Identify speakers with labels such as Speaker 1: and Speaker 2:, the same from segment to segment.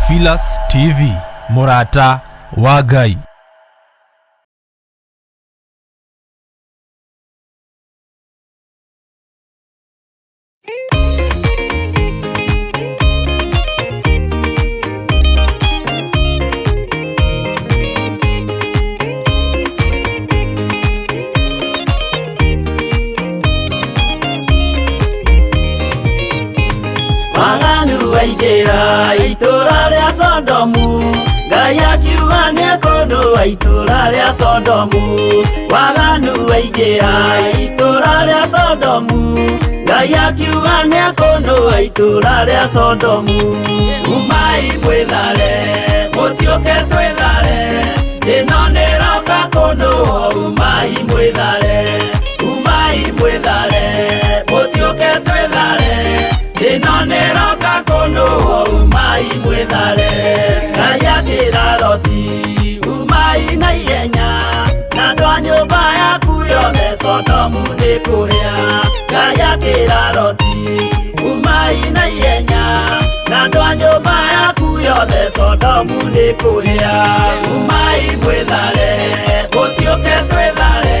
Speaker 1: Theophilus TV, mũrata wa Ngai.
Speaker 2: Waganu waingĩra itũra rĩa Sodomu, Ngai akiuga nĩekũnũa itũra rĩa Sodomu. Waganu waingĩra itũra rĩa Sodomu, Ngai akiuga nĩekũnũa itũra rĩa Sodomu. Umai mwĩthare, mũtiũke twĩthare, ĩno nĩroka kũnũa. Umai mwĩthare, umai mwĩthare, mũtiũke twĩthare, ĩno nĩroka kũnũa. Umai mwĩthare. Ngai akĩra Loti, umai na ihenya, na andũ a nyũmba yaku yothe, Sodomu nĩ kũhĩa. Ngai akĩra Loti, umai na ihenya, na andũ a nyũmba yaku yothe, Sodomu nĩ kũhĩa. Umai mwĩthare, mũtiũke twĩthare,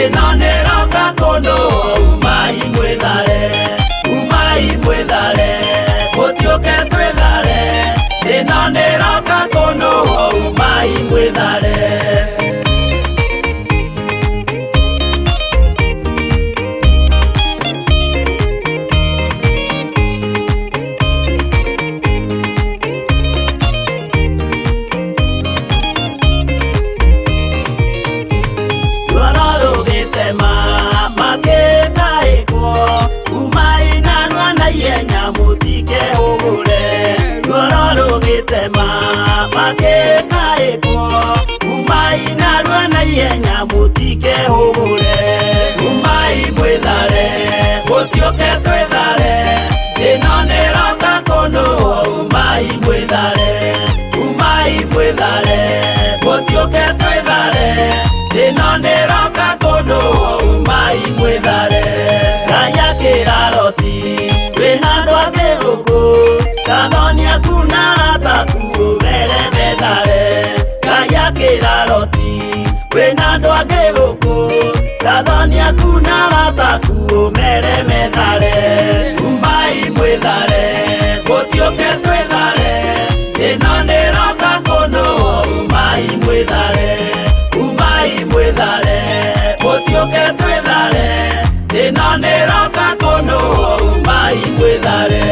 Speaker 2: ĩno nĩroka kũnũa. Umai mwĩthare, umai mwĩthare, mũtiũke twĩthare, ĩno nĩroka kũnũa. Umai mwĩthare. Ruoro rũgĩtema makĩtaĩkwo, umai narua na ihenya mũtikehũgũre. Ruoro rũgĩtema makĩtaĩkwo, umai narua na ihenya mũtikehũgũre. Umai mwĩthare, mũtiũke twĩthare, ĩno nĩroka kũnũa. Umai mwĩthare, umai mwĩthare, mũtiũke twĩthare, ĩno nĩroka kũnũa. Umai mwĩthare. Ngai akĩra Loti, wĩna andũ angĩ gũkũ, kathoni aku na arata aku ũmere methare. Ngai akĩra Loti, wĩna andũ angĩ gũkũ, kathoni aku na arata aku ũmere methare. Umai mwĩthare, mũtiũke twĩthare, ĩno nĩroka kũnũa. Umai mwĩthare, umai mwĩthare, mũtiũke twĩthare, ĩno nĩroka kũnũa. Umai mwĩthare.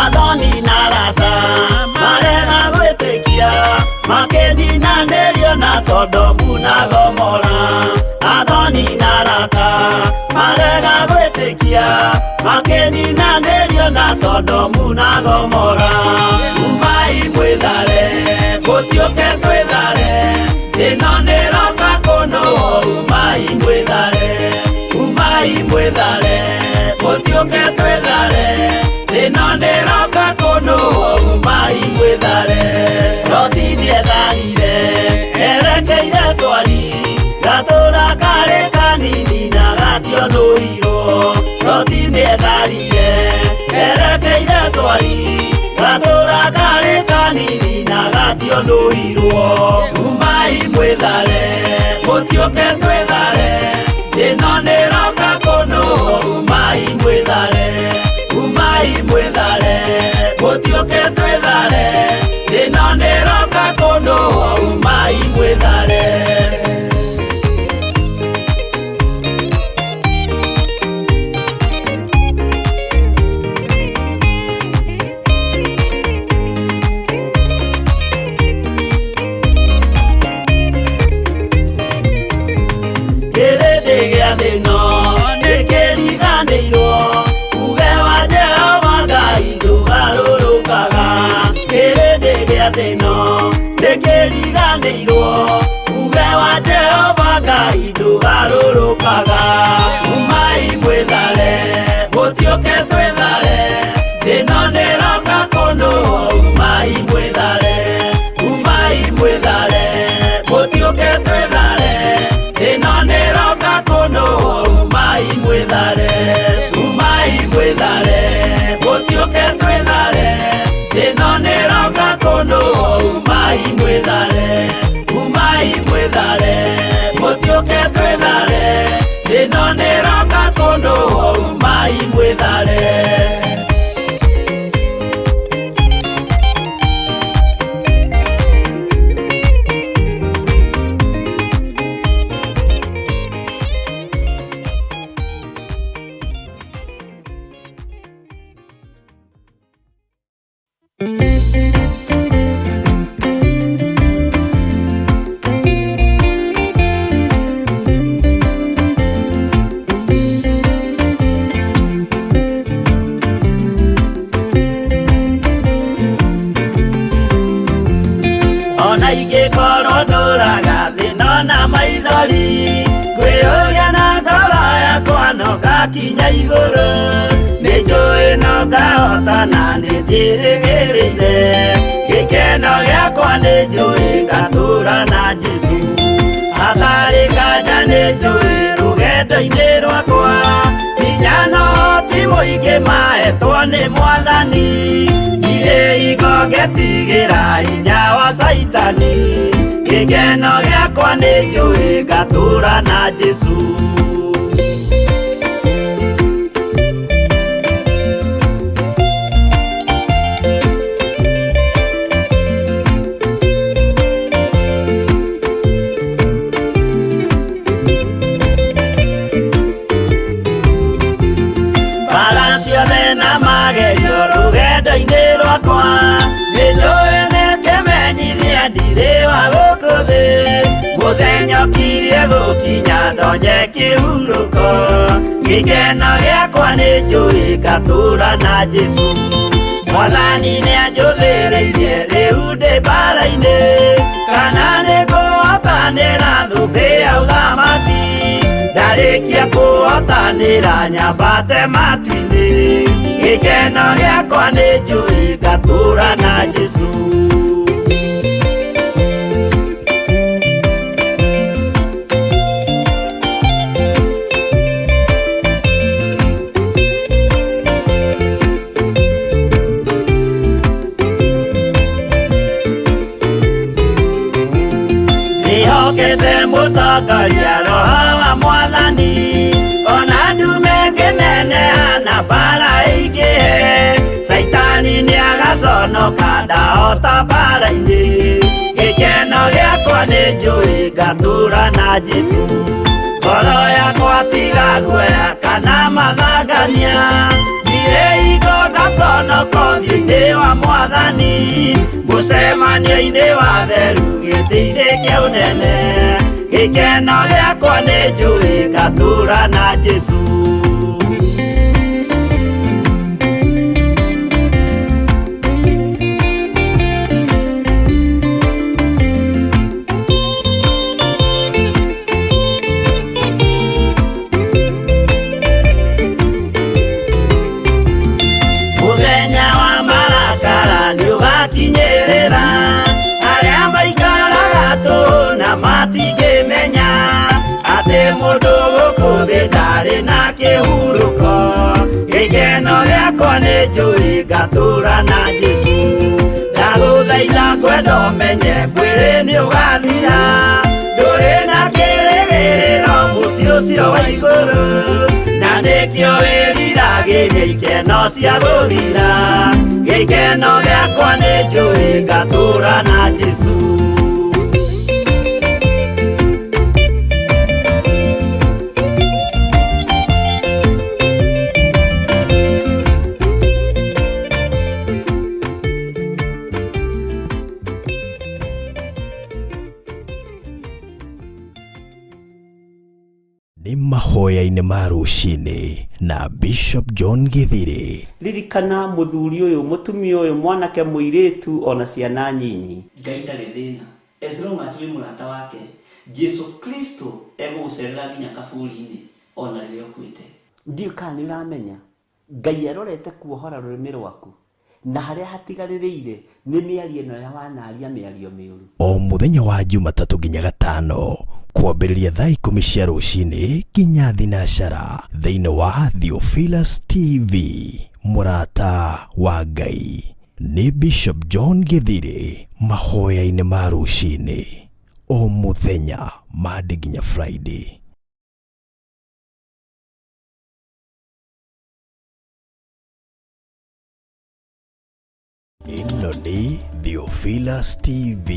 Speaker 2: Athoni na arata marega gwĩtĩkia, makĩninanĩrio na Sodomu na Gomora. Athoni na arata marega gwĩtĩkia, makĩninanĩrio na Sodomu na Gomora. Umai mwĩthare, mũtiũke twĩthare, ĩno nĩroka kũnũa. Umai mwĩthare, umai mwĩthare, mũtiũke twĩthare, ĩno nĩroka kũnũa. Umai mwĩthare. Loti nĩetharire erekeire Swari, gatũra karĩ kanini na gationũirwo. Loti nĩetharire erekeire Swari, gatũra karĩ kanini na gationũirwo. Umai mwĩthare, mũtiũke twĩthare, ĩno nĩroka kũnũa. Umai mwĩthare, umai mwĩthare, mũtiũke twĩthare, ĩno nĩroka kũnũa. Umai mwĩthare. Kĩrĩndĩ gĩa thĩno nĩkĩriganĩirwo, uge wa Jehova Ngai ndũgarũrũkaga. Kĩrĩndĩ gĩa thĩno nĩkĩriganĩirwo, uge wa Jehova Ngai ndũgarũrũkaga. Umai mwĩthare, mũtiũke twĩthare, ĩno nĩroka. Ngakinya igũrũ nĩ njũĩ no ngahotana nĩ njĩrĩgĩrĩire gĩkeno gĩakwa nĩ njũĩ ngatũũra na Jesũ hatarĩ nganja nĩ njũĩ rũgendo-inĩ rwakwa hinya no ti mũingĩ mahetwo nĩ Mwathani ndirĩ hingo ngetigĩra hinya wa Caitani gĩkeno gĩakwa nĩ njũĩ ngatũũra na Jesũ. Mũthenya ũkirie gũkinya ndonye kĩhurũko gĩkeno gĩakwa nĩ njũĩ ngatũũra na Jesũ Mwathani nĩanjũthĩrĩirie rĩu ndĩ mbara-inĩ kana nĩngũhotanĩra thũmbĩ ya ũthamaki ndarĩkia kũhotanĩra nyambate matu-inĩ gĩkeno gĩakwa nĩ njũĩ ngatũũra na Jesũ. Mũtongoria roho wa Mwathani ona ndume ngĩneneha na mbara ĩingĩhe Caitani nĩagaconoka ndahota mbara-inĩ gĩkeno gĩakwa nĩ njũĩ ngatũũra na Jesũ ngoro yakwa tiga guoya kana mathangania ndirĩ hingo ngaconoka ũthiũ-inĩ wa Mwathani mũcemanio-inĩ wa theru gĩtĩ-inĩ kĩa ũnene gĩkeno gĩakwa nĩ njũĩ ngatũũra na Jesũ. Mũthenya wa marakara nĩũgakinyĩrĩra arĩa maikaraga tũhũ na matingĩmenya atĩ mũndũ gũkũ thĩ ndarĩ na kĩhurũko gĩkeno gĩakwa nĩ njũĩ ngatũũra na Jesũ ndagũthaitha ngwenda ũmenye mwĩrĩ nĩũgathira ndũrĩ na kĩrĩgĩrĩro mũciĩ ũcio wa igũrũ na nĩkĩo wĩriragĩria ikeno cia gũthira gĩkeno gĩakwa nĩ njũĩ ngatũũra na Jesũ.
Speaker 3: Nĩ mahoya-inĩ ma rũcinĩ na Bishop John Githiri.
Speaker 4: Ririkana mũthuri ũyũ mũtumia ũyũ mwanake mũirĩtu ona ciana nyinyi. Ngai ndarĩ thĩna as long as wĩ mũrata wake Jesu Kristo egũgũcerera nginya kaburi-inĩ ona rĩrĩa ũkuĩte. Ndiũ kana nĩ ũramenya Ngai arorete kuohora rũrĩmĩ rwaku na harĩa hatigarĩrĩire nĩ mĩario ĩno ya wanaria mĩario mĩũru.
Speaker 3: O mũthenya wa Jumatatũ nginya Gatano kwambĩrĩria thaa 10 cia rũcinĩ nginya 12 thĩinĩ wa Theophilus TV mũrata wa Ngai. Nĩ Bishop John Githiri mahoya-inĩ ma rũcinĩ o mũthenya Monday nginya Friday. Ĩno nĩ Theophilus TV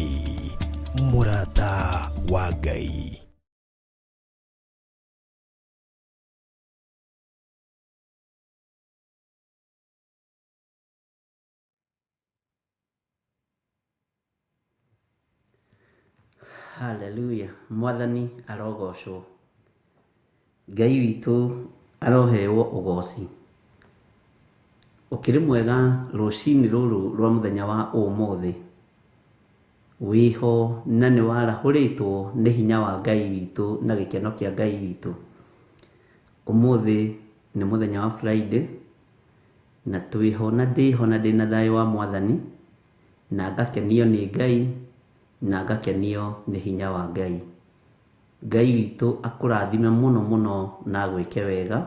Speaker 3: mũrata wa Ngai.
Speaker 4: Hallelujah. Mwathani arogocwo. Ngai witũ arohewo ũgoci. Ũkĩrĩ mwega rũcinĩ rũrũ rwa mũthenya wa ũmũthĩ. Wĩho na nĩ warahũrĩtwo nĩ hinya wa Ngai witũ na gĩkeno kĩa Ngai witũ. Ũmũthĩ Nĩ mũthenya wa Friday na twĩho na ndĩho na ndĩna thayũ wa Mwathani, na ngakenio nĩ Ngai, na ngakenio nĩ hinya wa Ngai. Ngai witũ akũrathime mũno mũno na agwĩke wega,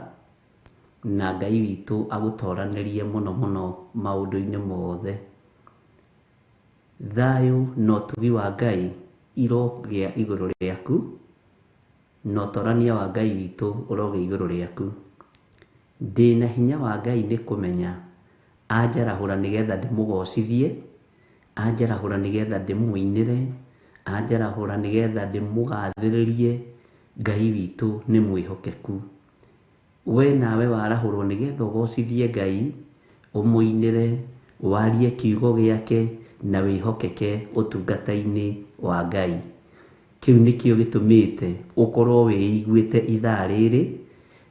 Speaker 4: na Ngai witũ agũtoranĩrie mũno mũno maũndũ-inĩ mothe. Thayũ na ũtugi wa Ngai irogĩa igũrũ rĩaku, na ũtorania wa Ngai witũ ũrogĩa igũrũ rĩaku. Ndĩna hinya wa Ngai nĩ kũmenya anjarahũra nĩgetha ndĩmũgocithie, anjarahũra nĩgetha ndĩmũinĩre, anjarahũra nĩgetha ndĩmũgathĩrĩrie. Ngai witũ nĩ mwĩhokeku. We nawe warahũrwo nĩgetha ũgocithie Ngai, ũmũinĩre, warie kiugo gĩake na wĩhokeke ũtungata-inĩ wa Ngai. Kĩu nĩkĩo gĩtũmĩte ũkorwo wĩiguĩte ithaa rĩrĩ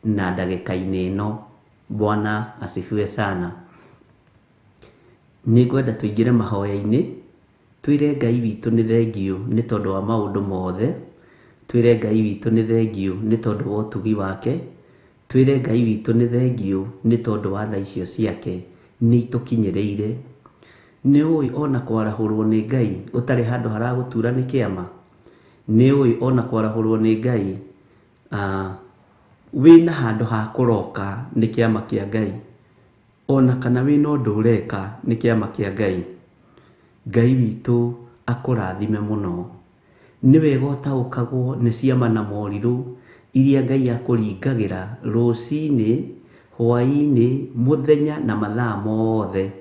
Speaker 4: na ndagĩka-inĩ ĩno. Bwana asifiwe sana. Nĩngwenda tũingĩre mahoya-inĩ, twĩre Ngai witũ nĩ thengiũ nĩ tondũ wa maũndũ mothe, twĩre Ngai witũ nĩ thengiũ nĩ tondũ wa ũtugi wake, twĩre Ngai witũ nĩ thengiũ nĩ tondũ wa tha icio ciake nĩ itũkinyĩrĩire. Nĩ ũĩ ona kwarahũrwo nĩ Ngai ũtarĩ handũ haragũtura nĩ kĩama? Nĩ ũĩ ona kwarahũrwo nĩ Ngai wĩna handũ ha kũroka nĩ kĩama kĩa Ngai? Ona kana wĩna ũndũ ũreka nĩ kĩama kĩa Ngai? Ngai witũ akũrathime mũno. Nĩ wega ũtaũkagwo nĩ ciama na morirũ iria Ngai akũringagĩra rũcinĩ, hwaĩ-inĩ, mũthenya na mathaa mothe.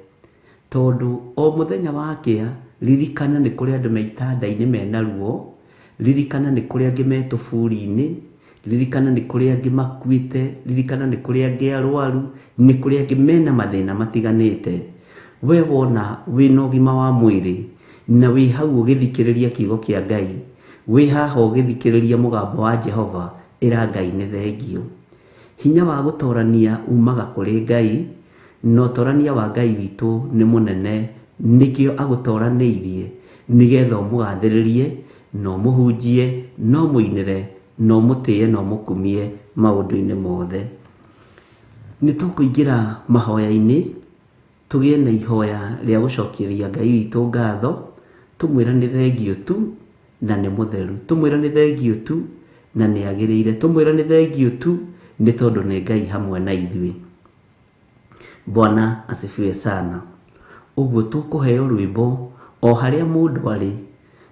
Speaker 4: Tondũ o mũthenya wakĩa, ririkana nĩ kũrĩ andũ me itanda-inĩ mena ruo, ririkana nĩ kũrĩ angĩ me tũburi-inĩ, ririkana nĩ kũrĩ angĩ makuĩte, ririkana nĩ kũrĩ angĩ arwaru, nĩ kũrĩ angĩ mena mathĩna matiganĩte. We wona wĩna ũgima wa mwĩrĩ na wĩ hau ũgĩthikĩrĩria kiugo kĩa Ngai, wĩ haha ũgĩthikĩrĩria mũgambo wa Jehova, ĩra Ngai nĩ thengiũ. Hinya wa gũtorania umaga kũrĩ Ngai, na ũtorania wa Ngai witũ nĩ mũnene, nĩkĩo agũtoranĩirie nĩgetha ũmũgathĩrĩrie, na ũmũhunjie, na ũmũinĩre, na ũmũtĩe na ũmũkumie maũndũ-inĩ mothe. Nĩ tũkũingĩra mahoya-inĩ, tũgĩe na ihoya rĩa gũcokeria Ngai witũ ngatho, tũmwĩre nĩ thengiũ tu na nĩ mũtheru, tũmwĩre nĩ thengiũ tu na nĩ agĩrĩire, tũmwĩre nĩ thengiũ tu nĩ tondũ nĩ Ngai hamwe na ithuĩ. Bwana asifiwe sana. Ũguo tũkũheo rwĩmbo o harĩa mũndũ arĩ,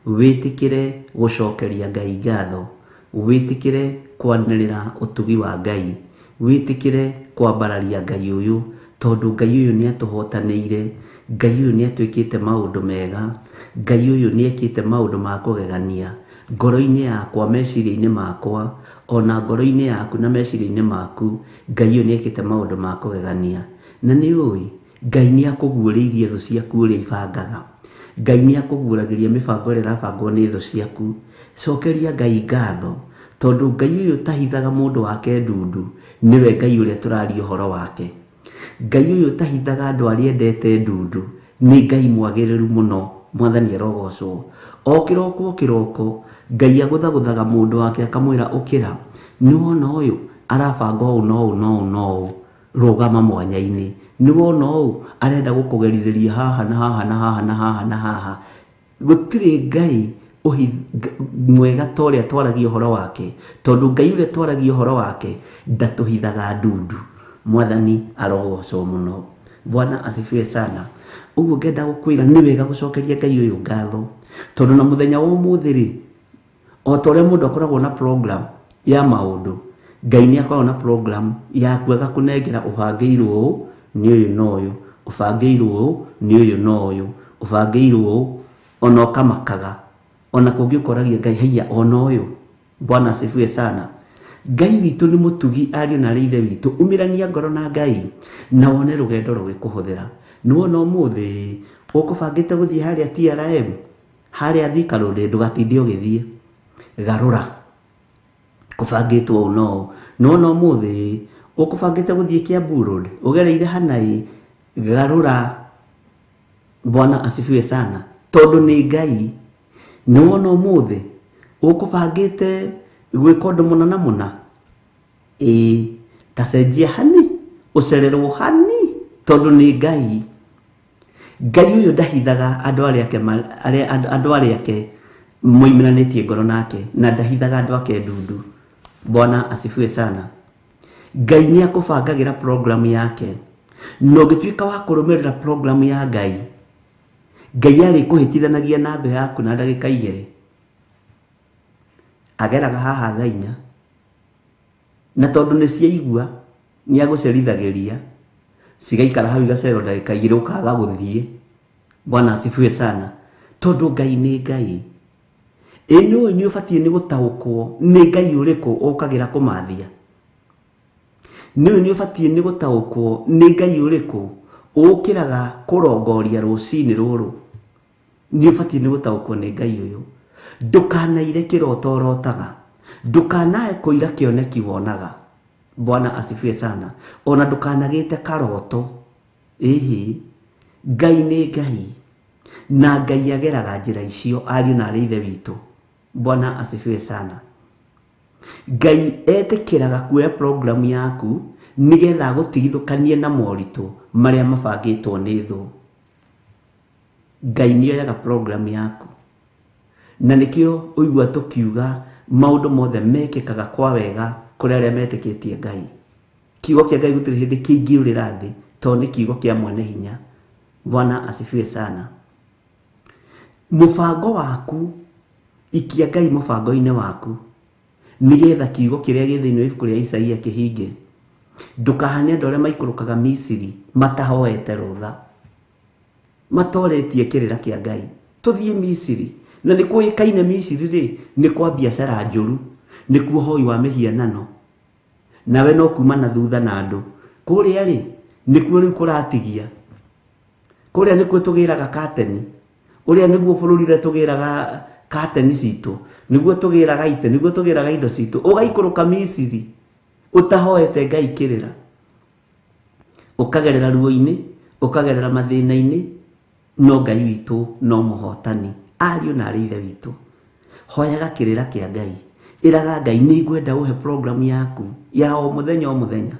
Speaker 4: wĩtĩkĩre gũcokeria Ngai ngatho, wĩtĩkĩre kwanĩrĩra ũtugi wa Ngai, wĩtĩkĩre kwambararia Ngai ũyũ, tondũ Ngai ũyũ nĩ atũhotanĩire, Ngai ũyũ nĩ atwĩkĩte maũndũ mega, Ngai ũyũ nĩ ekĩte maũndũ ma kũgegania ngoro-inĩ yakwa, meciria-inĩ makwa, ona ngoro-inĩ yaku na meciria-inĩ maku. Ngai ũyũ nĩ ekĩte maũndũ ma kũgegania. Na nĩ ũĩ Ngai nĩ akũguũrĩirie thũ ciaku ũrĩa ibangaga. Ngai nĩ akũguũragĩria mĩbango ĩrĩa ĩrabangwo nĩ thũ ciaku. Cokeria Ngai ngatho, tondũ Ngai ũyũ ũtahithaga mũndũ wake ndundu nĩwe Ngai ũrĩa tũraria ũhoro wake. Ngai ũyũ ũtahithaga andũ arĩa endete ndundu nĩ Ngai mwagĩrĩru mũno. Mwathani arogocwo. O kĩroko o kĩroko Ngai agũthagũthaga mũndũ wake akamwĩra ũkĩra, nĩ wona ũyũ arabanga ũũ na ũũ na ũũ na ũũ, rũgama mwanya-inĩ. Nĩ wona ũũ arenda gũkũgerithĩria haha na haha na haha na haha na haha. Gũtirĩ Ngai mwega ta ũrĩa twaragia ũhoro wake, tondũ Ngai ũrĩa twaragia ũhoro wake ndatũhithaga ndundu. Mwathani arogocwo mũno. Bwana asifiwe sana. Ũguo ngenda gũkwĩra nĩ wega gũcokeria Ngai ũyũ ngatho, tondũ na mũthenya wa ũmũthĩ rĩ, o ta ũrĩa mũndũ akoragwo na program ya maũndũ, Ngai nĩ akoragwo na program yaku agakũnengera ũbangĩirwo ũũ nĩ ũyũ na ũyũ, ũbangĩirwo ũũ nĩ ũyũ na ũyũ, ũbangĩirwo ũũ, ona ũkamakaga, ona kũngĩ ũkoragia Ngai haiya ona ũyũ. Bwana asifiwe sana. Ngai witũ nĩ mũtugi, ariũ na arĩ ithe witũ. Umĩrania ngoro na Ngai na wone rũgendo rũgĩkũhũthĩra. Nĩ wona ũmũthĩ ũkũbangĩte gũthiĩ harĩa TRM, harĩa Thika Road, ndũgatinde ũgĩthiĩ, garũra, kũbangĩtwo ũũ na ũũ. Nĩ wona ũmũthĩ ũkũbangĩte gũthiĩ Kiambu Road, ũgereire hana ĩ, garũra. Bwana asifiwe sana. Tondũ nĩ Ngai. Nĩ wona ũmũthĩ ũkũbangĩte gwĩka ũndũ mũna na mũna, ĩĩ, ta cenjia hani. Ũcererwo hani tondũ nĩ Ngai. Ngai ũyũ ndahithaga andũ arĩa ake arĩa andũ arĩa ake moimĩranĩtie ngoro nake, na ndahithaga andũ ake ndundu. Bwana asifiwe sana. Ngai nĩ akũbangagĩra program yake, na ũngĩtuĩka wa kũrũmĩrĩra program ya Ngai, Ngai arĩkũhĩtithanagia na thũ yaku na ndagĩka 2. Ageraga haha thaa 4, na tondũ nĩ ciaigua nĩ agũcerithagĩria, cigaikara hau igacererwo ndagĩka 2 ũkaga gũthiĩ. Bwana asifiwe sana. Tondũ Ngai nĩ Ngai. Ĩ nĩũĩ nĩ ũbatiĩ nĩ gũtaũkwo nĩ Ngai ũrĩkũ ũkagĩra kũmathia? Nĩũĩ nĩ ũbatiĩ nĩ gũtaũkwo nĩ Ngai ũrĩkũ ũkĩraga kũrongoria rũcinĩ rũrũ? Nĩ ũbatiĩ nĩ gũtaũkwo nĩ Ngai ũyũ. Ndũkanaire kĩroto ũrotaga, ndũkanae kũira kĩoneki wonaga. Bwana asifiwe sana. Ona ndũkanagĩte karoto. Ĩhĩ, Ngai nĩ Ngai, na Ngai ageraga njĩra icio, ariũ na arĩ ithe witũ. Bwana asifiwe sana. Ngai etĩkĩraga kuoya program yaku nĩgetha agũtigithũkanie na moritũ marĩa mabangĩtwo nĩ thũ. Ngai nĩ oyaga program yaku, na nĩkĩo ũigua tũkiuga maũndũ mothe mekĩkaga kwa wega kũrĩ arĩa metĩkĩtie Ngai. Kiugo kĩa Ngai gũtirĩ hĩndĩ kĩingĩũrĩra thĩ, tondũ nĩ kiugo kĩa mwene hinya. Bwana asifiwe sana. Mũbango waku, ikia Ngai mũbango-inĩ waku, nĩgetha kiugo kĩrĩa gĩ thĩinĩ wa ibuku rĩa Isaia kĩhinge. Ndũkahane andũ arĩa maikũrũkaga Misiri matahoete rũtha, matoretie kĩrĩra kĩa Ngai. Tũthiĩ Misiri, na nĩ kũĩkaine Misiri rĩ, nĩ kwa biacara njũru, nĩ kuo hoi wa mĩhianano, nawe no kuma na thutha na andũ. Kũrĩa rĩ, nĩkuo rĩu kũratigia. Kũrĩa nĩkuo tũgĩraga kateni, ũrĩa nĩguo bũrũri ũrĩa tũgĩraga kateni citũ, nĩguo tũgĩraga itĩ, nĩguo tũgĩraga indo citũ. Ũgaikũrũka Misiri ũtahoete Ngai kĩrĩra, ũkagerera ruo-inĩ, ũkagerera mathĩna-inĩ, no Ngai witũ no mũhotani. Ariũ na arĩ ithe witũ, hoyaga kĩrĩra kĩa Ngai, ĩraga Ngai nĩ ngwenda ũhe program yaku ya o mũthenya o mũthenya.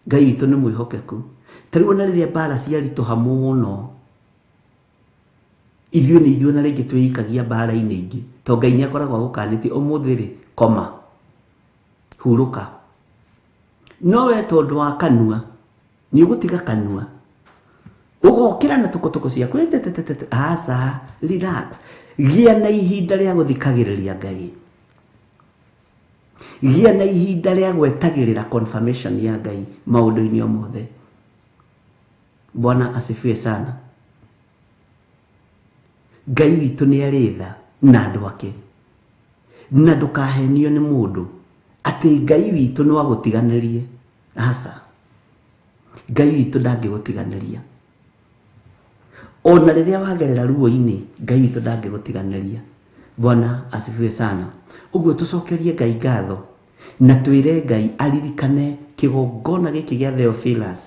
Speaker 4: Ngai witũ nĩ mwĩhokeku. Ta rĩu ona rĩrĩa mbara ciaritũha mũno, ithuĩ nĩ ithuĩ ona rĩngĩ twĩikagia mbara-inĩ ingĩ, tondũ Ngai nĩ akoragwo agũkanĩtie ũmũthĩ rĩ, koma, hurũka. No we tondũ wa kanua, nĩ ũgũtiga kanua, ũgokĩra na tũkũtũkũ ciaku, ĩtĩtĩtĩtĩ, aca, relax. Gĩa na ihinda rĩa gũthikagĩrĩria Ngai. Gĩa na ihinda rĩa gwetagĩrĩra confirmation ya Ngai maũndũ-inĩ o mothe. Bwana asifiwe sana. Ngai witũ nĩ arĩ tha na andũ ake, na ndũkahenio nĩ mũndũ atĩ Ngai witũ no agũtiganĩrie. Aca, Ngai witũ ndangĩgũtiganĩria. Ona rĩrĩa wagerera ruo-inĩ, Ngai witũ ndangĩgũtiganĩria. Bwana asifiwe sana. Ũguo tũcokerie Ngai ngatho na twĩre Ngai aririkane kĩgongona gĩkĩ gĩa Theophilus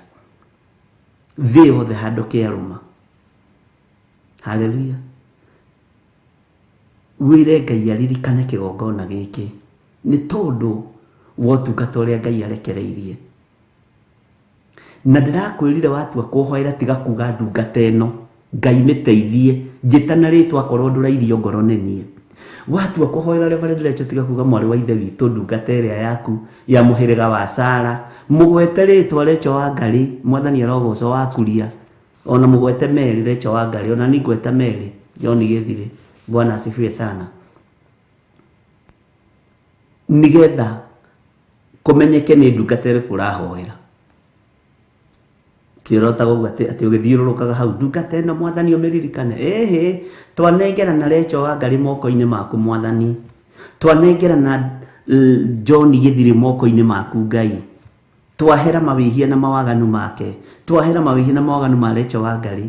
Speaker 4: thĩ yothe handũ kĩarũma. Haleluya. Wĩre Ngai aririkane kĩgongona gĩkĩ nĩ tondũ wa ũtungata ũrĩa Ngai arekereirie. Na ndĩrakwĩrire watua kũhoera tiga kuga ndungata ĩno, Ngai mĩteithie, njĩta na rĩtwa akorwo ndũrairio ngoro nĩ niĩ. Watua kũhoera Reverend Rachel tiga kuga mwarĩ wa ithe witũ ndungata ĩrĩa yaku ya mũhĩrĩga wa Sara, mũgwete rĩtwa Rachel wa Ngarĩ, Mwathani arogocwo wa Kuria, ona mũgwete Mary Rachel wa Ngarĩ, ona niĩ ngweta Mary John Gĩthirĩ. Bwana asifiwe sana. Nĩgetha kũmenyeke nĩ ndungata ĩrĩkũ ũrahoera. Kĩrotaga ũguo atĩ ũgĩthiũrũrũkaga hau, ndungata ĩno Mwathani ũmĩririkane. Ĩhĩ, twanengerana Rachel wa Ngarĩ moko-inĩ maku Mwathani, twanengerana John Gĩthirĩ moko-inĩ maku Ngai, twahera mawĩhia na mawaganu make, twahera mawĩhia na mawaganu ma Rachel wa Ngarĩ,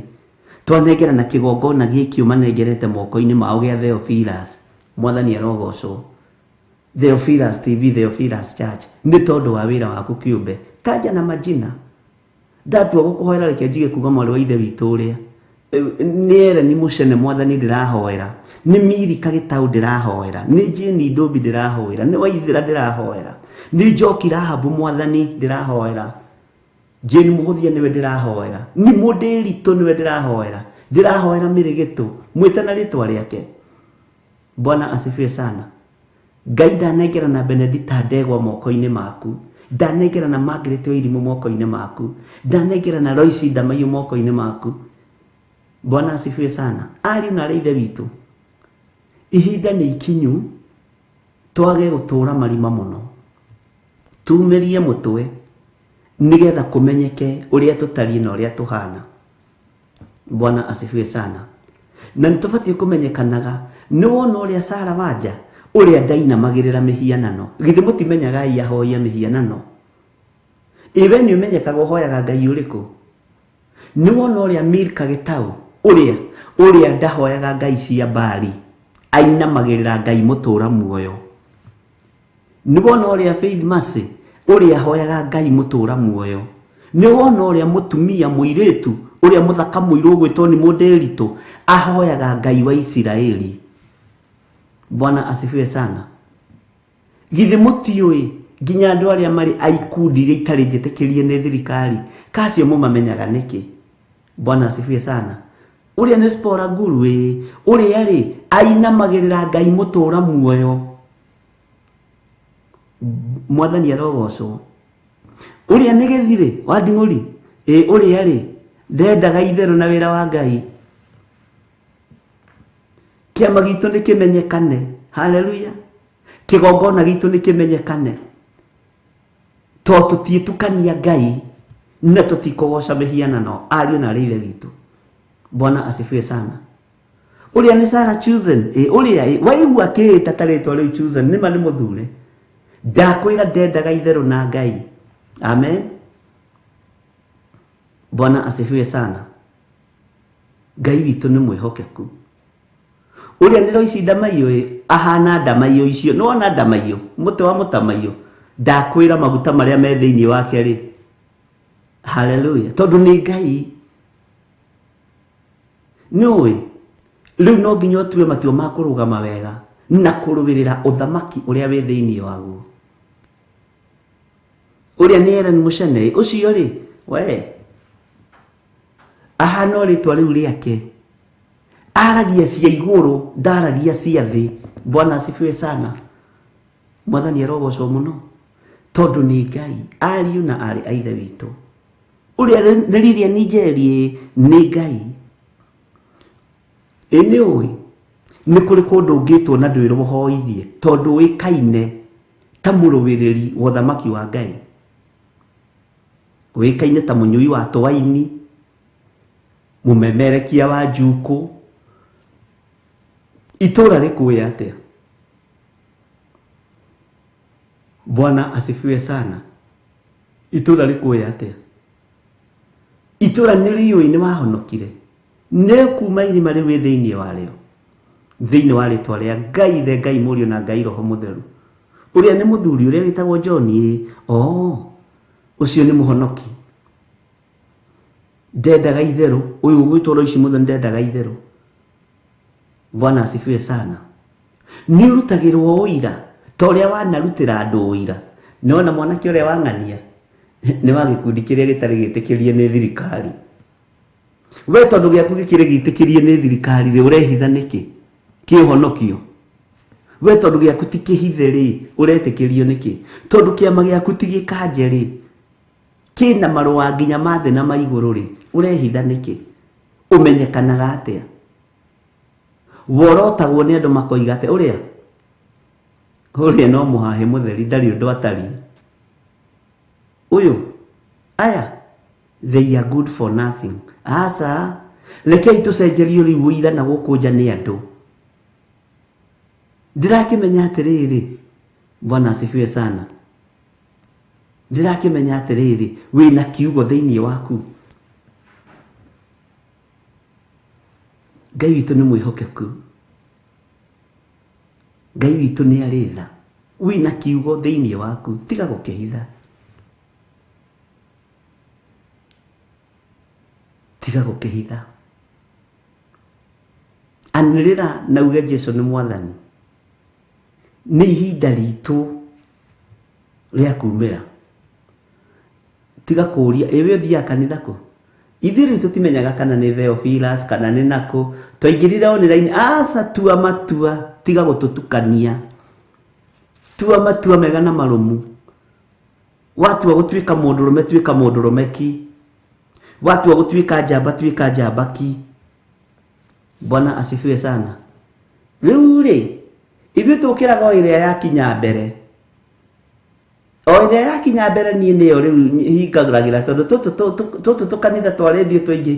Speaker 4: twanengerana kĩgongona gĩkĩ ũmanengerete moko-inĩ mao gĩa Theophilus. Mwathani arogocwo. Theophilus TV, Theophilus Church, nĩ tondũ wa wĩra waku kĩũmbe. Taja na majina. Ndatua gũkũhoera reke njige kuga mwarĩ wa ithe witũ ũrĩa nĩ Ellen Mũcene Mwathani ndĩrahoera, nĩ Miri Kagĩtaũ ndĩrahoera, nĩ Jane Ndũmbi ndĩrahoera, nĩ Waithĩra ndĩrahoera. Nĩ Njoki Rahabu mwathani ndĩrahoera. Jane Mũhũthia nĩwe ndĩrahoera. Nĩ Mũndĩritũ nĩwe ndĩrahoera. Ndĩrahoera Mĩrĩgĩtũ mwĩte na rĩtwa rĩake. Bwana asifiwe sana. Ngai ndanengera na Benedita Ndegwa moko-inĩ maku. Ndanengera na Margaret Wairimu moko-inĩ maku. Ndanengera na Royce Ndamaiyũ moko-inĩ maku. Bwana asifiwe sana. Ariũ na arĩ ithe witũ, ihinda nĩ ikinyu twage gũtũra marima mũno. Tumĩrie mũtwe nĩgetha kũmenyeke ũrĩa tũtariĩ na ũrĩa tũhana. Bwana asifiwe sana. Na nĩ tũbatiĩ kũmenyekanaga. Nĩ wona ũrĩa Sara Wanja ũrĩa ndainamagĩrĩra mĩhianano. Githĩ mũtimenyaga ai ahoia mĩhianano? Ĩ we nĩ ũmenyekaga ũhoyaga Ngai ũrĩkũ? Nĩ wona ũrĩa Milka Gĩtaũ ũrĩa ndahoyaga Ngai cia Bali ainamagĩrĩra Ngai mũtũra muoyo. Nĩ wona ũrĩa Faith Mercy ũrĩa ahoyaga Ngai mũtũra muoyo. Nĩ wona ũrĩa mũtumia mũirĩtu ũrĩa mũthaka mũirũ ũgwĩtwo nĩ Mũndĩritũ ahoyaga Ngai wa Isiraeli. Bwana asifiwe sana. Githĩ mũtiũĩ nginya andũ arĩa marĩ a ikundi iria itarĩ njĩtĩkĩrie nĩ thirikari kacio mũmamenyaga nĩkĩ? Bwana asifiwe sana. Ũrĩa nĩ Spora Guru ĩ, ũrĩa rĩ ainamagĩrĩra Ngai mũtũra muoyo. Mwathani arogocwo. Ũrĩa nĩ Gĩthirĩ wa Nding'ũri ĩ, ũrĩa rĩ ndendaga itherũ na wĩra wa Ngai. Kĩama gitũ nĩ kĩmenyekane. Haleluya. Kĩgongona gitũ nĩ kĩmenyekane. To tũtiĩtukania Ngai na tũtikũgoca mĩhianano ariũ na arĩ ithe witũ. Bwana asifiwe sana. Ũrĩa nĩ Sarah Chosen ĩ, ũrĩa ĩ, waigua kĩĩta ta rĩtwa rĩu Chosen nĩma nĩ mũthure. Ndakwĩra ndendaga itherũ na Ngai. Amen. Bwana asifiwe sana. Ngai witũ nĩ mwĩhokeku. Ũrĩa nĩ Royce Ndamaiyũ ĩ, ahana ndamaiyũ icio. Nĩ wona ndamaiyũ, mũtĩ wa mũtamaiyũ. Ndakwĩra maguta marĩa me thĩinĩ wake rĩ. Haleluya. Tondũ nĩ Ngai. Nĩ ũĩ, rĩu no nginya ũtue matua ma kũrũgama wega na kũrũĩrĩra ũthamaki ũrĩa wĩ thĩinĩ waguo. Ũrĩa nĩ Ellen Mũcene, ũcio rĩ, we ahana rĩtwa rĩu rĩake. Aragia cia igũrũ, ndaragia cia thĩ. Bwana asifiwe sana. Mwathani arogocwo mũno. Tondũ nĩ Ngai, ariũ na arĩ a ithe witũ. Ũrĩa nĩ Lilian Njeri nĩ Ngai. Ĩ nĩ ũĩ, nĩ kũrĩ kũndũ ũngĩtwo na ndwĩrwo hoithie, tondũ ũĩkaine ta mũrũĩrĩri wa ũthamaki wa Ngai. Ũĩkaine ta mũnyui wa twaini, mũmemerekia wa njukũ. Itũra rĩkũĩ atĩa? Bwana asifiwe sana. Itũra rĩkũĩ atĩa? Itũra nĩ rĩũĩ nĩ wahonokire. Nĩ kuma irima rĩu wĩ thĩinĩ warĩo. Thĩinĩ wa rĩtwa rĩa Ngai Ithe, Ngai Mũriũ na Ngai Roho Mũtheru. Ũrĩa nĩ mũthuri ũrĩa wĩtagwo John ĩ, oh, ũcio nĩ mũhonoki. Ndendaga itherũ, ũyũ ũgwĩtwo Royce Mũthoni ndendaga itherũ. Bwana asifiwe sana. Nĩ ũrutagĩrwo ũira ta ũrĩa wanarutĩra andũ ũira. Nĩwona mwanake ũrĩa wang'ania nĩ wa gĩkundi kĩrĩa gĩtarĩ gĩtĩkĩrie nĩ thirikari. We tondũ gĩaku gĩkĩrĩ gĩtĩkĩrie nĩ thirikari rĩ, ũrehitha nĩkĩ? Kĩhonokio. We tondũ gĩaku ti kĩhithe rĩ, ũretĩkĩrio nĩkĩ? Tondũ kĩama gĩaku ti gĩkanje rĩ, kĩna marũa nginya ma thĩ na ma igũrũ rĩ, ũrehitha nĩkĩ? Ũmenyekanaga atĩa? Worotagwo nĩ andũ makoiga atĩ ũrĩa ũrĩa no mũhahe mũtheri ndarĩ ũndũ atariĩ. Ũyũ aya they are good for nothing. Aca, rekei tũcenjerio rĩu ũira na gũkũ nja nĩ andũ. Ndĩrakĩmenya atĩrĩrĩ, Bwana asifiwe sana. Ndĩrakĩmenya atĩrĩrĩ, wĩna kiugo thĩinĩ waku. Ngai witũ nĩ mwĩhokeku. Ngai witũ nĩ arĩ tha. Wĩna kiugo thĩinĩ waku, tiga gũkĩhitha. Tiga gũkĩhitha. Anĩrĩra na uge Jesu nĩ mwathani. Nĩ ihinda ritũ Rĩa kumĩra. Tiga kũũria, ĩ we ũthiaga kanitha kũ? Ithuĩ rĩu tũtimenyaga kana nĩ Theophilus kana nĩ nakũ. Twaingĩrire online, aca tua matua, tiga gũtũtukania. Tua matua mega na marũmu. Watua gũtuĩka mũndũrũme, tuĩka mũndũrũme ki. Watua gũtuĩka njamba, tuĩka njamba ki. Bwana asifiwe sana. Rĩu rĩ, ithuĩ tũkĩraga o ĩrĩa yakinya mbere. O ĩrĩa yakinya mbere niĩ nĩyo rĩu hingagĩra tondũ tũtũ tũkanitha twa rĩndiũ tũingĩ,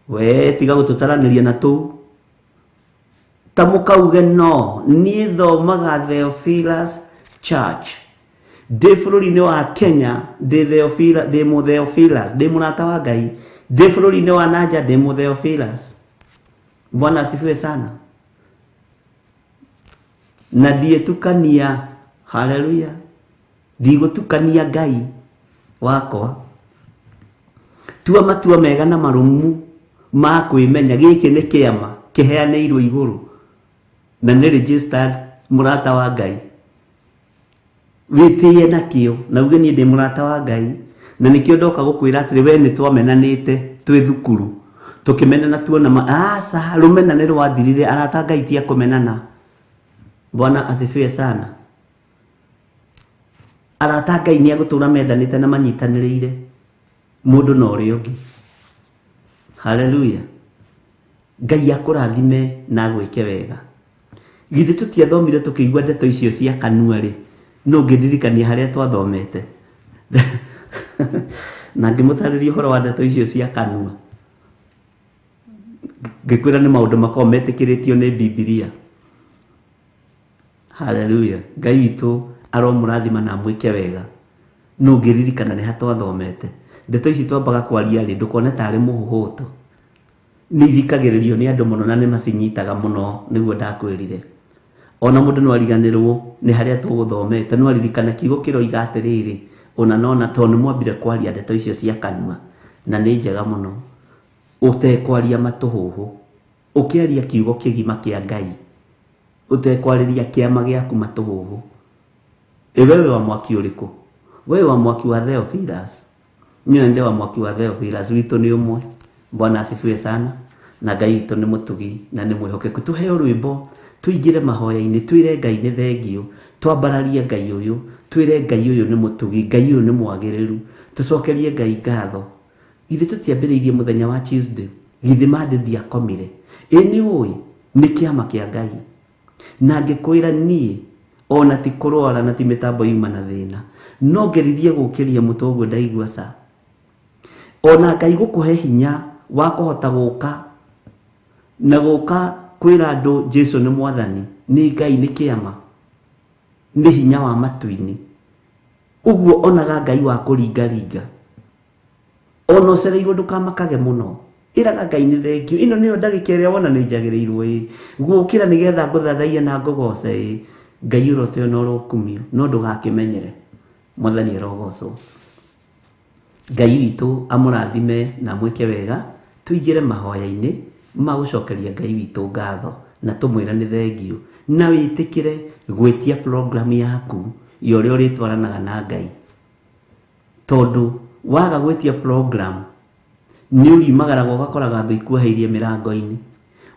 Speaker 4: we tiga gũtũtaranĩria na tũu. Ta mũkauge no, niĩ thomaga Theophilus Church. Ndĩ bũrũri-inĩ wa Kenya, ndĩ Theophilus, ndĩ mũ Theophilus, ndĩ mũrata wa Ngai. Ndĩ bũrũri-inĩ wa Nanja, ndĩ mũ Theophilus. Bwana asifiwe sana. Na ndiĩtukania, haleluya. Ndigũtukania Ngai wakwa. Tua matua mega na marũmu ma kwĩmenya gĩkĩ nĩ kĩama kĩheanĩirwo igũrũ na nĩ registered mũrata wa Ngai. Wĩtĩe nakĩo na uge niĩ ndĩ mũrata wa Ngai, na nĩkĩo ndoka gũkwĩra atĩrĩ, we nĩ twamenanĩte twĩ thukuru tũkĩmenana tuona ma aca, rũmena nĩ rwathirire. Arata Ngai ti a kũmenana. Bwana asifiwe sana. Arata Ngai nĩ agũtũra mendanĩte na manyitanĩrĩire mũndũ na ũrĩa ũngĩ. Haleluya. Ngai akũrathime na agwĩke wega. Githĩ tũtiathomire tũkĩigua ndeto icio cia kanua rĩ, no ngĩndirikania harĩa twathomete. Na ngĩmũtarĩria ũhoro wa ndeto icio cia kanua. Ngĩkwĩra nĩ maũndũ makoragwo metĩkĩrĩtio nĩ Bibilia. Haleluya. Ngai witũ aromũrathima na amwĩke wega. No ngĩririkana nĩ ha twathomete. Ndeto ici twambaga kwaria rĩ, ndũkone tarĩ mũhũhũto. Nĩ ithikagĩrĩrio nĩ andũ mũno na nĩ macinyitaga mũno, nĩguo ndakwĩrire. Ona mũndũ no ariganĩrwo nĩ harĩa tũgũthomete, no aririkana kiugo kĩroiga atĩrĩrĩ, ona nona tondũ nĩ mwambire kwaria ndeto icio cia kanua, na nĩ njega mũno. Ũtekwaria matũhũhũ, ũkĩaria kiugo kĩgima kĩa Ngai, ũtekwarĩria kĩama gĩaku matũhũhũ. Ĩ wewe wa mwaki ũrĩkũ? Wewe wa mwaki wa Theophilus. Niĩ ndĩ wa mwaki wa Theophilus, witũ nĩ ũmwe. Bwana asifiwe sana. Na Ngai witũ nĩ mũtugi na nĩ mwĩhokeku. Tũheo rwĩmbo, tũingĩre mahoya-inĩ, twĩre Ngai nĩ thengio, twambararie Ngai ũyũ, twĩre Ngai ũyũ nĩ mũtugi, Ngai ũyũ nĩ mwagĩrĩru, tũcokerie Ngai ngatho. Githĩ tũtiambĩrĩirie mũthenya wa Tuesday? Githĩ Monday ndiakomire? Ĩ nĩ ũĩ, nĩ kĩama kĩa Ngai. Na ngĩkwĩra niĩ, ona ti kũrwara na ti mĩtambo yuma na thĩna, no ngeririe gũkĩria mũtwe ũguo ndaigua ca. Ona Ngai gũkũhe hinya wa kũhota gũka na gũka kwĩra andũ Jesu nĩ mwathani, nĩ Ngai, nĩ kĩama, nĩ hinya wa matu-inĩ. Ũguo onaga Ngai wa kũringaringa. Ona ũcereirwo ndũkamakage mũno. Ĩraga Ngai nĩ thengio. Ĩno nĩyo ndagĩka ĩrĩa wona nĩ njagĩrĩirwo ĩ. Gũkĩra nĩgetha ngũthathaiye na ngũgoce ĩ. Ngai ũroteo na ũrokumio, no ndũgakĩmenyere. Mwathani arogocwo. Ngai witũ amũrathime na amwĩke wega. Tũingĩre mahoya-inĩ ma gũcokeria Ngai witũ ngatho na tũmwĩre nĩ thengio, na wĩtĩkĩre gwĩtia program yaku ya ũrĩa ũrĩtwaranaga na Ngai. Tondũ waga gwĩtia program nĩ ũriumagaraga ũgakoraga thũ ikuoheirie mĩrango-inĩ.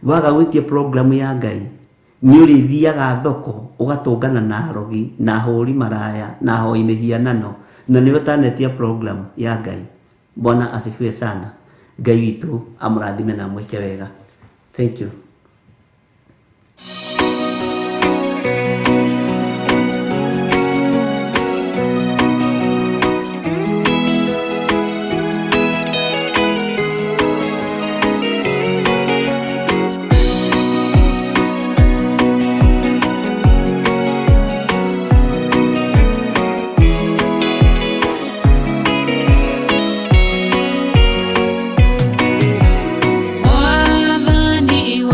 Speaker 4: Waga gwĩtia program ya Ngai nĩ ũrĩthiaga thoko ũgatũngana na arogi na ahũri maraya na ahoi mĩhianano, na nĩwe ũtanetia program ya Ngai. Bwana asifiwe sana. Ngai witũ amũrathime na amwĩke wega. Thank you.
Speaker 5: Mwathani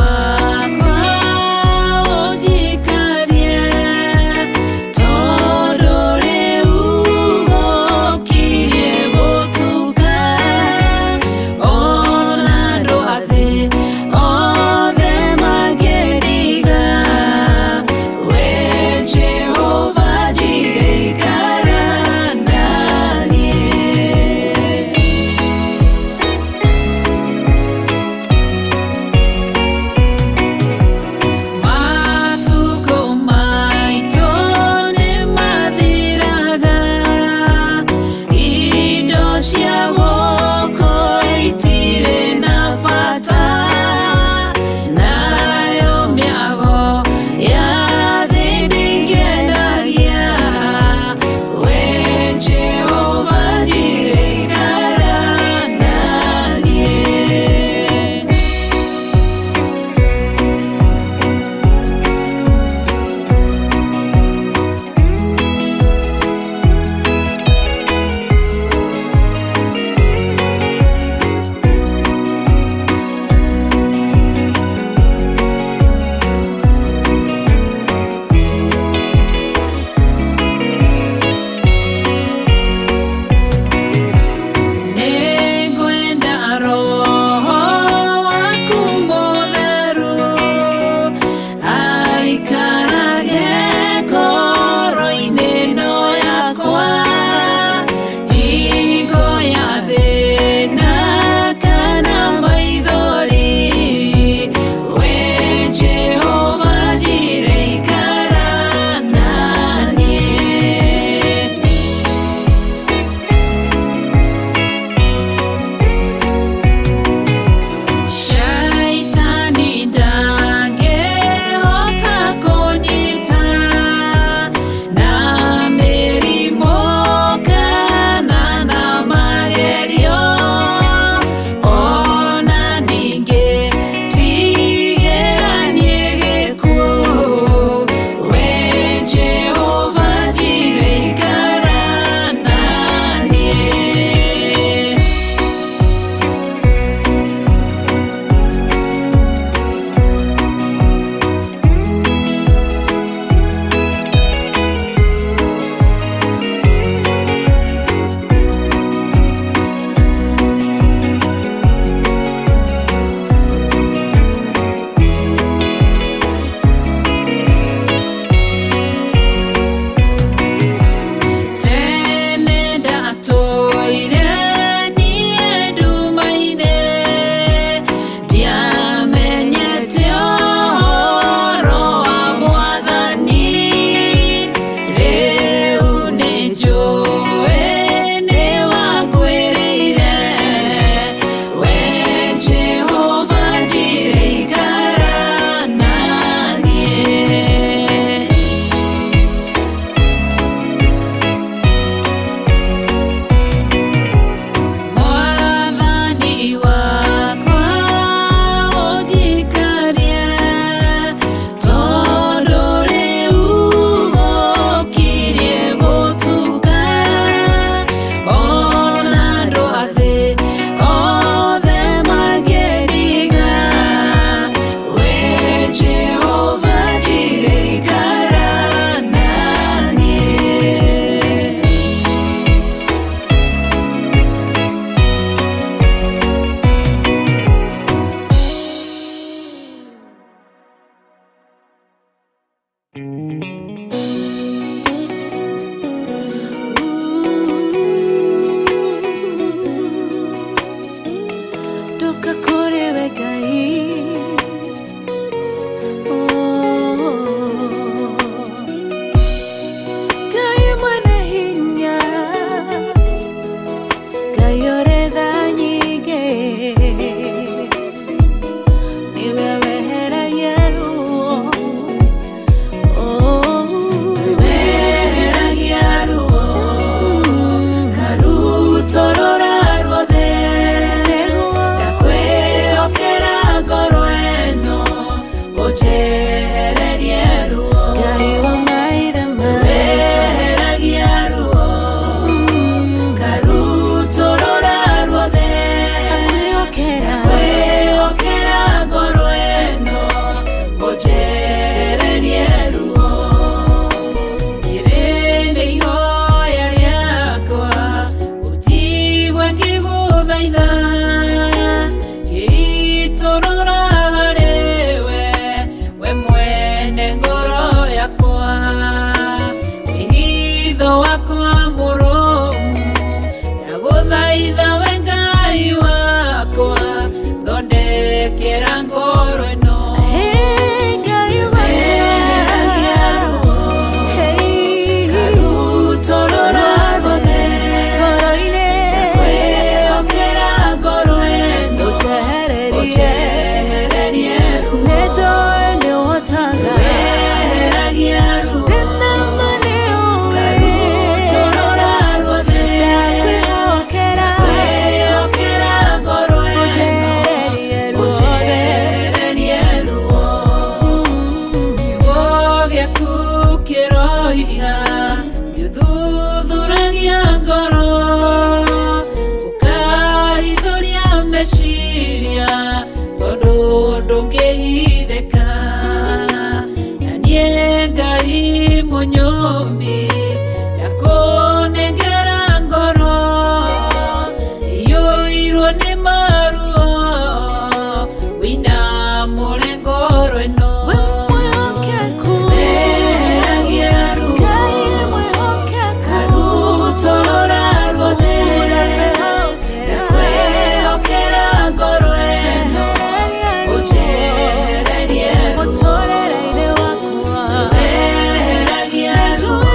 Speaker 5: Ndagũthaitha we Ngai wakwa, thondekera ngoro ĩno. Eheragia ruo, karutũrũra ruothe. Ndakwĩhokera ngoro ĩno, ũnjehererie ruo. Weheragia ruo, karutũrũra ruothe. Ndakwĩhokera ngoro ĩno, ũnjehererie ruo. Kiugo gĩaku kĩroiga nĩũthuthuragia ngoro, ũkahithũria meciria tondũ ndũngĩhithĩka. Na niĩ Ngai mũnyũmbi ndakũnengera ngoro iyũirwo nĩ maruo, wĩinamũre ngoro ĩno. Weheragia ruo, karutũrũra ruothe. Ndakwĩhokera ngoro ĩno, ũnjehererie ruo. Weheragia ruo,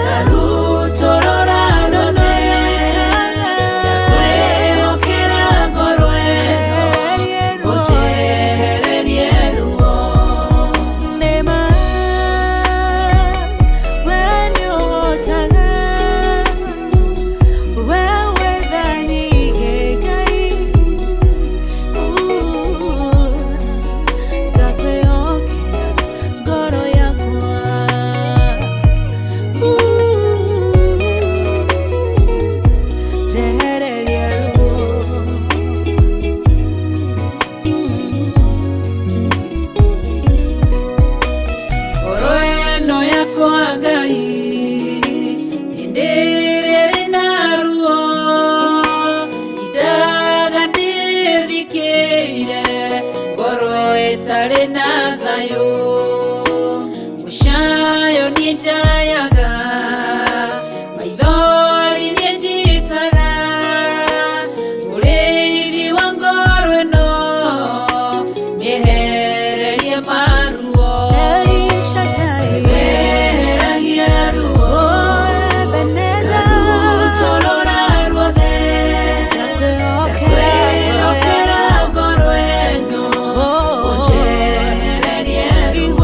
Speaker 5: karutũrũra ruothe. Ndakwĩhokera ngoro ĩno, ũnjehererie ruo. Ngoro ĩno yakwa Ngai hĩndĩ ĩrĩa ĩna ruo, indaga ndĩthikĩire ngoro ĩtarĩ na thayũ. Mũcayo niĩ njayaga, maithori niĩ njitaga, mũrĩithi wa ngoro ĩno nĩehererie maruo. Weheragia ruo, karutũrũra ruothe. Ndakwĩhokera ngoro ĩno, ũnjehererie ruo.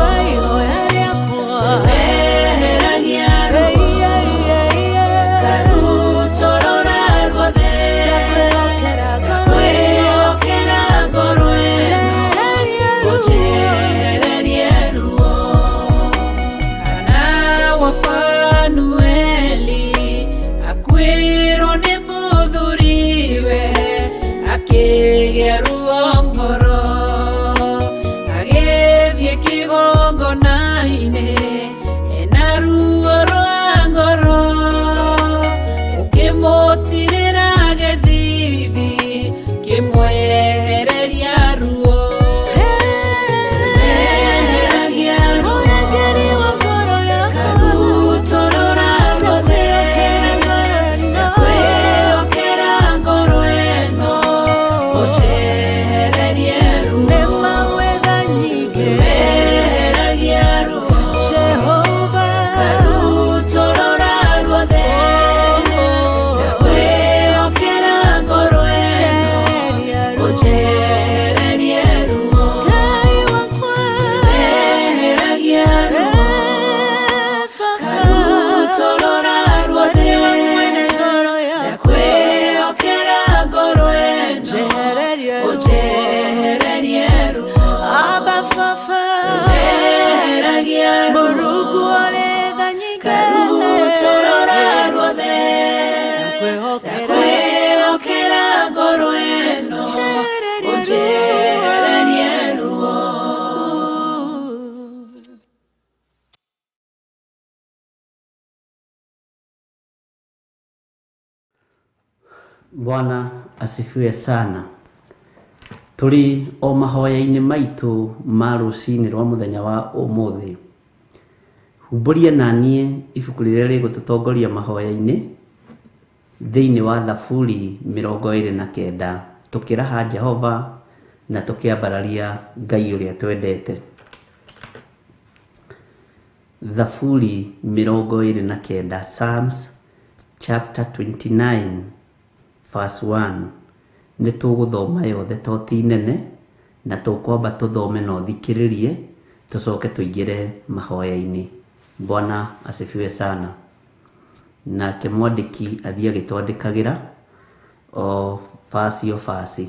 Speaker 5: Weheragia ruo, karutũrũra ruothe. Ndakwĩhokera ngoro ĩno, ũnjehererie ruo. Hana wa Fanueli akuĩrwo nĩ mũthuriwe, akĩgĩa ruo ngoro, agĩthiĩ kĩgongona-inĩ ena ruo rwa ngoro, ũkĩmũtirĩra gĩthithi kĩmwehereria ruo. Weheragia ruo, karutũrũra ruothe. Ndakwĩhokera ngoro ĩno, ũnjehererie ruo. Weheragia ruo, karutũrũra ruothe. Ndakwĩhokera ngoro ĩno, ũnjehererie ruo. Weheragia ruo, karutũrũra ruothe. Ndakwĩhokera ngoro ĩno, ũnjehererie ruo. Weheragia ruo, karutũrũra ruothe. Ndakwĩhokera ngoro ĩno, ũnjehererie ruo.
Speaker 4: Bwana asifiwe sana. Tũrĩ o mahoya-inĩ maitũ ma rũcinĩ rwa mũthenya wa ũmũthĩ. Humbũria na niĩ ibuku rĩrĩa rĩgũtũtongoria mahoya-inĩ. Thĩinĩ wa Thaburi 29 tũkĩraha Jehova na tũkĩambararia Ngai ũrĩa twendete. Thaburi 29, Psalms chapter 29 verse 1. Nĩ tũgũthoma yothe to ti nene, na tũkwamba tũthome na ũthikĩrĩrie, tũcoke tũingĩre mahoya-inĩ. Bwana asifiwe sana. Nake mwandĩki athiĩ agĩtwandĩkagĩra o verse o verse.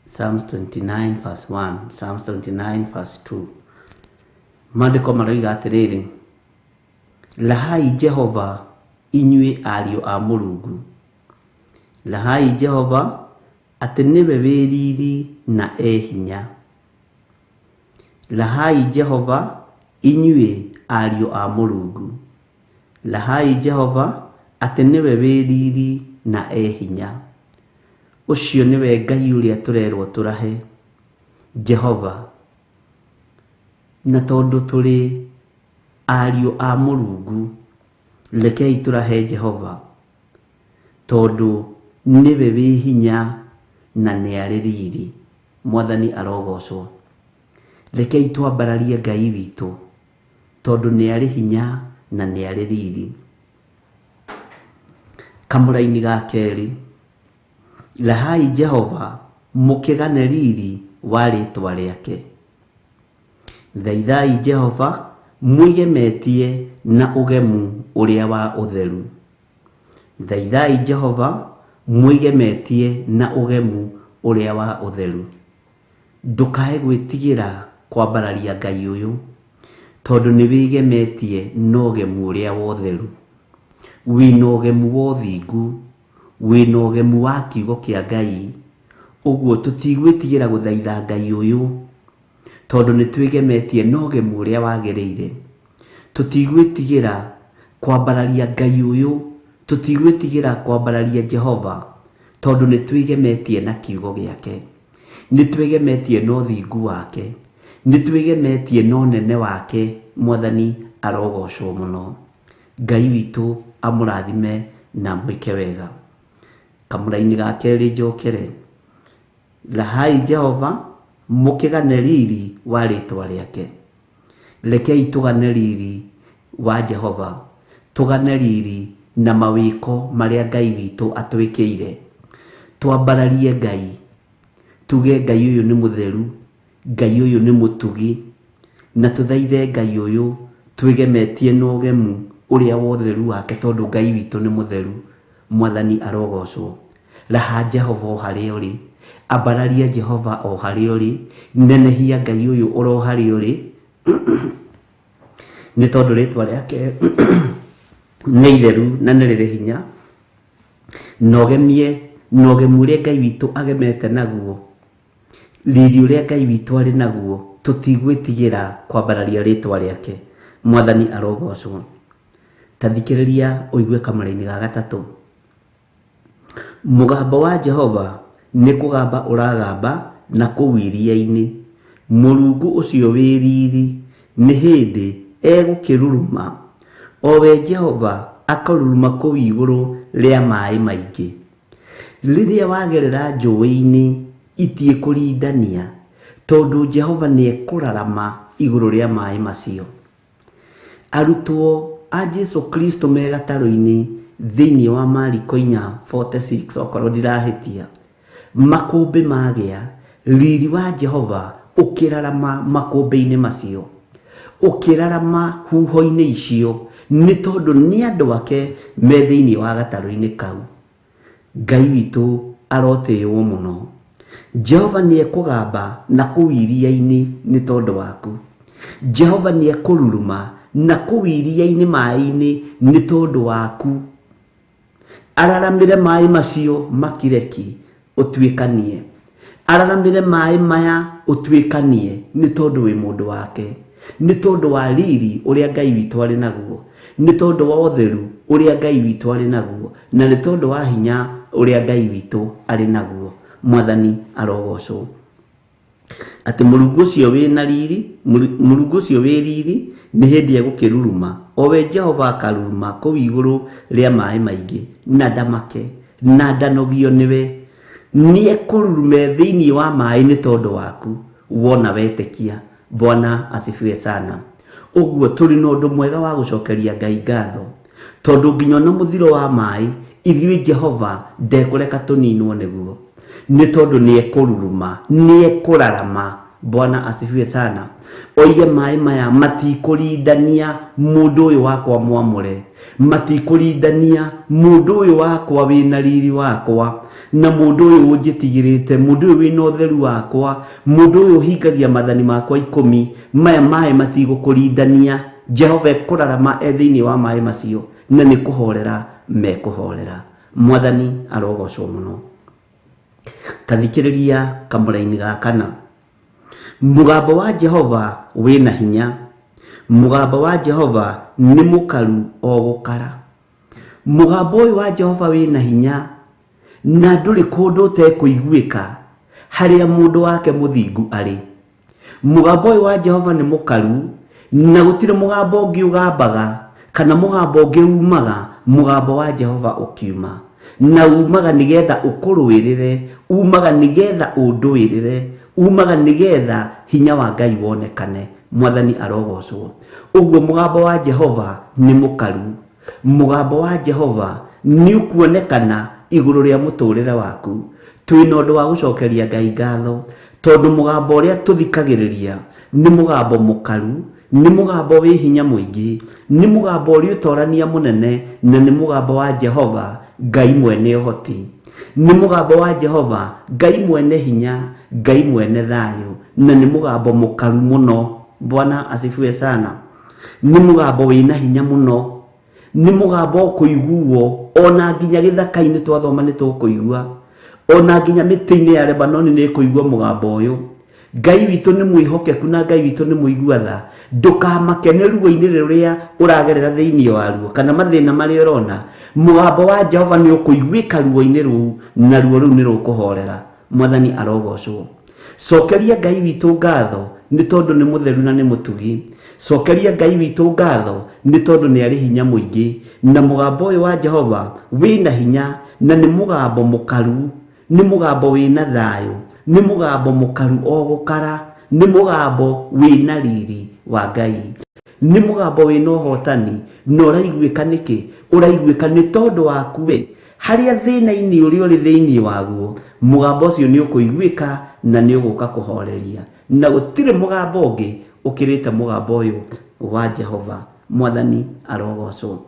Speaker 4: Psalms 29 verse 1, Psalms 29 verse 2. Maandĩko maroiga atĩrĩrĩ, Rahai Jehova inyuĩ ariũ a Mũrungu, rahai Jehova atĩ nĩwe wĩ riri na e hinya. Rahai Jehova inyuĩ ariũ a Mũrungu, rahai Jehova atĩ nĩwe wĩ riri na e hinya. Ũcio nĩwe Ngai ũrĩa tũrerwo tũrahe, Jehova. Na tondũ tũrĩ ariũ a Mũrungu, rekei tũrahe Jehova, tondũ nĩwe wĩ hinya na nĩ arĩ riri. Mwathani arogocwo. Rekei twambararie Ngai witũ, tondũ nĩ arĩ hinya na nĩ arĩ riri. Kamũraini ga kerĩ, rahai Jehova mũkĩgane riri wa rĩtwa rĩake. Thaithai Jehova mwĩgemetie na ũgemu ũrĩa wa ũtheru. Thaithai Jehova mwĩgemetie na ũgemu ũrĩa wa ũtheru. Ndũkae gwĩtigĩra kwambararia Ngai ũyũ, tondũ nĩ wĩgemetie na ũgemu ũrĩa wa ũtheru. Wĩna ũgemu wa ũthingu, wĩna ũgemu wa kiugo kĩa Ngai. Ũguo tũtigwĩtigĩra gũthaitha Ngai ũyũ, tondũ nĩ twĩgemetie na ũgemu ũrĩa wagĩrĩire. Tũtigwĩtigĩra kwambararia Ngai ũyũ, tũtigwĩtigĩra kwambararia Jehova, tondũ nĩ twĩgemetie na kiugo gĩake. Nĩ twĩgemetie na ũthingu wake, nĩ twĩgemetie na ũnene wake. Mwathani arogocwo mũno. Ngai witũ amũrathime na amwĩke wega. Kamũraini ga kerĩ njokere, rahai Jehova mũkĩgane riri wa rĩtwa rĩake. Rekei tũgane riri wa Jehova, tũgane riri na mawĩko marĩa Ngai witũ atwĩkĩire. Twambararie Ngai, tuge Ngai ũyũ nĩ mũtheru, Ngai ũyũ nĩ mũtugi, na tũthaithe Ngai ũyũ twĩgemetie na ũgemu ũrĩa wa ũtheru wake, tondũ Ngai witũ nĩ mũtheru. Mwathani arogocwo. Raha Jehova o harĩa ũrĩ, ambararia Jehova o harĩa ũrĩ, nenehia Ngai ũyũ oro harĩa ũrĩ, nĩ tondũ rĩtwa rĩake nĩ itheru na nĩ rĩrĩ hinya. Na ũgemie na ũgemu ũrĩa Ngai witũ agemete naguo, riri ũrĩa Ngai witũ arĩ naguo, tũtigwĩtigĩra kwambararia rĩtwa rĩake. Mwathani arogocwo. Ta thikĩrĩria ũigue kamũraini ga gatatũ. Mũgambo wa Jehova nĩ kũgamba ũragamba na kũu iria-inĩ. Mũrungu ũcio wĩ riri nĩ hĩndĩ egũkĩruruma, o we Jehova akaruruma kũu igũrũ rĩa maĩ maingĩ. Rĩrĩa wagerera njũĩ-inĩ itiĩkũrindania, tondũ Jehova nĩ ekũrarama igũrũ rĩa maĩ macio. Arutwo a Jesu Kristo me gatarũ-inĩ thĩinĩ wa Mariko 4:46, okorwo ndirahĩtia, makũmbĩ magĩa, riri wa Jehova ũkĩrarama makũmbĩ-inĩ macio, ũkĩrarama huho-inĩ icio, nĩ tondũ nĩ andũ ake me thĩinĩ wa gatarũ-inĩ kau. Ngai witũ arotĩĩwo mũno. Jehova nĩ ekũgamba na kũu iria-inĩ nĩ tondũ waku. Jehova nĩ ekũruruma na kũu iria-inĩ maĩ-inĩ nĩ tondũ waku. Araramĩre maĩ macio makireki ũtuĩkanie, araramĩre maĩ maya ũtuĩkanie, nĩ tondũ wĩ mũndũ wake, nĩ tondũ wa riri ũrĩa Ngai witũ arĩ naguo, nĩ tondũ wa ũtheru ũrĩa Ngai witũ arĩ naguo, na nĩ tondũ wa hinya ũrĩa Ngai witũ arĩ naguo. Mwathani arogocwo. Atĩ Mũrungu ũcio wĩna riri, Mũrungu ũcio wĩ riri nĩ hĩndĩ egũkĩruruma, o we Jehova akaruruma kũu igũrũ rĩa maĩ maingĩ, na ndamake na ndanogio nĩwe. Nĩekũrurume thĩinĩ wa maĩ nĩ tondũ waku wona wetĩkia. Bwana asifiwe sana. Ũguo tũrĩ na ũndũ mwega wa gũcokeria Ngai ngatho, tondũ nginya ona mũthiro wa maĩ ithuĩ Jehova ndekũreka tũninwo nĩguo, nĩ tondũ nĩekũruruma, nĩekũrarama. Bwana asifiwe sana. Oige maĩ maya matikũrindania mũndũ ũyũ wakwa mwamũre, matikũrindania mũndũ ũyũ wakwa wĩna riri wakwa, na mũndũ ũyũ ũnjĩtigĩrĩte, mũndũ ũyũ wĩna ũtheru wakwa, mũndũ ũyũ ũhingagia mathani makwa 10. Maya maĩ matigũkũrindania. Jehova ekũrarama e thĩinĩ wa maĩ macio, na nĩ kũhorera mekũhorera. Mwathani arogocwo mũno. Tathikĩrĩria kamũraini ga kana. Mũgambo wa Jehova wĩna hinya, mũgambo wa Jehova nĩ mũkaru o gũkara. Mũgambo ũyũ wa Jehova wĩna hinya, na ndũrĩ kũndũ ũtekũiguĩka harĩa mũndũ wake mũthingu arĩ. Mũgambo ũyũ wa Jehova nĩ mũkaru, na gũtirĩ mũgambo ũngĩ ũgambaga kana mũgambo ũngĩ umaga, mũgambo wa Jehova ũkiuma. Na umaga nĩgetha ũkũrũĩrĩre, umaga nĩgetha ũndũĩrĩre, umaga nĩgetha hinya wa Ngai wonekane. Mwathani arogocwo. Ũguo mũgambo wa Jehova nĩ mũkaru, mũgambo wa Jehova nĩ ũkuonekana igũrũ rĩa mũtũrĩre waku. Twĩna ũndũ wa gũcokeria Ngai ngatho, tondũ mũgambo ũrĩa tũthikagĩrĩria nĩ mũgambo mũkaru, nĩ mũgambo wĩ hinya mũingĩ, nĩ mũgambo ũrĩ ũtorania mũnene, na nĩ mũgambo wa Jehova Ngai mwene ũhoti, nĩ mũgambo wa Jehova Ngai mwene hinya, Ngai mwene thayũ, na nĩ mũgambo mũkaru mũno. Bwana asifiwe sana. Nĩ mũgambo wĩna hinya mũno, nĩ mũgambo ũkũiguo ona nginya gĩthaka-inĩ twathoma nĩ tũkũigua, ona nginya mĩtĩ-inĩ ya Lebanoni nĩ ĩkũigua mũgambo ũyũ. Ngai witũ nĩ mwĩhokeku na Ngai witũ nĩ mũigua tha. Ndũkamake nĩ ruo-inĩ rũrĩa ũragerera thĩinĩ waruo kana mathĩna marĩa ũrona. Mũgambo wa Jehova nĩ ũkũiguĩka ruo-inĩ rũu, na ruo rũu nĩ rũkũhorera. Mwathani arogocwo. Cokeria Ngai witũ ngatho nĩ tondũ nĩ mũtheru na nĩ mũtugi. Cokeria Ngai witũ ngatho nĩ tondũ nĩ arĩ hinya mũingĩ, na mũgambo ũyũ wa Jehova wĩna hinya, na nĩ mũgambo mũkaru, nĩ mũgambo wĩna thayũ, nĩ mũgambo mũkaru o gũkara, nĩ mũgambo wĩna riri wa Ngai, nĩ mũgambo wĩna ũhotani. Na ũraiguĩka nĩkĩ? Ũraiguĩka nĩ tondũ waku we harĩa thĩna-inĩ ũrĩa ũrĩ thĩinĩ waguo, mũgambo ũcio nĩ ũkũiguĩka na nĩ ũgũka kũhoreria, na gũtirĩ mũgambo ũngĩ ũkĩrĩte mũgambo ũyũ wa Jehova. Mwathani arogocwo.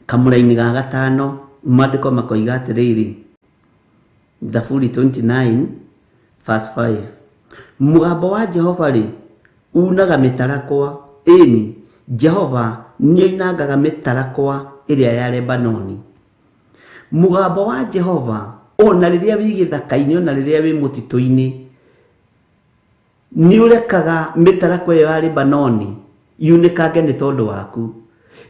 Speaker 4: Kamũraini ga gatano, maandĩko makoiga atĩrĩrĩ, Thaburi 29 verse 5, mũgambo wa Jehova rĩ unaga mĩtarakwa, ĩni Jehova nĩoinangaga mĩtarakwa ĩrĩa ya Lebanoni. Mũgambo wa Jehova ona rĩrĩa wĩ gĩthaka-inĩ, ona rĩrĩa wĩ mũtitũ-inĩ, nĩ ũrekaga mĩtarakwa ĩyo ya Lebanoni yunĩkange nĩ tondũ waku.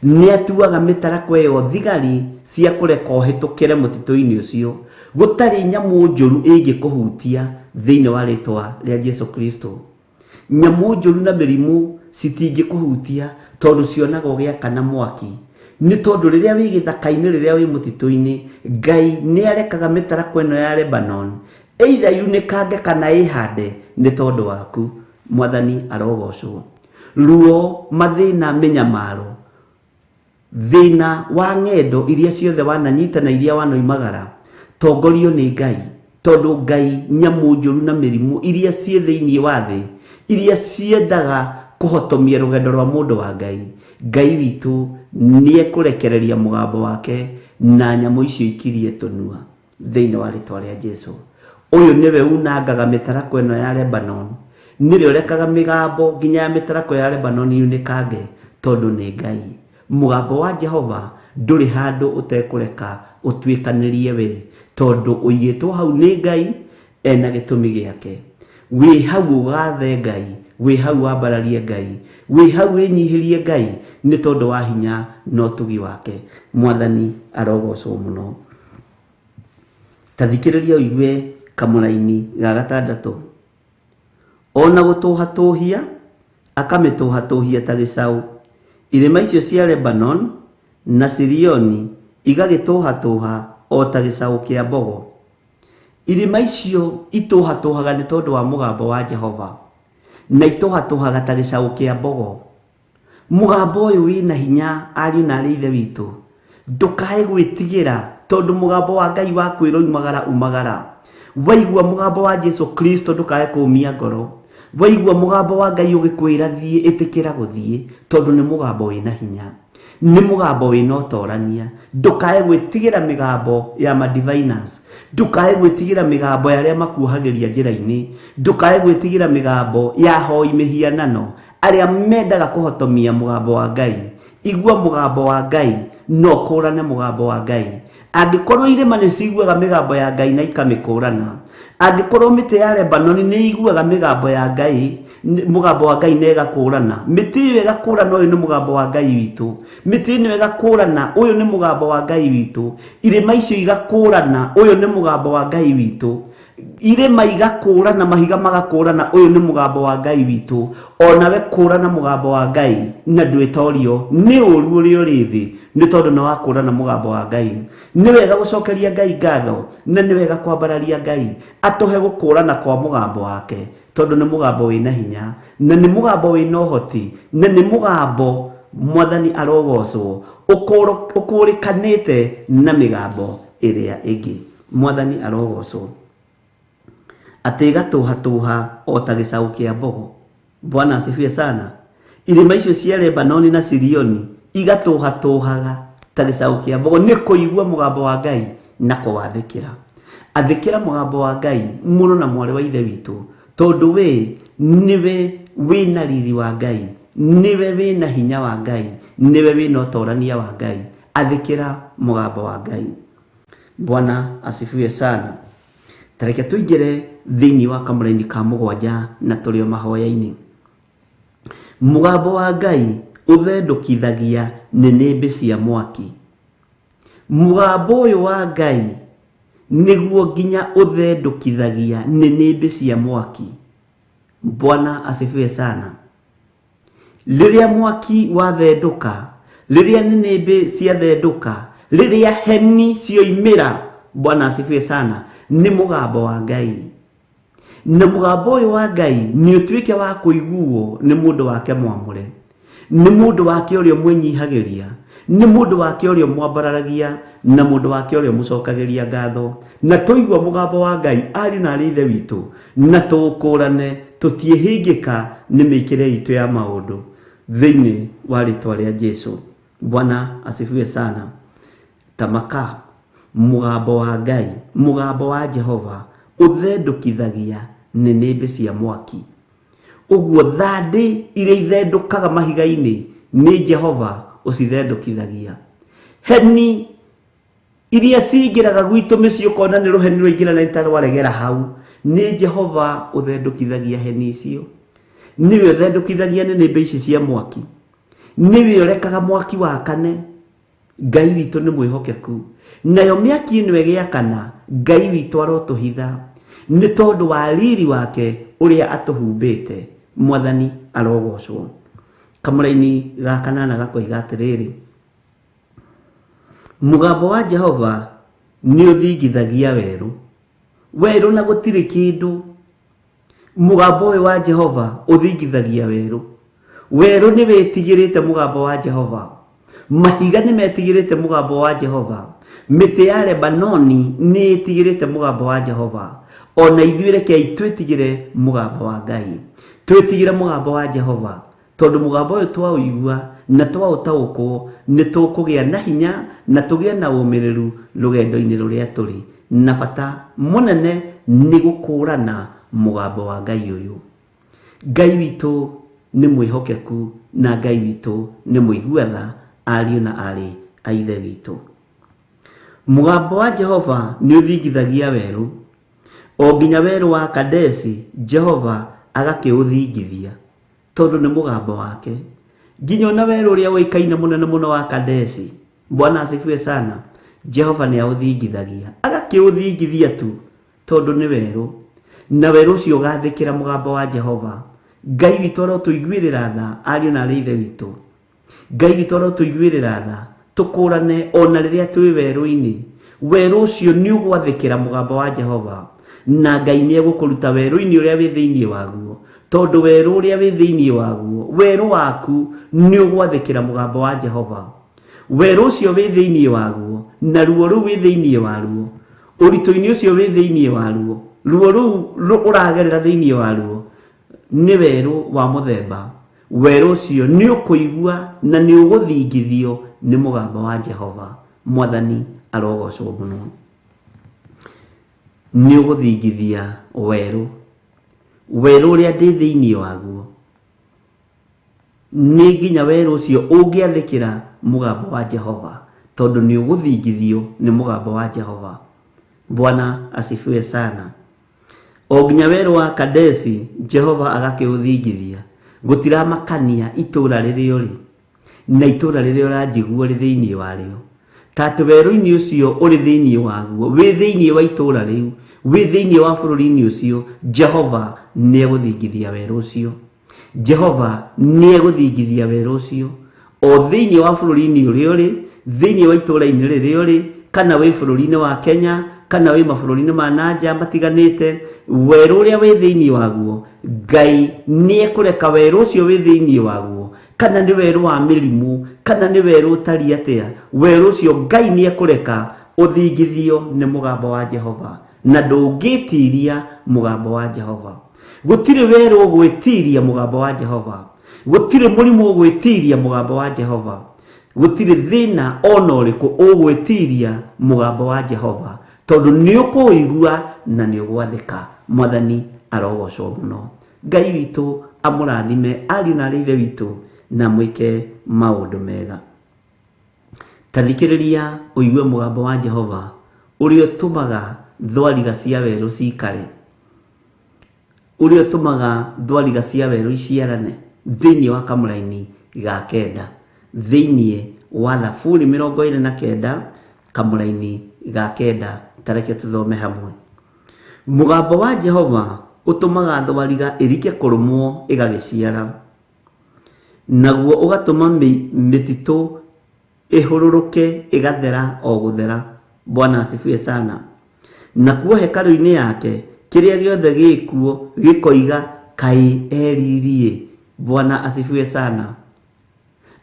Speaker 4: Nĩ atuaga mĩtarakwa ĩyo thigari cia kũreka ũhĩtũkĩre mũtitũ-inĩ ũcio, gũtarĩ nyamũ njũru ĩngĩkũhutia thĩinĩ wa rĩtwa rĩa Jesu Kristo. Nyamũ njũru na mĩrimũ citingĩkũhutia tondũ cionaga ũgĩakana mwaki. Nĩ tondũ rĩrĩa wĩ gĩthaka-inĩ, rĩrĩa wĩ mũtitũ-inĩ, Ngai nĩ arekaga mĩtarakwa ĩno ya Lebanon either yunĩkange kana ĩhande nĩ tondũ waku. Mwathani arogocwo. Ruo, mathĩna, mĩnyamaro, thĩna wa ng'endo iria ciothe wananyita na iria wanoimagara, tongorio nĩ Ngai, tondũ Ngai nyamũ njũru na mĩrimũ iria ciĩ thĩinĩ wa thĩ, iria ciendaga kũhotomia rũgendo rwa mũndũ wa Ngai, Ngai witũ nĩekũrekereria mũgambo wake na nyamũ icio ikirie tũnua thĩinĩ wa rĩtwa rĩa Jesu. Ũyũ nĩwe unangaga mĩtarakwa ĩno ya Lebanon, nĩrĩo ũrekaga mĩgambo nginya ya mĩtarakwa ya Lebanon yunĩkange, tondũ nĩ Ngai. Mũgambo wa Jehova ndũrĩ handũ ũtekũreka ũtuĩkanĩrie we, tondũ ũigĩtwo hau nĩ Ngai ena gĩtũmi gĩake. Wĩ hau ũgathe Ngai, wĩ hau wambararie Ngai, wĩ hau wĩnyihĩrie Ngai nĩ tondũ wa hinya na ũtugi wake. Mwathani arogocwo mũno. Ta thikĩrĩria ũigue kamũraini ga gatandatũ. Ona gũtũhatũhia akamĩtũhatũhia ta gĩcaũ. Irĩma icio cia Lebanon na Sirioni igagĩtũhatũha o ta gĩcaũ kĩa mbogo. Irĩma icio itũhatũhaga nĩ tondũ wa mũgambo wa Jehova, na itũhatũhaga ta gĩcaũ kĩa mbogo. Mũgambo ũyũ wĩna hinya, ariũ na arĩ ithe witũ, ndũkae gwĩtigĩra, tondũ mũgambo wa Ngai wa kwĩra umagara umagara. Waigua mũgambo wa Jesu Kristo ndũkae kũũmia ngoro. Waigua mũgambo wa Ngai ũgĩkwĩra thiĩ, ĩtĩkĩra gũthiĩ, tondũ nĩ mũgambo wĩna hinya, nĩ mũgambo wĩna ũtorania. Ndũkae gwĩtigĩra mĩgambo ya madiviners, ndũkae gwĩtigĩra mĩgambo ya arĩa makuohagĩria njĩra-inĩ, ndũkae gwĩtigĩra mĩgambo ya hoi mĩhianano, arĩa mendaga kũhotomia mũgambo wa Ngai. Igua mũgambo wa Ngai no kũrane mũgambo wa Ngai. Angĩkorwo irĩma nĩ ciguaga mĩgambo ya Ngai na ikamĩkũrana, angĩkorwo mĩtĩ ya Lebanoni nĩ iguaga mĩgambo ya Ngai, mũgambo wa Ngai na ĩgakũrana, mĩtĩ ĩyo ĩgakũrana, ũyũ nĩ mũgambo wa Ngai witũ. Mĩtĩ ĩno ĩgakũrana, ũyũ nĩ mũgambo wa Ngai witũ. Irĩma icio igakũrana, ũyũ nĩ mũgambo wa Ngai witũ. Irĩma igakũrana, mahiga magakũrana, ũyũ nĩ mũgambo wa Ngai witũ. Onawe kũrana mũgambo wa Ngai na ndwĩtorio nĩ ũru ũrĩa ũrĩ thĩ, nĩ tondũ nĩ wakũrana mũgambo wa Ngai. Nĩ wega gũcokeria Ngai ngatho, na nĩ wega kwambararia Ngai atũhe gũkũrana kwa mũgambo wake, tondũ nĩ mũgambo wĩna hinya, na nĩ mũgambo wĩna ũhoti, na nĩ mũgambo Mwathani arogocwo ũkũrĩkanĩte na mĩgambo ĩrĩa ĩngĩ. Mwathani arogocwo atĩ ĩgatũhatũha o ta gĩcaũ kĩa mbogo. Bwana asifiwe sana. Irĩma icio cia Lebanoni na Sirioni igatũhatũhaga ta gĩcaũ kĩa mbogo nĩ kũigua mũgambo wa Ngai na kũwathĩkĩra. Athĩkĩra mũgambo wa Ngai mũrũ na mwarĩ wa ithe witũ, tondũ we nĩwe wĩna riri wa Ngai, nĩwe wĩna hinya wa Ngai, nĩwe wĩna ũtorania wa Ngai. Athĩkĩra mũgambo wa Ngai. Bwana asifiwe sana. Tareke tũingĩre thĩinĩ wa kamũraini ka mũgwanja na tũrĩ o mahoya-inĩ. Mũgambo wa Ngai ũthendũkithagia nĩnĩmbĩ cia mwaki. Mũgambo ũyũ wa Ngai nĩguo nginya ũthendũkithagia nĩnĩmbĩ cia mwaki. Bwana asifiwe sana. Rĩrĩa mwaki wathendũka, rĩrĩa nĩnĩmbĩ ciathendũka, rĩrĩa heni cioimĩra, Bwana asifiwe sana, nĩ mũgambo wa Ngai. Na mũgambo ũyũ wa Ngai nĩ ũtuĩke wa kũiguo nĩ mũndũ wake mwamũre, nĩ mũndũ wake ũrĩa mwĩnyihagĩria, nĩ mũndũ wake ũrĩa mwambararagia, na mũndũ wake ũrĩa mũcokagĩria ngatho. Na tũigua mũgambo wa Ngai, ariũ na arĩ ithe witũ, na tũũkũrane, tũtiĩhĩngĩka nĩ mĩikĩre itũ ya maũndũ thĩinĩ wa rĩtwa rĩa Jesu. Bwana asifiwe sana. Tamaka mũgambo wa Ngai, mũgambo wa Jehova ũthendũkithagia nĩnĩmbĩ cia mwaki. Ũguo thandĩ iria ithendũkaga mahiga-inĩ nĩ Jehova ũcithendũkithagia. Heni iria cingĩraga gwitũ mĩciĩ ũkona nĩ rũheni rwaingĩra na nĩ rwaregera hau, nĩ Jehova ũthendũkithagia heni icio. Nĩwe ũthendũkithagia nĩnĩmbĩ ici cia mwaki, nĩwe ũrekaga mwaki wakane. Ngai witũ nĩ mwĩhokeku, nayo mĩaki ĩno ĩgĩakana, Ngai witũ arotũhitha nĩ tondũ wa riri wake ũrĩa atũhumbĩte. Mwathani arogocwo. Kamũraini ga kanana gakoiga atĩrĩrĩ, mũgambo wa Jehova nĩ ũthingithagia werũ, werũ na gũtirĩ kĩndũ. Mũgambo ũyũ wa Jehova ũthingithagia werũ, werũ nĩ wĩtigĩrĩte mũgambo wa Jehova, mahiga nĩ metigĩrĩte mũgambo wa Jehova, mĩtĩ ya Lebanoni nĩ ĩtigĩrĩte mũgambo wa Jehova. Ona ithuĩ rekei twĩtigĩre mũgambo wa Ngai, twĩtigĩre mũgambo wa Jehova, tondũ mũgambo ũyũ twaũigua na twaũtaũkwo nĩ tũkũgĩa na hinya na tũgĩe na ũmĩrĩru rũgendo-inĩ rũrĩa tũrĩ. Na bata mũnene nĩ gũkũrana mũgambo wa Ngai ũyũ. Ngai witũ nĩ mwĩhokeku na Ngai witũ nĩ mũigua tha, ariũ na aarĩ a ithe witũ. Mũgambo wa Jehova nĩ ũthingithagia werũ, o nginya werũ wa Kadesi Jehova agakĩũthingithia, tondũ nĩ mũgambo wake. Nginya ona werũ ũrĩa ũĩkaine mũnene mũno wa Kadesi, Bwana asifiwe sana, Jehova nĩ aũthingithagia, agakĩũthingithia tu tondũ nĩ werũ. Na werũ ũcio ũgathĩkĩra mũgambo wa Jehova. Ngai witũ arotũiguĩrĩra tha, ariũ na arĩ ithe witũ. Ngai witũ arotũiguĩrĩra tha, tũkũrane ona rĩrĩa twĩ werũ-inĩ. Werũ ũcio nĩ ũgwathĩkĩra mũgambo wa Jehova, na Ngai nĩ egũkũruta werũ-inĩ ũrĩa wĩ thĩinĩ waguo, tondũ werũ ũrĩa wĩ thĩinĩ waguo, werũ waku nĩ ũgwathĩkĩra mũgambo wa Jehova. Werũ ũcio wĩ thĩinĩ waguo, na ruo rũu wĩ thĩinĩ waruo, ũritũ-inĩ ũcio wĩ thĩinĩ waruo, ruo rũu ũragerera thĩinĩ waruo nĩ werũ wa mũthemba. Werũ ũcio nĩ ũkũigua na nĩ ũgũthingithio nĩ mũgambo wa Jehova. Mwathani arogocwo mũno. Nĩ ũgũthingithia werũ, werũ ũrĩa ndĩ thĩinĩ waguo, nĩ nginya werũ ũcio ũngĩathĩkĩra mũgambo wa Jehova, tondũ nĩ ũgũthingithio nĩ mũgambo wa Jehova. Bwana asifiwe sana. O nginya werũ wa Kadesi Jehova agakĩũthingithia. Gũtiramakania itũũra rĩrĩa ũrĩ na itũũra rĩrĩa ũranjigua ũrĩ thĩinĩ warĩo, ta atĩ werũ-inĩ ũcio ũrĩ thĩinĩ waguo, wĩ thĩinĩ wa itũũra rĩu, wĩ thĩinĩ wa bũrũri-inĩ ũcio, Jehova nĩ egũthingithia werũ ũcio. Jehova nĩ egũthingithia werũ ũcio o thĩinĩ wa bũrũri-inĩ ũrĩa ũrĩ, thĩinĩ wa itũũra-inĩ rĩrĩa ũrĩ, kana wĩ bũrũri-inĩ wa Kenya, kana wĩ mabũrũri-inĩ ma nanja matiganĩte, werũ ũrĩa wĩ thĩinĩ waguo, Ngai nĩ ekũreka werũ ũcio wĩ thĩinĩ waguo, kana nĩ werũ wa mĩrimũ, kana nĩ werũ ũtariĩ atĩa, werũ ũcio Ngai nĩ ekũreka ũthingithio nĩ mũgambo wa Jehova, na ndũngĩtiria mũgambo wa Jehova. Gũtirĩ werũ ũgwĩtiria mũgambo wa Jehova, gũtirĩ mũrimũ ũgwĩtiria mũgambo wa Jehova, gũtirĩ thĩna ona ũrĩkũ ũgwĩtiria mũgambo wa Jehova, tondũ nĩ ũkũũigua na nĩ ũgwathĩka. Mwathani arogocwo mũno. Ngai witũ amũrathime ariũ na arĩ ithe witũ, na mwĩke maũndũ mega. Ta thikĩrĩria ũigue mũgambo wa Jehova ũrĩa ũtũmaga thwariga cia werũ cikare, ũrĩa ũtũmaga thwariga cia werũ iciarane thĩinĩ wa kamũraini ga kenda, thĩinĩ wa Thaburi 29 kamũraini ga kenda. Ta reke tũthome hamwe. Mũgambo wa Jehova ũtũmaga thwariga ĩrike kũrũmwo ĩgagĩciara, naguo ũgatũma mĩtitũ ĩhũrũrũke ĩgathera o gũthera. Bwana asifiwe sana. Nakuo hekarũ-inĩ yake kĩrĩa gĩothe gĩkuo gĩkoiga kaĩ eririe. Bwana asifiwe sana.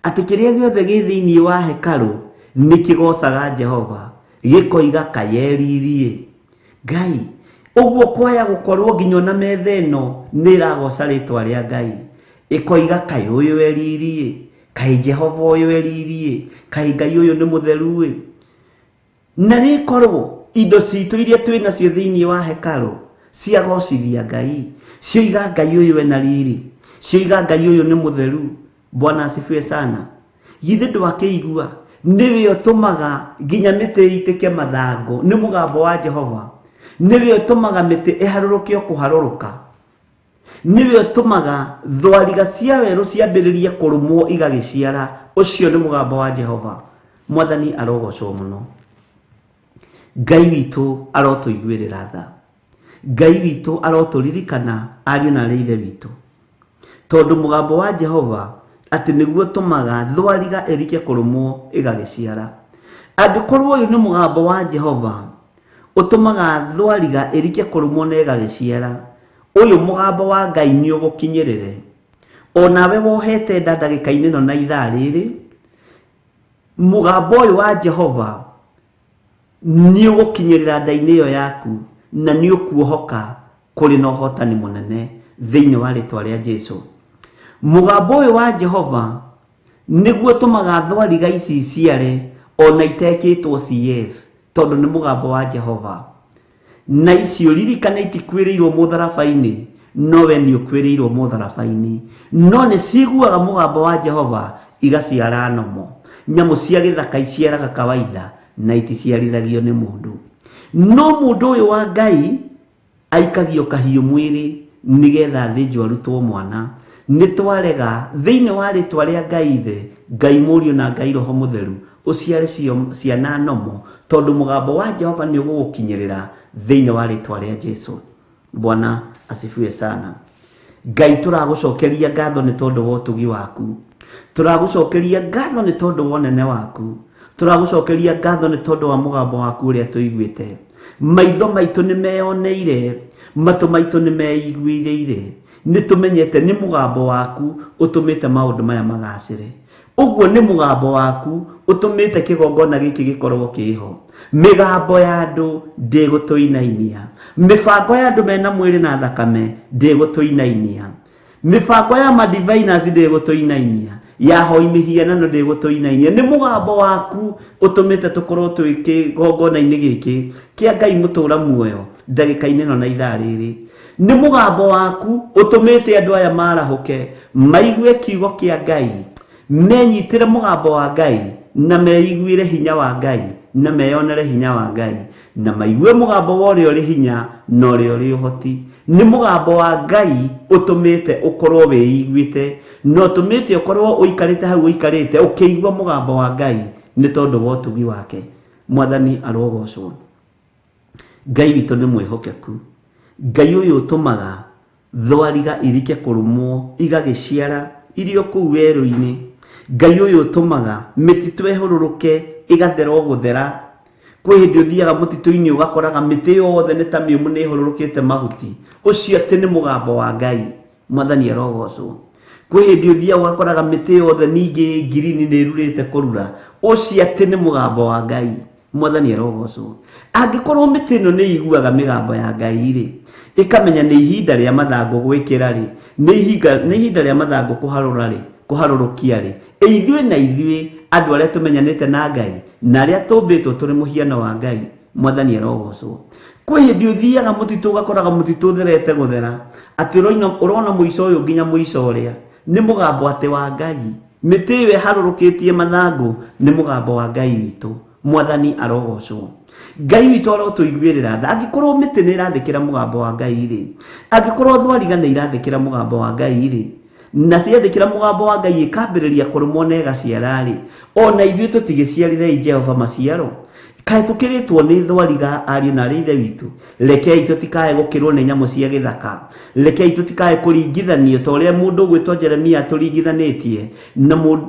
Speaker 4: Atĩ kĩrĩa gĩothe gĩ thĩinĩ wa hekarũ nĩ kĩgocaga Jehova, gĩkoiga kaĩ eririe. Ngai ũguo kwaya gũkorwo nginya ona metha ĩno nĩ ĩragoca rĩtwa rĩa Ngai, ĩkoiga kaĩ ũyũ eririe, kaĩ Jehova ũyũ eririe, kaĩ Ngai ũyũ nĩ mũtheru-ĩ. Na rĩkorwo indo citũ iria twĩ nacio thĩinĩ wa hekarũ ciagocithia Ngai, cioiga Ngai ũyũ ena riri, cioiga Ngai ũyũ nĩ mũtheru. Bwana asifiwe sana. Githĩ ndwakĩigua nĩwe ũtũmaga nginya mĩtĩ ĩitĩke mathango nĩ mũgambo wa Jehova, nĩwe ũtũmaga mĩtĩ ĩharũrũke o kũharũrũka, nĩwe ũtũmaga thwariga cia werũ ciambĩrĩrie kũrũmwo igagĩciara. Ũcio nĩ mũgambo wa Jehova. Mwathani arogocwo mũno. Ngai witũ arotũiguĩrĩra tha. Ngai witũ arotũririkana ariũ na arĩ ithe witũ, tondũ mũgambo wa Jehova atĩ nĩguo ũtũmaga thwariga ĩrike kũrũmwo ĩgagĩciara. Angĩkorwo ũyũ nĩ mũgambo wa Jehova ũtũmaga thwariga ĩrike kũrũmwo na ĩgagĩciara, ũyũ mũgambo wa Ngai nĩ ũgũkinyĩrĩre. Onawe wohete nda ndagĩka-inĩ ĩno na ithaa rĩrĩ, mũgambo ũyũ wa Jehova nĩ ũgũkinyĩrĩra nda-inĩ ĩyo yaku, na nĩ ũkuohoka kũrĩ na ũhotani mũnene thĩinĩ wa rĩtwa rĩa Jesu. Mũgambo ũyũ wa Jehova nĩguo ũtũmaga thwariga ici ciare ona itekĩtwo CS, tondũ nĩ mũgambo wa Jehova. Na icio ririkana itikuĩrĩirwo mũtharaba-inĩ, no we nĩ ũkuĩrĩirwo mũtharaba-inĩ. No nĩ ciguaga mũgambo wa Jehova igaciara nomo. Nyamũ cia gĩthaka iciaraga kawaida na iticiarithagio nĩ mũndũ. No mũndũ ũyũ wa Ngai aikagio kahiũ mwĩrĩ nĩgetha athĩnjwo arutwo mwana. Nĩ twarega thĩinĩ wa rĩtwa rĩa Ngai Ithe, Ngai Mũriũ na Ngai Roho Mũtheru, ũciare ciana nomo, tondũ mũgambo wa Jehova nĩ ũgũgũkinyĩrĩra thĩinĩ wa rĩtwa rĩa Jesu. Bwana asifiwe sana. Ngai tũragũcokeria ngatho nĩ tondũ wa ũtugi waku, tũragũcokeria ngatho nĩ tondũ wa ũnene waku, tũragũcokeria ngatho nĩ tondũ wa mũgambo waku ũrĩa tũiguĩte. Maitho maitũ nĩ meyoneire, matũ maitũ nĩ meiguĩrĩire, nĩ tũmenyete nĩ mũgambo waku ũtũmĩte maũndũ maya magacĩre. Ũguo nĩ mũgambo waku ũtũmĩte kĩgongona gĩkĩ gĩkorwo kĩho. Mĩgambo ya andũ ndĩgũtũinainia, mĩbango ya andũ mena mwĩrĩ na thakame ndĩgũtũinainia, mĩbango ya madiviners ndĩgũtũinainia, ya hoi mĩhianano ndĩgũtũinainia. Nĩ mũgambo waku ũtũmĩte tũkorwo twĩ kĩgongona-inĩ gĩkĩ kĩa Ngai mũtũra muoyo ndagĩka-inĩ ĩno na ithaa rĩrĩ. Nĩ mũgambo waku ũtũmĩte andũ aya marahũke, maigue kiugo kĩa Ngai, menyitĩre mũgambo wa Ngai, na meiguĩre hinya wa Ngai, na meyonere hinya wa Ngai, na maigue mũgambo wa ũrĩa ũrĩ hinya na ũrĩa ũrĩ ũhoti. Nĩ mũgambo wa Ngai ũtũmĩte ũkorwo wĩiguĩte, na ũtũmĩte ũkorwo ũikarĩte hau ũikarĩte ũkĩigua mũgambo wa Ngai nĩ tondũ wa ũtugi wake. Mwathani arogocwo. Ngai witũ nĩ mwĩhokeku. Ngai ũyũ ũtũmaga thwariga irike kũrũmwo igagĩciara irio kũu werũ-inĩ. Ngai ũyũ ũtũmaga mĩtitũ ĩhũrũrũke ĩgathera o gũthera. Kwĩ hĩndĩ ũthiaga mũtitũ-inĩ ũgakoraga mĩtĩ yothe nĩ ta mĩũmũ nĩ ĩhũrũrũkĩte mahuti. Ũcio atĩ nĩ mũgambo wa Ngai. Mwathani arogocwo. Kwĩ hĩndĩ ũthiaga ũgakoraga mĩtĩ yothe ningĩ ngirini nĩ ĩrurĩte kũrura. Ũcio atĩ nĩ mũgambo wa Ngai. Mwathani arogocwo. Angĩkorwo mĩtĩ ĩno nĩ ĩiguaga mĩgambo ya Ngai rĩ, ĩkamenya nĩ ihinda rĩa mathangũ gwĩkĩra rĩ, nĩ ihinda rĩa mathangũ kũharũra rĩ, kũharũrũkia rĩ, ithuĩ na ithuĩ andũ arĩa tũmenyanĩte na Ngai na arĩa tũmbĩtwo tũrĩ mũhiano wa Ngai, Mwathani arogocwo. Kwĩ hĩndĩ ũthiaga mũtitũ ũgakoraga mũtitũ ũtherete gũthera, atĩ ũrona mũico ũyũ nginya mũico ũrĩa, nĩ mũgambo atĩ wa Ngai. Mĩtĩ ĩyo ĩharũrũkĩtie mathangũ nĩ mũgambo wa Ngai witũ. Mwathani arogocwo. Ngai witũ arotũiguĩrĩra tha. Angĩkorwo mĩtĩ nĩ ĩrathĩkĩra mũgambo wa Ngai rĩ, angĩkorwo thwariga nĩ irathĩkĩra mũgambo wa Ngai rĩ, na ciathĩkĩra mũgambo wa Ngai ĩkambĩrĩria kũrũmwo na ĩgaciara rĩ, ona ithuĩ tũtigĩciarĩrei Jehova maciaro. Kaĩ tũkĩrĩtwo nĩ thwariga ariũ na arĩ ithe witũ? Rekei tũtikae gũkĩrwo nĩ nyamũ cia gĩthaka. Rekei tũtikae kũringithanio ta ũrĩa mũndũ ũgwĩtwo Jeremia atũringithanĩtie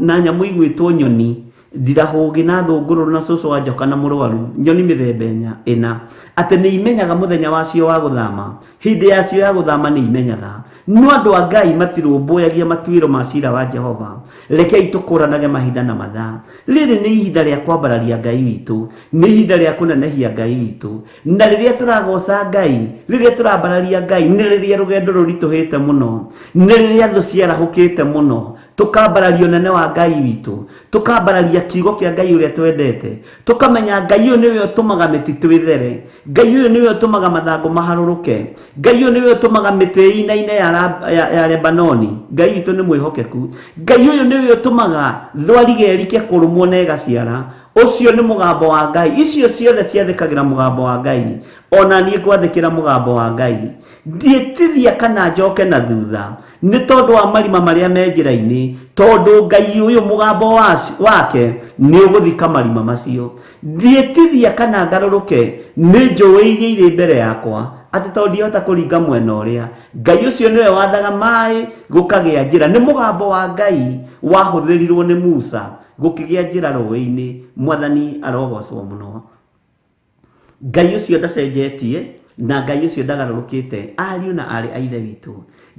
Speaker 4: na nyamũ igwĩtwo nyoni, ndirahũgĩ na thũngũrũrũ na cũcũ wa njoka na mũrwaru, nyoni mĩthemba ĩna, atĩ nĩ imenyaga mũthenya wacio wa gũthama, hĩndĩ yacio ya gũthama nĩ imenyaga. No andũ a Ngai matirũmbũyagia matuĩro ma cira wa Jehova. Rekei tũkũranage mahinda na mathaa. Rĩrĩ nĩ ihinda rĩa kwambararia Ngai witũ, nĩ ihinda rĩa kũnenehia Ngai witũ. Na rĩrĩa tũragoca Ngai, rĩrĩa tũrambararia Ngai, nĩ rĩrĩa rũgendo rũritũhĩte mũno, nĩ rĩrĩa thũ ciarahũkĩte mũno, tũkambararia ũnene wa Ngai witũ, tũkambararia kiugo kĩa Ngai ũrĩa twendete, tũkamenya Ngai ũyũ nĩwe ũtũmaga mĩtitũ ĩthere, Ngai ũyũ nĩwe ũtũmaga mathangũ maharũrũke, Ngai ũyũ nĩwe ũtũmaga mĩtĩ ĩinaine ya Lebanoni. Ngai witũ nĩ mwĩhokeku. Ngai ũyũ nĩwe ũtũmaga thwariga ĩrike kũrũmwo na ĩgaciara. Ũcio nĩ mũgambo wa Ngai. Icio ciothe ciathĩkagĩra mũgambo wa Ngai. Ona niĩ ngwathĩkĩra mũgambo wa Ngai. Ndiĩtithia kana njoke na thutha nĩ tondũ wa marima marĩa me njĩra-inĩ, tondũ Ngai ũyũ mũgambo wake nĩ ũgũthika marima macio. Ndiĩtithia kana ngarũrũke nĩ njũĩ iria irĩ mbere yakwa, atĩ tondũ ndihota kũringa mwena ũrĩa. Ngai ũcio nĩwe wathaga maĩ gũkagĩa njĩra. Nĩ mũgambo wa Ngai wahũthĩrirwo nĩ Musa gũkĩgĩa njĩra rũĩ-inĩ. Mwathani arogocwo mũno. Ngai ũcio ndacenjetie na Ngai ũcio ndagarũrũkĩte, ariũ na aarĩ a ithe witũ.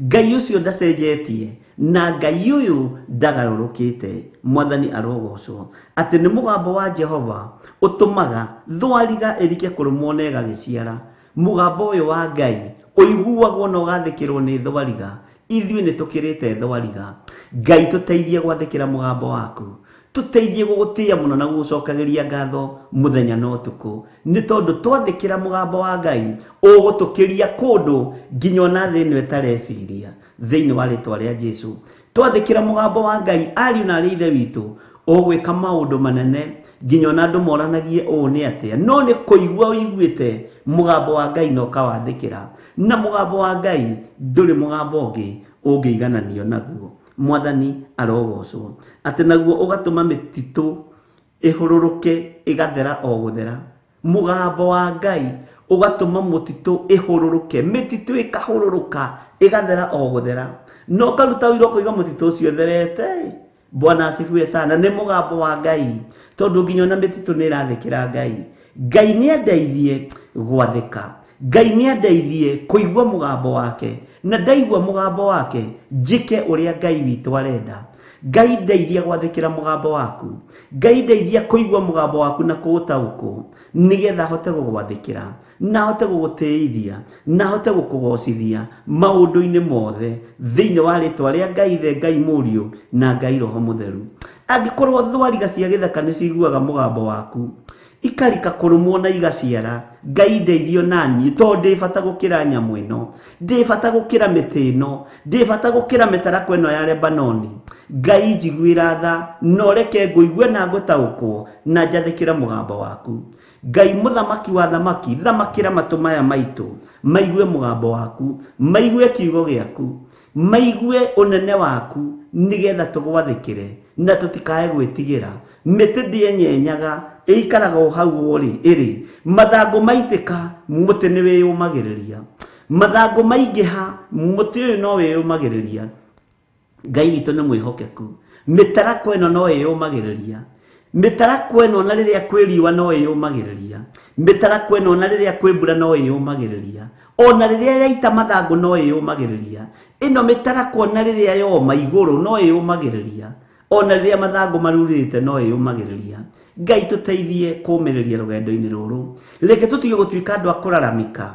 Speaker 4: Ngai ũcio ndacenjetie na Ngai ũyũ ndagarũrũkĩte. Mwathani arogocwo. Atĩ nĩ mũgambo wa Jehova ũtũmaga thwariga ĩrike kũrũmwo na ĩgagĩciara. Mũgambo ũyũ wa Ngai ũiguagwo na ũgathĩkĩrwo nĩ thwariga. Ithuĩ nĩ tũkĩrĩte thwariga. Ngai tũteithie gwathĩkĩra mũgambo waku, tũteithie gũgũtĩĩa mũno na gũgũcokagĩria ngatho mũthenya na ũtukũ, nĩ tondũ twathĩkĩra mũgambo wa Ngai ũgũtũkĩria kũndũ nginya ona thĩ ĩno ĩtareciria. Thĩinĩ wa rĩtwa rĩa Jesu, twathĩkĩra mũgambo wa Ngai, ariũ na arĩ ithe witũ, ũgwĩka maũndũ manene nginya ona andũ moranagie ũũ nĩ atĩa. No nĩ kũigua ũiguĩte mũgambo wa Ngai na ũkawathĩkĩra. Na mũgambo wa Ngai ndũrĩ mũgambo ũngĩ ũngĩigananio naguo. Mwathani arogocwo. Atĩ naguo ũgatũma mĩtitũ ĩhũrũrũke ĩgathera o gũthera. Mũgambo wa Ngai Ũgatũma mũtitũ ĩhũrũrũke, mĩtitũ ĩkahũrũrũka ĩgathera o gũthera, na ũkaruta ũira ũkoiga mũtitũ ũcio ũtherete. Bwana asifiwe sana. Nĩ mũgambo wa Ngai, tondũ nginya ona mĩtitũ nĩ ĩrathĩkĩra Ngai. Ngai nĩ andeithie gwathĩka, Ngai nĩ andeithie kũigua mũgambo wake, na ndaigua mũgambo wake njĩke ũrĩa Ngai witũ arenda. Ngai ndeithia gwathĩkĩra mũgambo waku, Ngai ndeithia kũigua mũgambo waku na kũũtaũkwo, nĩgetha hote gũgwathĩkĩra na hote gũgũtĩithia na hote gũkũgocithia maũndũ-inĩ mothe, thĩinĩ wa rĩtwa rĩa Ngai Ithe, Ngai Mũriũ na Ngai Roho Mũtheru. Angĩkorwo thwariga cia gĩthaka nĩ ciguaga mũgambo waku, ikarika kũrũmwo na igaciara, Ngai ndeithio naniĩ, tondũ ndĩ bata gũkĩra nyamũ ĩno, ndĩ bata gũkĩra mĩtĩ ĩno, ndĩ bata gũkĩra mĩtarakwa ĩno ya Lebanoni. Ngai njiguĩra tha, na ũreke ngũigue na ngũtaũkwo na njathĩkĩre mũgambo waku. Ngai mũthamaki wa thamaki, thamakĩra matũ maya maitũ, maigue mũgambo waku, maigue kiugo gĩaku, maigue ũnene waku, nĩgetha tũgwathĩkĩre na tũtikae gwĩtigĩra. Mĩtĩ ndĩenyenyaga, ĩikaraga o hau ũrĩ ĩrĩ. Mathangũ maitĩka, mũtĩ nĩ wĩyũmagĩrĩria. Mathangũ maingĩha, mũtĩ ũyũ no wĩyũmagĩrĩria. Ngai witũ nĩ mwĩhokeku. Mĩtarakwa ĩno no ĩyũmagĩrĩria. Mĩtarakwa ĩno na rĩrĩa kwĩ riũa no ĩyũmagĩrĩria. Mĩtarakwa ĩno na rĩrĩa kwĩ mbura no ĩyũmagĩrĩria. Ona rĩrĩa yaita mathangũ no ĩyũmagĩrĩria. Ĩno mĩtarakwa na rĩrĩa yoma igũrũ no ĩyũmagĩrĩria. Ona rĩrĩa mathangũ marurĩte no ĩyũmagĩrĩria. Ngai tũteithie kũũmĩrĩria rũgendo-inĩ rũrũ. Reke tũtige gũtuĩka andũ a kũraramika.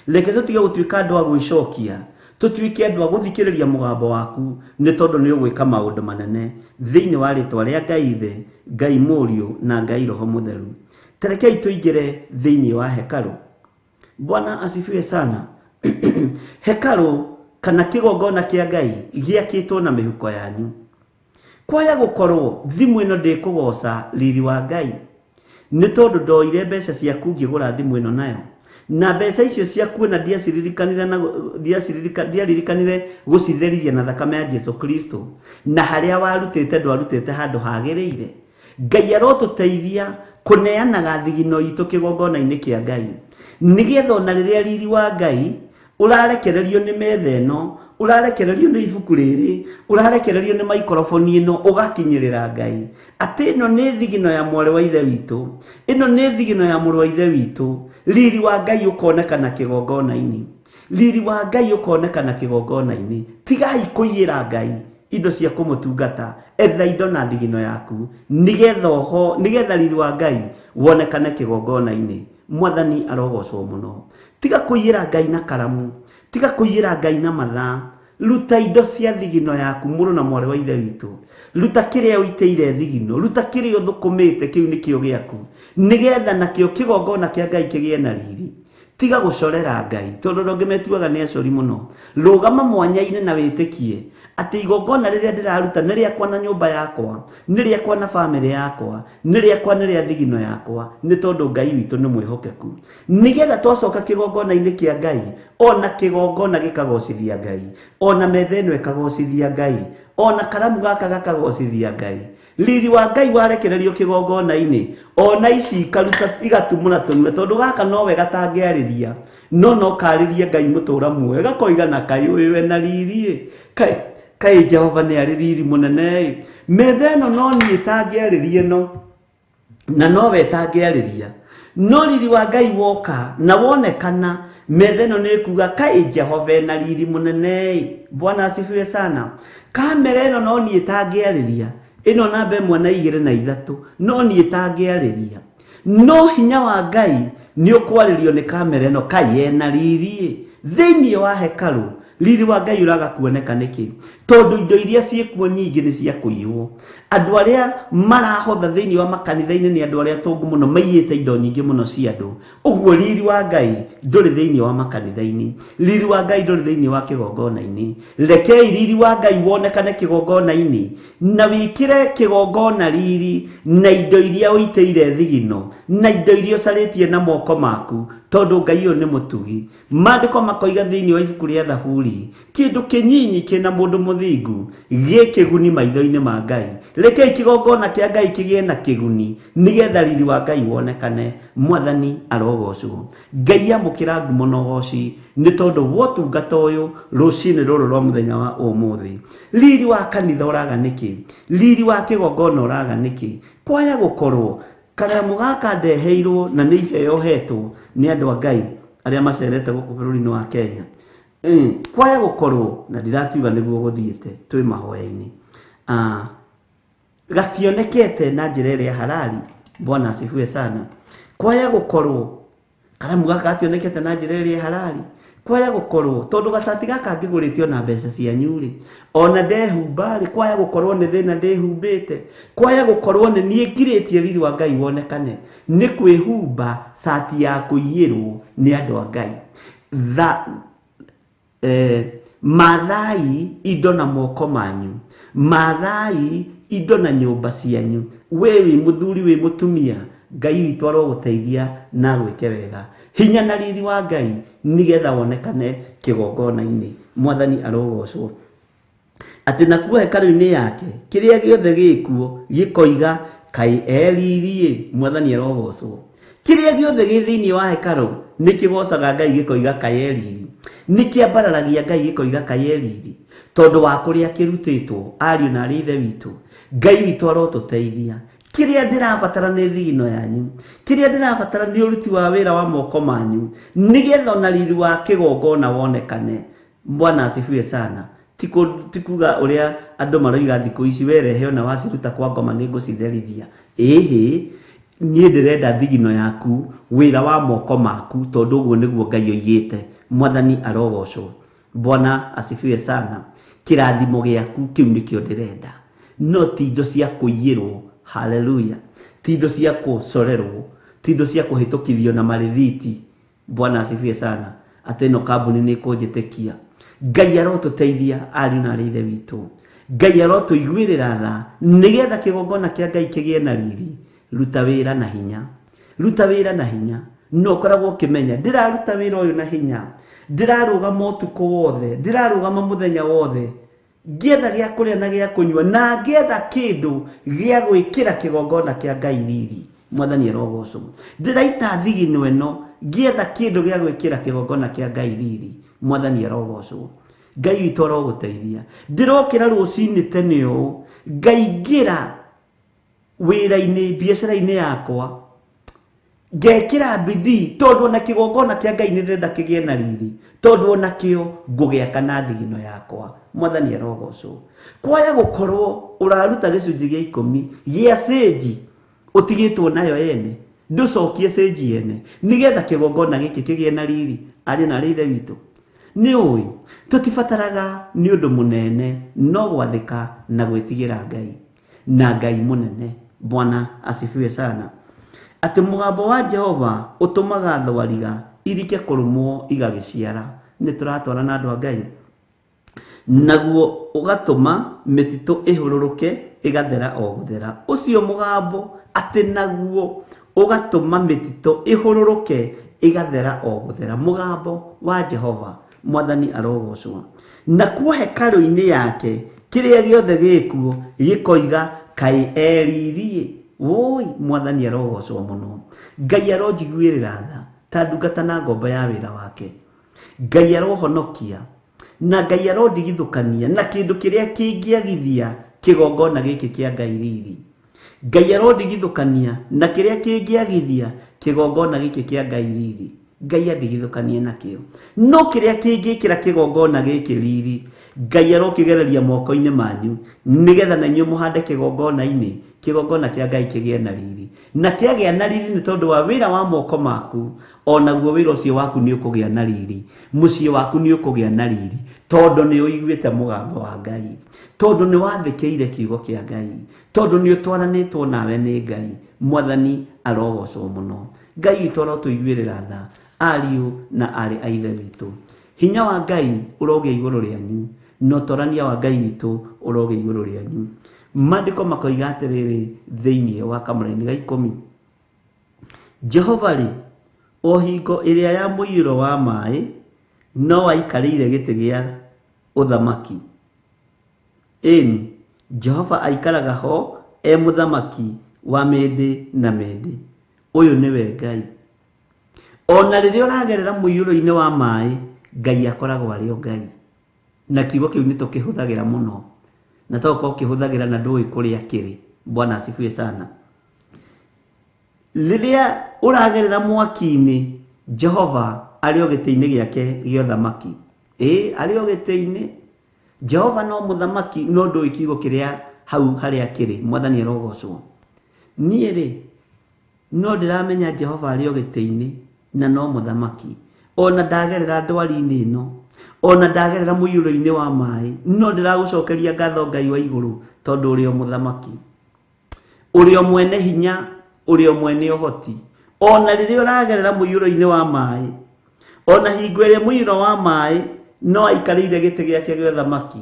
Speaker 4: Reke tũtige gũtuĩka andũ a gwĩcokia. Tũtuĩke andũ a gũthikĩrĩria mũgambo waku, nĩ tondũ nĩ ũgwĩka maũndũ manene thĩinĩ wa rĩtwa rĩa Ngai Ithe, Ngai Mũriũ na Ngai Roho Mũtheru. Tarekei tũingĩre thĩinĩ wa hekarũ. Bwana asifiwe sana. Hekarũ kana kĩgongona kĩa Ngai gĩakĩtwo na mĩhuko yanyu. Kwaya gũkorwo thimũ ĩno ndĩkũgoca riri wa Ngai, nĩ tondũ ndoire mbeca ciaku ngĩgũra thimũ ĩno nayo, na mbeca icio ciaku na ndiaciririkanire na ndiaririkanire gũcitherithia na thakame ya Jesu Kristo, na harĩa warutĩte ndwarutĩte handũ hagĩrĩire. Ngai arotũteithia kũneanaga thigino itũ kĩgongona-inĩ kĩa Ngai, nĩgetha ona rĩrĩa riri wa Ngai ũrarekererio nĩ metha ĩno, ũrarekererio nĩ ibuku rĩrĩ, ũrarekererio nĩ maikoroboni ĩno, ũgakinyĩrĩra Ngai atĩ ĩno nĩ thigino ya mwarĩ wa ithe witũ, ĩno nĩ thigino ya mũrũ wa ithe witũ. Riri wa Ngai ũkonekana kĩgongona-inĩ, riri wa Ngai ũkonekana kĩgongona-inĩ. Tigai kũiyĩra Ngai indo cia kũmũtungata, etha indo na thigino yaku, nĩgetha oho, nĩgetha riri wa Ngai wonekane kĩgongona-inĩ. Mwathani arogocwo mũno. Tiga kũiyĩra Ngai na karamu, tiga kũiyĩra Ngai na mathaa. Ruta indo cia thigino yaku, mũrũ na mwarĩ wa ithe witũ. Ruta kĩrĩa ũitĩire thigino, ruta kĩrĩa ũthũkũmĩte, kĩu nĩkĩo gĩaku, nĩgetha nakĩo kĩgongona kĩa Ngai kĩgĩe na riri. Tiga gũcorera Ngai, tondũ andũ angĩ metuaga nĩ acori mũno. Rũgama mwanya-inĩ na wĩtĩkie atĩ igongona rĩrĩa ndĩraruta nĩ rĩakwa na nyũmba yakwa, nĩ rĩakwa na bamĩrĩ yakwa, nĩ rĩakwa nĩ rĩa thigino yakwa, nĩ tondũ Ngai witũ nĩ mwĩhokeku. Nĩgetha twacoka kĩgongona-inĩ kĩa Ngai, ona kĩgongona gĩkagocithia Ngai, ona metha ĩno ĩkagocithia Ngai, ona karamu gaka gakagocithia Ngai. Riri wa Ngai warekererio kĩgongona-inĩ, ona ici ikaruta igatumũra tũnua, tondũ gaka nowe gatangĩarĩria, no karĩrie Ngai mũtũra muoyo, gakoiga na kaĩ ũyũ ena riri, kaĩ Jehova nĩ arĩ riri mũnene. Metha ĩno no niĩ ĩtangĩarĩria ĩno, na nowe ĩtangĩarĩria, no riri wa Ngai woka na wonekana, metha ĩno nĩ ĩkuga kaĩ Jehova ena riri mũnene. Bwana asifiwe sana. Kamera ĩno no niĩ ĩtangĩarĩria, ĩno namba 1 na 2 na 3 no niĩ ĩtangĩarĩria, no hinya wa Ngai nĩ ũkwarĩrio nĩ kamera ĩno, kaĩ ena riri thĩinĩ wa hekarũ. Riri wa Ngai ũraga kuoneka nĩkĩ? Tondũ indo iria ciĩkuo nyingĩ nĩ cia kũiywo. Andũ arĩa marahotha thĩinĩ wa makanitha-inĩ nĩ andũ arĩa tongu mũno, maiyĩte indo nyingĩ mũno cia andũ. Ũguo riri wa Ngai ndũrĩ thĩinĩ wa makanitha-inĩ, riri wa Ngai ndũrĩ thĩinĩ wa kĩgongona-inĩ. Rekei riri wa Ngai wonekane kĩgongona-inĩ, na wĩkĩre kĩgongona riri na indo iria ũitĩire thigino, na indo iria ũcarĩtie na moko maku, tondũ Ngai ũyũ nĩ mũtugi. Maandĩko makoiga thĩinĩ wa ibuku rĩa Thaburi, kĩndũ kĩnyinyi kĩna mũndũ mũthĩni Mũthingu gĩ kĩguni maitho-inĩ ma Ngai. Rekei kĩgongona kĩa Ngai kĩgĩe na kĩguni nĩgetha riri wa Ngai wonekane. Mwathani arogocwo. Ngai amũkĩra ngumo na ũgoci nĩ tondũ wa ũtungata ũyũ rũcinĩ rũrũ rwa mũthenya wa ũmũthĩ. Riri wa kanitha ũraga nĩkĩ? Riri wa kĩgongona ũraga nĩkĩ? Kwaya gũkorwo karamu gaka ndeheirwo na nĩ iheo hetwo nĩ andũ a Ngai arĩa macerete gũkũ bũrũri-inĩ wa Kenya. Kwaya gũkorwo na ndirakiuga nĩguo gũthiĩte twĩ mahoya-inĩ, gationekete na njĩra ĩrĩa halali. Bwana asifiwe sana. Kwaya gũkorwo karamu gaka gationekete na njĩra ĩrĩa halali, kwaya gũkorwo tondũ gacati gaka ngĩgũrĩtio na mbeca cianyu rĩ, ona ndehumba rĩ, kwaya gũkorwo nĩ thĩna ndĩhumbĩte, kwaya gũkorwo nĩ niĩ ngirĩtie riri wa Ngai wonekane nĩ kwĩhumba cati ya kũiyĩrwo nĩ andũ a Ngai. Mathai indo na moko manyu, mathai indo na nyũmba cianyu. We wĩ mũthuri wĩ mũtumia, Ngai witũ arogũteithia na gwĩke wega. Hinya na riri wa Ngai nĩgetha wonekane kĩgongona-inĩ. Mwathani arogocwo. Atĩ nakuo hekarũ-inĩ yake kĩrĩa gĩothe gĩkuo gĩkoiga kaĩ eririe. Mwathani arogocwo. Kĩrĩa gĩothe gĩ thĩinĩ wa hekarũ nĩ kĩgocaga Ngai gĩkoiga kaĩ eriri, nĩ kĩambararagia Ngai gĩkoiga kaĩ eriri, tondũ wa kũrĩa kĩrutĩtwo. Ariũ na arĩ ithe witũ, Ngai witũ arotũteithia. Kĩrĩa ndĩrabatara nĩ thigino yanyu, kĩrĩa ndĩrabatara nĩ ũruti wa wĩra wa moko manyu, nĩgetha ona riri wa kĩgongona wonekane. Bwana asifiwe sana. Ti kuga ũrĩa andũ maroiga thikũ ici, werehe ona waciruta kwa ngoma nĩ ngũcitherithia. Ĩhĩ, niĩ ndĩrenda thigino yaku, wĩra wa moko maku, tondũ ũguo nĩguo Ngai oigĩte. Mwathani arogocwo. Bwana asifiwe sana. Kĩrathimo gĩaku kĩu nĩkĩo ndĩrenda, no ti indo cia kũiyĩrwo. Haleluya. Ti indo cia kũcorerwo, ti indo cia kũhĩtũkithio na marĩthiti. Bwana asifiwe sana. Atĩ ĩno kambuni nĩ ĩkũnjĩtĩkia. Ngai arotũteithia ariũ na arĩ ithe witũ. Ngai arotũiguĩrĩra tha nĩgetha kĩgongona kĩa Ngai kĩgĩe na riri. Ruta wĩra na hinya, ruta wĩra na hinya. No ũkoragwo ũkĩmenya ndĩraruta wĩra ũyũ na hinya, ndĩrarũgama ũtukũ wothe, ndĩrarũgama mũthenya wothe, ngĩetha gĩa kũrĩa na gĩa kũnyua, na ngĩetha kĩndũ gĩa gwĩkĩra kĩgongona kĩa Ngai riri. Mwathani arogocwo. Ndĩraita thigino ĩno ngĩetha kĩndũ gĩa gwĩkĩra kĩgongona kĩa Ngai riri. Mwathani arogocwo. Ngai witũ arogũteithia. Ndĩrokĩra rũcinĩ tene ũũ, ngaingĩra wĩra-inĩ, biacara-inĩ yakwa, ngekĩra bidii, tondũ ona kĩgongona kĩa Ngai nĩ ndĩrenda kĩgĩe na riri, tondũ ona kĩo ngũgĩaka na thigino yakwa. Mwathani arogocwo. Kwaya gũkorwo ũraruta gĩcunjĩ gĩa 10 gĩa cĩnji ũtigĩtwo nayo ene, ndũcokie cĩnji ene, nĩgetha kĩgongona gĩkĩ kĩgĩe na riri. Ariũ na arĩ ithe witũ, nĩ ũĩ tũtibataraga nĩ ũndũ mũnene, no gwathĩka na gwĩtigĩra Ngai na Ngai mũnene. Bwana asifiwe sana. Atĩ mũgambo wa Jehova ũtũmaga thwariga irike kũrũmwo igagĩciara. Nĩ tũratwara na andũ a Ngai. Naguo ũgatũma mĩtitũ ĩhũrũrũke ĩgathera o gũthera. Ũcio mũgambo atĩ naguo ũgatũma mĩtitũ ĩhũrũrũke ĩgathera o gũthera. Mũgambo wa Jehova. Mwathani arogocwo. Nakuo hekarũ-inĩ yake kĩrĩa gĩothe gĩkuo gĩkoiga kaĩ eririe. Woi, Mwathani arogocwo mũno. Ngai aronjiguĩrĩra tha ta ndungata na ngombo ya wĩra wake. Ngai arohonokia na Ngai arondigithũkania na kĩndũ kĩrĩa kĩngĩagithia kĩgongona gĩkĩ kĩa Ngai riri. Ngai arondigithũkania na kĩrĩa kĩngĩagithia kĩgongona gĩkĩ kĩa Ngai riri. Ngai andigithũkanie nakĩo. No kĩrĩa kĩngĩkĩra kĩgongona gĩkĩ riri, Ngai arokĩgereria moko-inĩ manyu, nĩgetha na inyuĩ mũhande kĩgongona-inĩ, kĩgongona kĩa Ngai kĩgĩe na riri. Na kĩagĩa na riri nĩ tondũ wa wĩra wa moko maku, onaguo wĩra ũcio waku nĩ ũkũgĩa na riri, mũciĩ waku nĩ ũkũgĩa na riri, tondũ nĩ ũiguĩte mũgambo wa Ngai, tondũ nĩ wathĩkĩire kiugo kĩa Ngai, tondũ nĩ ũtwaranĩtwo nawe nĩ Ngai. Mwathani arogocwo mũno. Ngai witũ arotũiguĩrĩra tha, ariũ na arĩ a ithe witũ. Hinya wa Ngai ũrogĩa igũrũ rĩanyu, na ũtorania wa Ngai witũ ũrogĩa igũrũ rĩanyu. Maandĩko makoiga atĩrĩrĩ thĩinĩ wa kamũraini ga 10, Jehova rĩ, o hingo ĩrĩa ya mũiyũro wa maĩ, no aikarĩire gĩtĩ gĩa ũthamaki. Ĩni, Jehova aikaraga ho e mũthamaki wa mĩndĩ na mĩndĩ. Ũyũ nĩwe Ngai. Ona rĩrĩa ũragerera mũiyũro-inĩ wa maĩ, Ngai akoragwo arĩ o Ngai. Na kiugo kĩu nĩ tũkĩhũthagĩra mũno. Na tokorwo ũkĩhũthagĩra na ndũĩ kũrĩa kĩrĩ. Bwana asifiwe sana. Rĩrĩa ũragerera mwaki-inĩ, Jehova arĩ o gĩtĩ-inĩ gĩake gĩa ũthamaki. Ĩĩ, arĩ o gĩtĩ-inĩ. Jehova no mũthamaki, no ndũĩ kiugo kĩrĩa hau harĩa kĩrĩ. Mwathani arogocwo. Niĩ rĩ, no ndĩramenya Jehova arĩ o gĩtĩ-inĩ na no mũthamaki. Ona ndagerera ndwari-inĩ ĩno, ona ndagerera mũiyũro-inĩ wa maĩ, no ndĩragũcokeria ngatho Ngai wa igũrũ tondũ ũrĩ o mũthamaki. Ũrĩ o mwene hinya, ũrĩ o mwene ũhoti. Ona rĩrĩa ũragerera mũiyũro-inĩ wa maĩ, ona hingo ĩrĩa mũiyũro wa maĩ no aikarĩire gĩtĩ gĩake gĩa ũthamaki.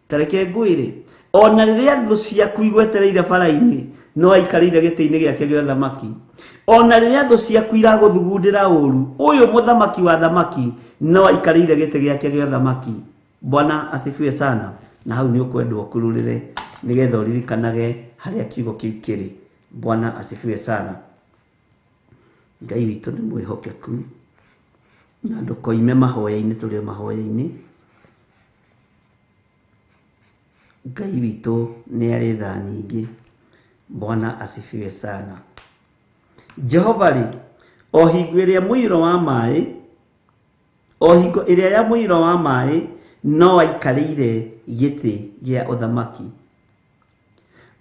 Speaker 4: Ta reke ngwĩre, ona rĩrĩa thũ ciaku igwetereire bara-inĩ, no aikarĩire gĩtĩ-inĩ gĩake gĩa ũthamaki. Ona rĩrĩa thũ ciaku iragũthugundĩra ũru, ũyũ mũthamaki wa thamaki no aikarĩire gĩtĩ gĩake gĩa ũthamaki. Bwana asifiwe sana. Na hau nĩ ũkwendwo ũkururĩre nĩgetha ũririkanage harĩa kiugo kĩu kĩrĩ. Bwana asifiwe sana. Ngai witũ nĩ mwĩhokeku na ndũkoime mahoya-inĩ, tũrĩ o mahoya-inĩ. Ngai witũ nĩ arĩ tha nyingĩ. Bwana asifiwe sana. Jehova rĩ, o hingo ĩrĩa mũiyũro wa maĩ, o hingo ĩrĩa ya mũiyũro wa maĩ, no aikarĩire gĩtĩ gĩa ũthamaki.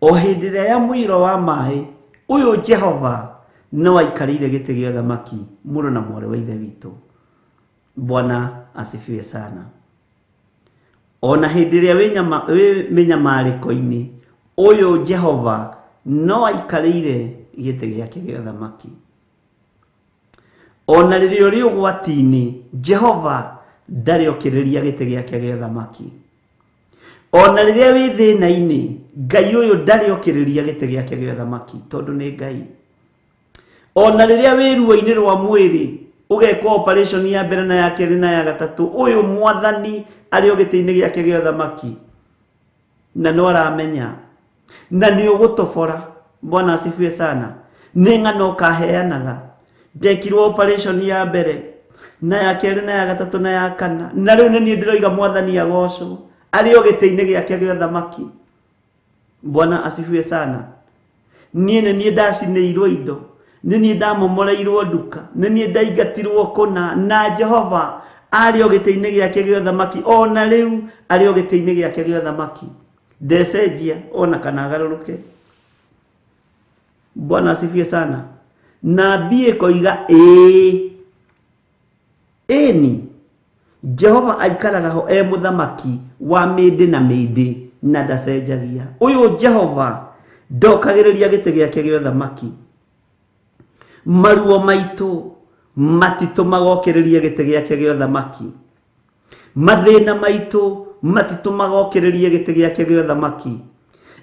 Speaker 4: O hĩndĩ ĩrĩa ya mũiyũro wa maĩ, ũyũ Jehova no aikarĩire gĩtĩ gĩa ũthamaki, mũrũ na mwarĩ wa Ithe witũ. Bwana asifiwe sana. Ona hĩndĩ ĩrĩa wĩ mĩnyamarĩko-inĩ, ũyũ Jehova no aikarĩire gĩtĩ gĩake gĩa ũthamaki. Ona rĩrĩa ũrĩ ũgwati-inĩ, Jehova ndarĩ okĩrĩria gĩtĩ gĩake gĩa ũthamaki. Ona rĩrĩa wĩ thĩna-inĩ, Ngai ũyũ ndarĩ okĩrĩria gĩtĩ gĩake gĩa ũthamaki, tondũ nĩ Ngai. Ona rĩrĩa wĩ ruo-inĩ rwa mwĩrĩ, ũgekwo operation ya mbere na ya kerĩ na ya gatatũ, ũyũ Mwathani arĩ o gĩtĩ-inĩ gĩake gĩa ũthamaki. Na no aramenya. Na nĩ ũgũtobora. Bwana asifiwe sana. Nĩ ng'ano ũkaheanaga. Ndekirwo operation ya mbere na ya kerĩ na ya gatatũ na ya kana, na rĩu nĩ niĩ ndĩroiga Mwathani agocwo, arĩ o gĩtĩ-inĩ gĩake gĩa ũthamaki. Bwana asifiwe sana. Niĩ nĩ niĩ ndacinĩirwo indo, nĩ niĩ ndamomoreirwo nduka, nĩ niĩ ndaingatirwo kũna, na Jehova arĩ o gĩtĩ-inĩ gĩake gĩa ũthamaki. Ona rĩu arĩ o gĩtĩ-inĩ gĩake gĩa ũthamaki. Ndecenjia ona kana agarũrũke. Bwana asifiwe sana. Na mbie ĩkoiga ĩĩ, ĩni, Jehova aikaraga ho e mũthamaki wa mĩndĩ na mĩndĩ na ndacenjagia. Ũyũ Jehova ndokagĩrĩria gĩtĩ gĩake gĩa ũthamaki. Maruo maitũ matitũmaga okĩrĩrie gĩtĩ gĩake gĩa ũthamaki. Mathĩna maitũ matitũmaga okĩrĩrie gĩtĩ gĩake gĩa ũthamaki.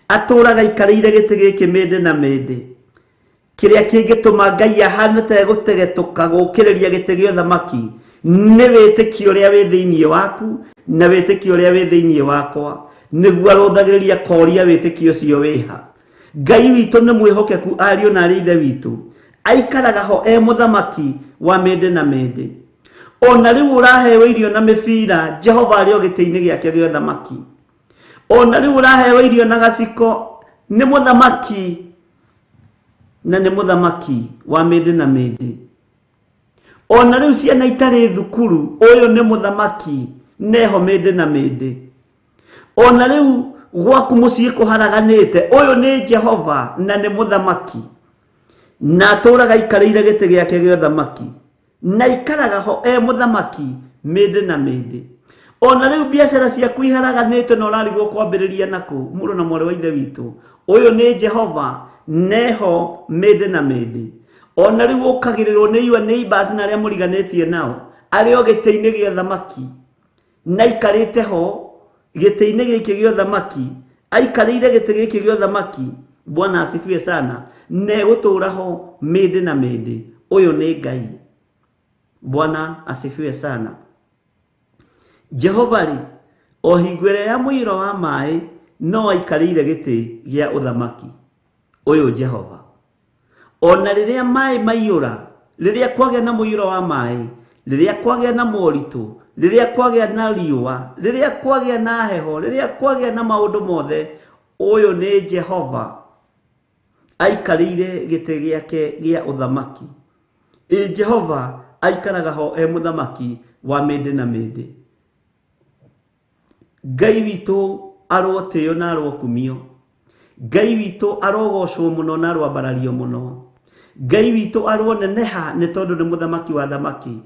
Speaker 4: Atũraga aikarĩire gĩtĩ gĩkĩ mĩndĩ na mĩndĩ. Kĩrĩa kĩngĩtũma Ngai ahane ta egũtegetũka gũkĩrĩria gĩtĩ gĩa ũthamaki nĩ wĩtĩkio ũrĩa wĩ thĩinĩ waku na wĩtĩkio ũrĩa wĩ thĩinĩ wakwa, nĩguo arũthagĩrĩria koria wĩtĩkio ũcio wĩha. Ngai witũ nĩ mwĩhokeku, ariũ na arĩ Ithe witũ. Aikaraga ho e mũthamaki wa mĩndĩ na mĩndĩ. Ona rĩu ũraheo irio na mĩbira, Jehova arĩ o gĩtĩ-inĩ gĩake gĩa ũthamaki. Ona rĩu ũraheo irio na gaciko, nĩ mũthamaki na nĩ mũthamaki wa mĩndĩ na mĩndĩ. Ona rĩu ciana itarĩ thukuru, ũyũ nĩ mũthamaki neho mĩndĩ na mĩndĩ. Ona rĩu gwaku mũciĩ kũharaganĩte, ũyũ nĩ Jehova na nĩ mũthamaki. Na atũraga aikarĩire gĩtĩ gĩake gĩa ũthamaki. Na aikaraga ho e mũthamaki mĩndĩ na mĩndĩ. Ona rĩu biacara ciaku iharaganĩte na ũrarigwo kwambĩrĩria nakũ, mũrũ na mwarĩ wa Ithe witũ, ũyũ nĩ Jehova neho mĩndĩ na mĩndĩ. Ona rĩu ũkagĩrĩrwo nĩ your neighbors na arĩa mũriganĩtie nao, arĩ o gĩtĩ-inĩ gĩa ũthamaki. Na aikarĩte ho gĩtĩ-inĩ gĩkĩ gĩa ũthamaki, aikarĩire gĩtĩ gĩkĩ gĩa ũthamaki. Bwana asifiwe sana. Na egũtũra ho mĩndĩ na mĩndĩ. Ũyũ nĩ Ngai. Bwana asifiwe sana. Jehova rĩ, O hingo ĩrĩa ya mũiyũro wa maĩ no aikarĩire gĩtĩ gĩa ũthamaki ũyũ Jehova. Ona rĩrĩa maĩ maiyũra, rĩrĩa kwagĩa na mũiyũro wa maĩ, rĩrĩa kwagĩa na moritũ, rĩrĩa kwagĩa na riũa, rĩrĩa kwagĩa na heho, rĩrĩa kwagĩa na maũndũ mothe, ũyũ nĩ Jehova aikarĩire gĩtĩ gĩake gĩa ũthamaki. Ĩ Jehova aikaraga ho e mũthamaki wa mĩndĩ na mĩndĩ. Ngai witũ arotĩo na arokumio. Ngai witũ arogocwo mũno na aroambarario mũno. Ngai witũ aroneneha nĩ tondũ nĩ mũthamaki wa thamaki.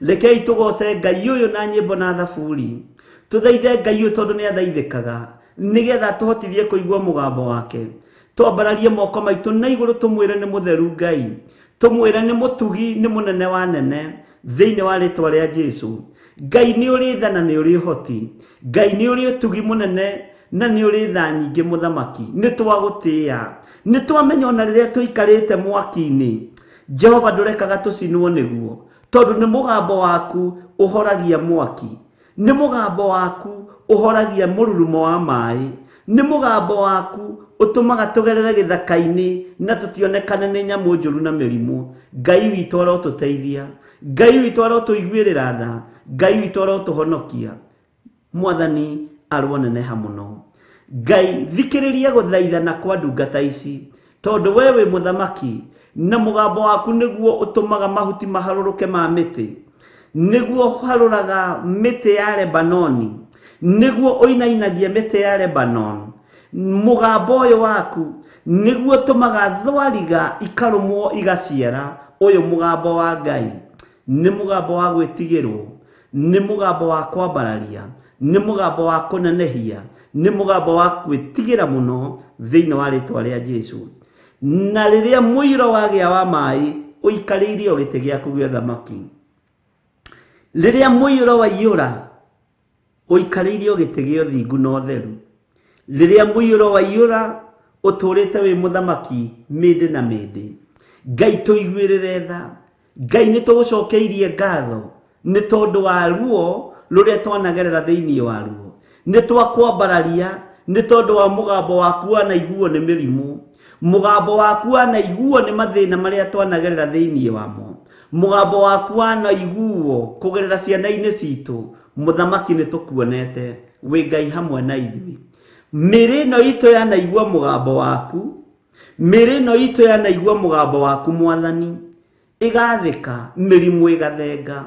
Speaker 4: Rekei tũgoce Ngai ũyũ na nyĩmbo na thaburi. Tũthaithe Ngai ũyũ tondũ nĩ athaithĩkaga, nĩgetha tũhotithie kũigua mũgambo wake. Twambararie moko maitũ na igũrũ tũmwĩre nĩ mũtheru Ngai, tũmwĩre nĩ mũtugi, nĩ mũnene wa nene, thĩinĩ wa rĩtwa rĩa Jesu. Ngai nĩ ũrĩ tha na nĩ ũrĩ ũhoti. Ngai nĩ ũrĩ ũtugi mũnene na nĩ ũrĩ tha nyingĩ mũthamaki. Nĩ twagũtĩĩa, nĩ twamenya ona rĩrĩa tũikarĩte mwaki-inĩ, Jehova ndũrekaga tũcinwo nĩguo, tondũ nĩ mũgambo waku ũhoragia mwaki, nĩ mũgambo waku ũhoragia mũrurumo wa maĩ, nĩ mũgambo waku ũtũmaga tũgerere gĩthaka-inĩ na tũtionekane nĩ nyamũ njũru na mĩrimũ. Ngai witũ arotũteithia, Ngai witũ arotũiguĩrĩra tha, Ngai witũ arotũhonokia. Mwathani aroneneha mũno. Ngai thikĩrĩria gũthaithana kwa ndungata ici, tondũ we wĩ mũthamaki na mũgambo waku nĩguo ũtũmaga mahuti maharũrũke ma mĩtĩ, nĩguo ũharũraga mĩtĩ ya Lebanoni, nĩguo ũinainagia mĩtĩ ya Lebanon. Mũgambo ũyũ waku nĩguo ũtũmaga thwariga ikarũmwo igaciara. Ũyũ mũgambo wa Ngai nĩ mũgambo wa gwĩtigĩrwo, nĩ mũgambo wa kwambararia, nĩ mũgambo wa kũnenehia, nĩ mũgambo wa gwĩtigĩra mũno thĩinĩ wa rĩtwa rĩa Jesu. Na rĩrĩa mũiyũro wagĩa wa maĩ ũikarĩire o gĩtĩ gĩaku gĩa ũthamaki, rĩrĩa mũiyũro waiyũra ũikarĩire o gĩtĩ gĩa ũthingu na ũtheru, rĩrĩa mũiyũro waiyũra ũtũrĩte wĩ mũthamaki mĩndĩ na mĩndĩ. Ngai tũiguĩrĩre tha. Ngai nĩ tũgũcokeirie ngatho nĩ tondũ wa ruo rũrĩa twanagerera thĩinĩ wa ruo. Nĩ twakwambararia nĩ tondũ wa mũgambo waku wanaiguo nĩ mĩrimũ, mũgambo waku wanaiguo nĩ mathĩna marĩa twanagerera thĩinĩ wamo, mũgambo waku wanaiguo kũgerera ciana-inĩ citũ. Mũthamaki nĩ tũkuonete wĩ Ngai hamwe na ithuĩ. Mĩĩrĩ ĩno itũ yanaigua mũgambo waku, mĩĩrĩ ĩno itũ yanaigua mũgambo waku Mwathani, ĩgathĩka, mĩrimũ ĩgathenga,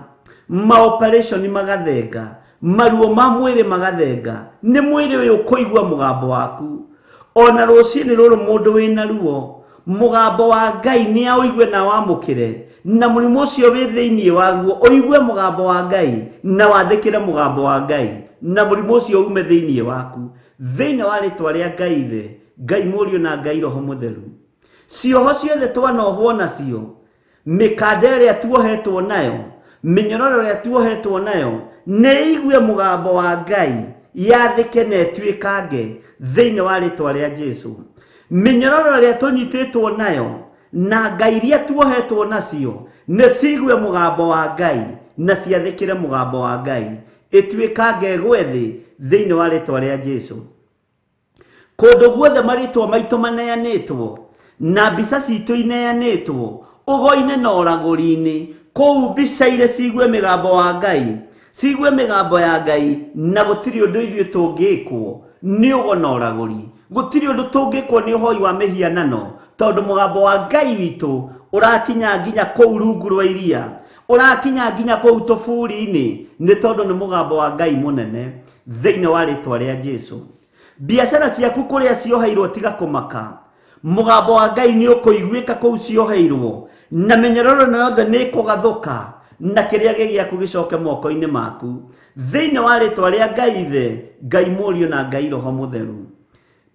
Speaker 4: maoperation magathenga, maruo ma mwĩrĩ magathenga. Nĩ mwĩrĩ ũyũ ũkũigua mũgambo waku. Ona rũcinĩ rũrũ mũndũ wĩna ruo, mũgambo wa Ngai nĩ aũigue na wamũkĩre, na mũrimũ ũcio wĩ thĩinĩ waguo ũigue mũgambo wa Ngai na wathĩkĩre mũgambo wa Ngai, na mũrimũ ũcio ume thĩinĩ waku, thĩinĩ wa rĩtwa rĩa Ngai Ithe, Ngai Mũriũ na Ngai Roho Mũtheru. Cioho ciothe twanohwo nacio, mĩkanda ĩrĩa tuohetwo nayo, mĩnyororo ĩrĩa tuohetwo nayo, nĩ igue mũgambo wa Ngai, yathĩke na ĩtuĩkange thĩinĩ wa rĩtwa rĩa Jesu. Mĩnyororo ĩrĩa tũnyitĩtwo nayo na ngai iria tuohetwo nacio, nĩ cigue mũgambo wa Ngai na ciathĩkĩre mũgambo wa Ngai, ĩtuĩkange ĩgwe thĩ thĩinĩ wa rĩtwa rĩa Jesu. Kũndũ guothe marĩtwa maitũ maneanĩtwo na mbica citũ ineanĩtwo ũgo-inĩ na ũragũri-inĩ, kũu mbica iria cigue mĩgambo wa Ngai, cigue mĩgambo ya Ngai, na gũtirĩ ũndũ ithuĩ tũngĩkwo nĩ ũgo na ũragũri, gũtirĩ ũndũ tũngĩkwo nĩ ũhoi wa mĩhianano, tondũ mũgambo wa Ngai witũ ũrakinya nginya kũu rungu rwa iria, ũrakinya nginya kũu tũburi-inĩ, nĩ tondũ nĩ mũgambo wa Ngai mũnene thĩinĩ wa rĩtwa rĩa Jesu. Biacara ciaku kũrĩa cioheirwo tiga kũmaka, mũgambo wa Ngai nĩ ũkũiguĩka kũu cioheirwo, na mĩnyororo ĩno yothe nĩ ĩkũgathũka, na kĩrĩa gĩ gĩaku gĩcoke moko-inĩ maku, thĩinĩ wa rĩtwa rĩa Ngai Ithe, Ngai Mũriũ na Ngai Roho Mũtheru.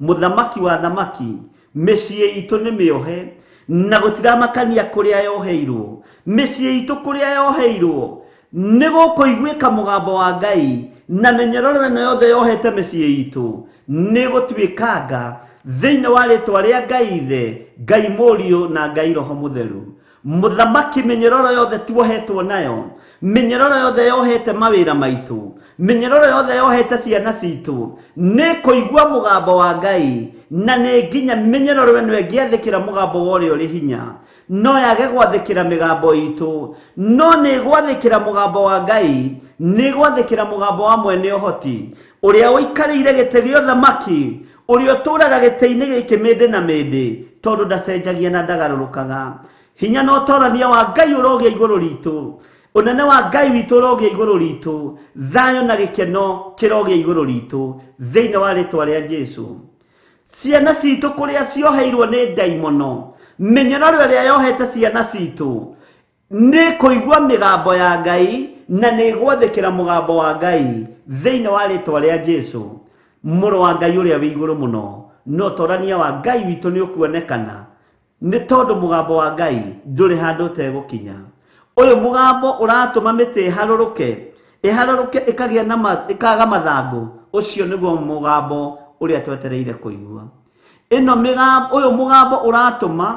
Speaker 4: Mũthamaki wa thamaki, mĩciĩ itũ nĩ mĩohe na gũtiramakania kũrĩa yoheirwo. Mĩciĩ itũ kũrĩa yoheirwo nĩ gũkũiguĩka mũgambo wa Ngai, na mĩnyororo ĩno yothe yohete mĩciĩ itũ nĩ gũtuĩkanga thĩinĩ wa rĩtwa rĩa Ngai Ithe, Ngai Mũriũ na Ngai Roho Mũtheru. Mũthamaki mĩnyororo yothe tuohetwo nayo, mĩnyororo yothe yohete mawĩra maitũ, mĩnyororo yothe yohete ciana citũ, nĩ kũigua mũgambo wa Ngai, na nĩ nginya mĩnyororo ĩno ĩngĩathĩkĩra mũgambo wa ũrĩa ũrĩ hinya, no yage gwathĩkĩra mĩgambo itũ, no nĩ gwathĩkĩra mũgambo wa Ngai, nĩ gwathĩkĩra mũgambo wa mwene ũhoti, ũrĩa ũikarĩire gĩtĩ gĩa ũthamaki, ũrĩa ũtũũraga gĩtĩ-inĩ gĩkĩ mĩndĩ na mĩndĩ, tondũ ndacenjagia na ndagarũrũkaga. Hinya na ũtorania wa Ngai ũrogĩa igũrũ ritũ, ũnene wa Ngai witũ ũrogĩa igũrũ ritũ, thayũ na gĩkeno kĩrogĩa igũrũ ritũ, thĩinĩ wa rĩtwa rĩa Jesũ. Ciana citũ kũrĩa cioheirwo nĩ ndaimono, mĩnyororo ĩrĩa yohete ciana citũ, nĩ kũigua mĩgambo ya Ngai na nĩ gwathĩkĩra mũgambo wa Ngai thĩinĩ wa rĩtwa rĩa Jesũ. Mũrũ wa Ngai ũrĩa wĩ igũrũ mũno, no ũtorania wa Ngai witũ nĩ ũkuonekana, nĩ tondũ mũgambo wa Ngai ndũrĩ handũ ũtegũkinya. Ũyũ mũgambo ũratũma mĩtĩ ĩharũrũke, ĩharũrũke ĩkagĩa na ĩkaga mathangũ, ũcio nĩguo mũgambo ũrĩa twetereire kũigua. Ĩno mĩgambo, ũyũ mũgambo ũratũma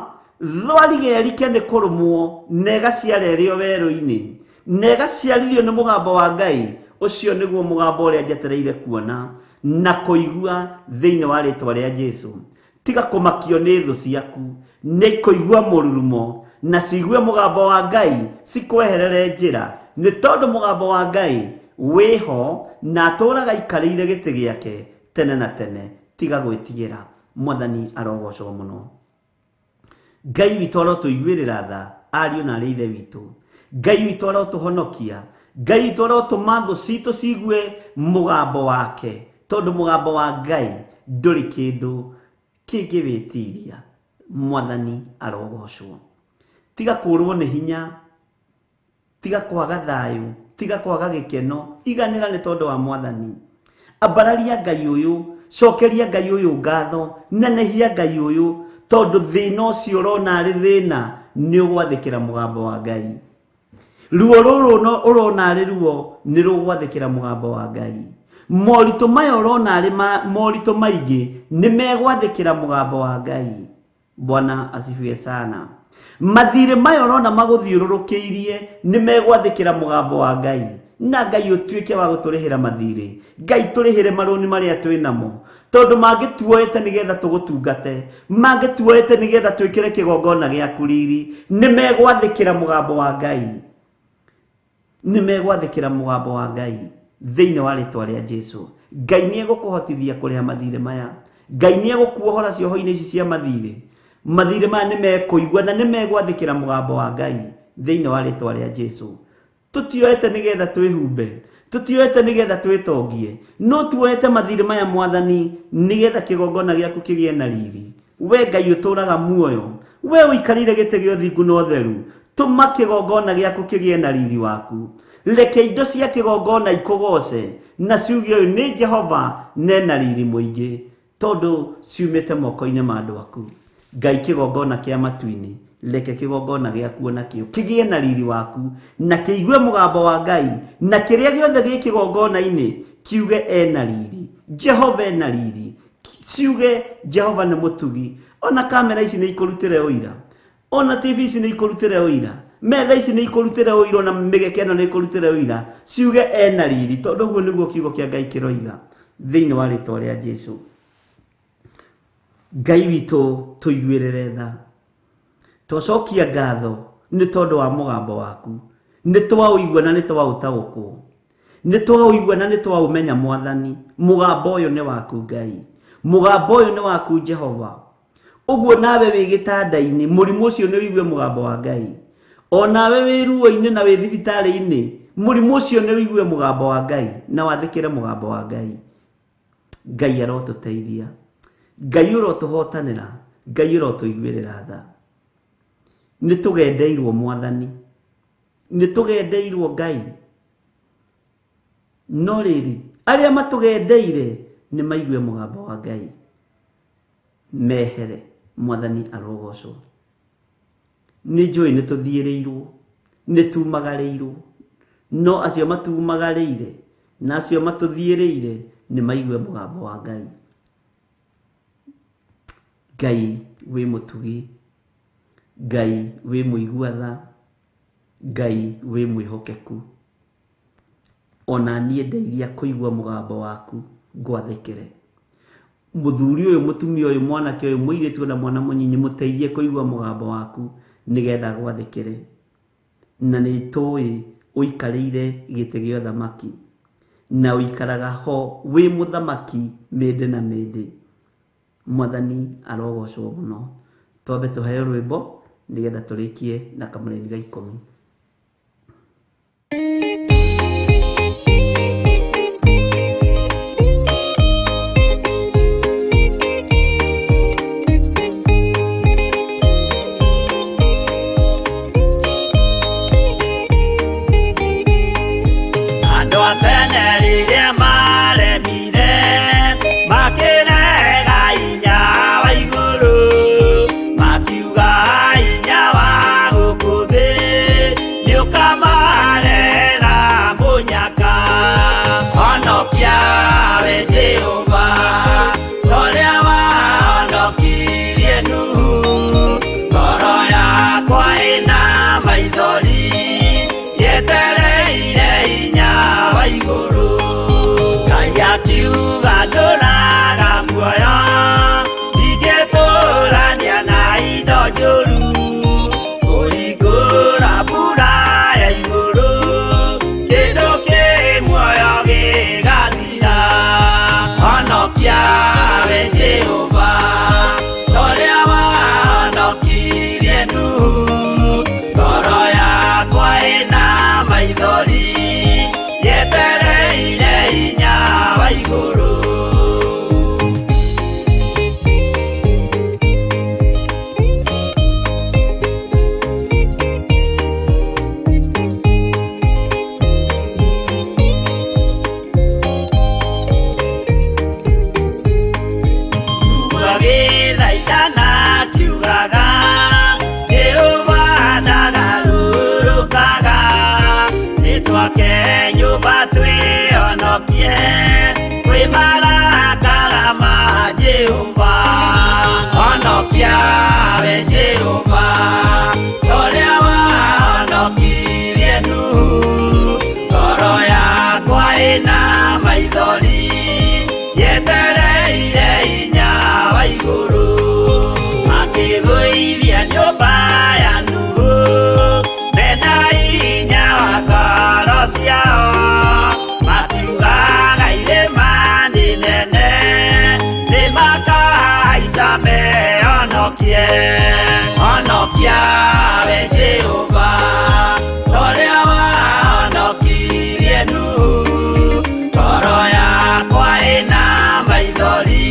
Speaker 4: thwariga ĩrike nĩ kũrũmwo na ĩgaciara ĩrĩ o werũ-inĩ, na ĩgaciarithio nĩ mũgambo wa Ngai, ũcio nĩguo mũgambo ũrĩa njetereire kuona na kũigua thĩinĩ wa rĩtwa rĩa Jesũ. Tiga kũmakio nĩ thũ ciaku, nĩ kũigua mũrurumo na ciigue mũgambo wa Ngai cikweherere njĩra, nĩ tondũ mũgambo wa Ngai wĩho na atũũraga aikarĩire gĩtĩ gĩake tene na tene. Tiga gwĩtigĩra, Mwathani arogocwo mũno. Ngai witũ arotũiguĩrĩra tha, ariũ na arĩ ithe witũ. Ngai witũ arotũhonokia, Ngai witũ arotũma thũ citũ ciigue mũgambo wake, tondũ mũgambo wa Ngai ndũrĩ kĩndũ kĩngĩwĩtiria. Mwathani arogocwo. Tiga kũrwo nĩ hinya, tiga kwaga thayũ, tiga kwaga gĩkeno, iganĩra nĩ tondũ wa Mwathani. Ambararia Ngai ũyũ, cokeria Ngai ũyũ ngatho, nenehia Ngai ũyũ, tondũ thĩna ũcio ũrona arĩ thĩna nĩ ũgwathĩkĩra mũgambo wa Ngai. Ruo rũrũ ũrona arĩ ruo nĩ rũgwathĩkĩra mũgambo wa Ngai. Moritũ maya ũrona arĩ moritũ maingĩ nĩ megwathĩkĩra mũgambo wa Ngai. Bwana asifiwe sana. Mathirĩ maya ũrona magũthiũrũrũkĩirie nĩ megwathĩkĩra mũgambo wa Ngai. Na Ngai ũtuĩke wa gũtũrĩhĩra mathirĩ, Ngai tũrĩhĩre marũni marĩa twĩ namo, tondũ mangĩtuoete nĩgetha tũgũtungate, mangĩtuoete nĩgetha twĩkĩre kĩgongona gĩaku riri, nĩ megwathĩkĩra mũgambo wa Ngai, nĩ megwathĩkĩra mũgambo wa Ngai thĩinĩ wa rĩtwa rĩa Jesũ. Ngai nĩ egũkũhotithia kũrĩha mathirĩ maya, Ngai nĩ egũkuohora cioho-inĩ ici cia mathirĩ. Mathirĩ maya nĩ mekũigua na nĩ megwathĩkĩra mũgambo wa Ngai thĩinĩ wa rĩtwa rĩa Jesũ. Tũtioete nĩgetha twĩhumbe, tũtioete nĩgetha twĩtongie, no tuoete mathirĩ maya Mwathani nĩgetha kĩgongona gĩaku kĩgĩe na riri. We Ngai ũtũũraga muoyo, we ũikarĩire gĩtĩ gĩa ũthingu na ũtheru, tũma kĩgongona gĩaku kĩgĩe na riri waku. Reke indo cia kĩgongona ikũgoce na ciuge ũyũ nĩ Jehova nena riri mũingĩ, tondũ ciumĩte moko-inĩ ma andũ aku. Ngai kĩgongona kĩa matu-inĩ, reke kĩgongona gĩaku ona kĩo kĩgĩe na riri waku, na kĩigue mũgambo wa Ngai, na kĩrĩa gĩothe gĩ kĩgongona-inĩ kiuge ena riri, Jehova ena riri, ciuge Jehova nĩ mũtugi. Ona kamera ici nĩ ikũrutĩre ũira, ona TV ici nĩ ikũrutĩre ũira, metha ici nĩ ikũrutĩre ũira, ona mĩgeke ĩno nĩ ikũrutĩre ũira, ciuge ena riri, tondũ ũguo nĩguo kiugo kĩa Ngai kĩroiga thĩinĩ wa rĩtwa rĩa Jesũ. Ngai witũ tũiguĩrĩre tha, twacokia ngatho nĩ tondũ wa mũgambo waku, nĩ twaũigua na nĩ twaũtaũkwo, nĩ twaũigua na nĩ twaũmenya Mwathani. Mũgambo ũyũ nĩ waku Ngai, mũgambo ũyũ nĩ waku Jehova. Ũguo nawe wĩ gĩtanda-inĩ, mũrimũ ũcio nĩ ũigue mũgambo wa Ngai. O nawe wĩ ruo-inĩ na wĩ thibitarĩ-inĩ, mũrimũ ũcio nĩ ũigue mũgambo wa Ngai na wathĩkĩre mũgambo wa Ngai. Ngai arotũteithia, Ngai ũrotũhotanĩra, Ngai ũrotũiguĩrĩra tha. Nĩ tũgendeirwo Mwathani, nĩ tũgendeirwo Ngai, no rĩrĩ arĩa matũgendeire nĩ maigue mũgambo wa Ngai mehere. Mwathani arogocwo. Nĩ njũĩ nĩ tũthiĩrĩirwo, nĩ tumagarĩirwo, no acio matumagarĩire na acio matũthiĩrĩire nĩ maigue mũgambo wa Ngai. Ngai wĩ mũtugi, Ngai wĩ mũigua tha, Ngai wĩ mwĩhokeku. Ona niĩ ndeithia kũigua mũgambo waku ngwathĩkĩre. Mũthuri ũyũ, mũtumia ũyũ, mwanake ũyũ, mũirĩtu ona mwana mũnyinyi, mũteithie kũigua mũgambo waku nĩgetha gwathĩkĩre. Na nĩ tũĩ ũikarĩire gĩtĩ gĩa ũthamaki na ũikaraga ho wĩ mũthamaki mĩndĩ na mĩndĩ. Mwathani arogocwo mũno. Twambe tũheo rwĩmbo nĩgetha tũrĩkie na kamũraini ga 10.
Speaker 2: Andũ a tene rĩrĩa maremire makĩrega hinya wa igũrũ, makiuga hinya wa gũkũ thĩ nĩũkamarehera mũnyaka. Honokia we Jehova ũrĩa wahonokirie Nuhu, ngoro yakwa ĩna maithori yetereire hinya wa igũrũ. Ngai akiuga ndũraga muoyo, ndingĩtũrania na indo njũru, kũhingũra mbura ya igũrũ, kĩndũ kĩ muoyo gĩgathira. Honokia we Jehova ũrĩa wahonokirie Nuhu, ngoro yakwa ĩna maithori yetereire hinya wa igũrũ. Agĩthaithana akiugaga, Jehova ndagarũrũkaga, nĩtwake nyũmba twĩhonokie kwĩ marakara ma Jehova. Honokia we Jehova ũrĩa wahonokirie Nuhu, ngoro yakwa ĩna maithori yetereire hinya wa igũrũ. Makĩgũithia nyũmba ya Nuhu mena hinya wa ngoro ciao, makiugaga irĩma nĩ nene nĩmakahaica mehonokie. Honokia we Jehova ũrĩa wahonokirie Nuhu, ngoro yakwa ĩna maithori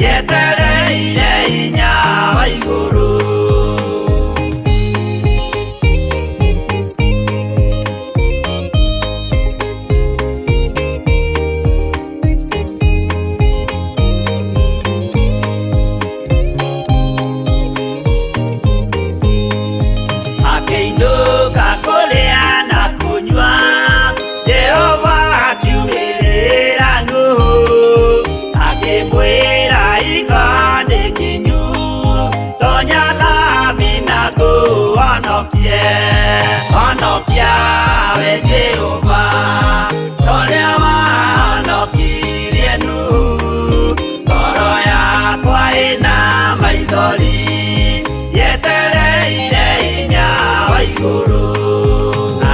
Speaker 2: yetereire hinya wa igũrũ. Akĩinũka kũrĩa na kũnyua, Jehova akiumĩrĩra Nuhu, akĩmwĩra hingo nĩ kinyu, tonya thabina ngũhonokie. Honokia we Jehova ũrĩa wahonokirie Nuhu, ngoro yakwa ĩna maithori yetereire hinya wa igũrũ.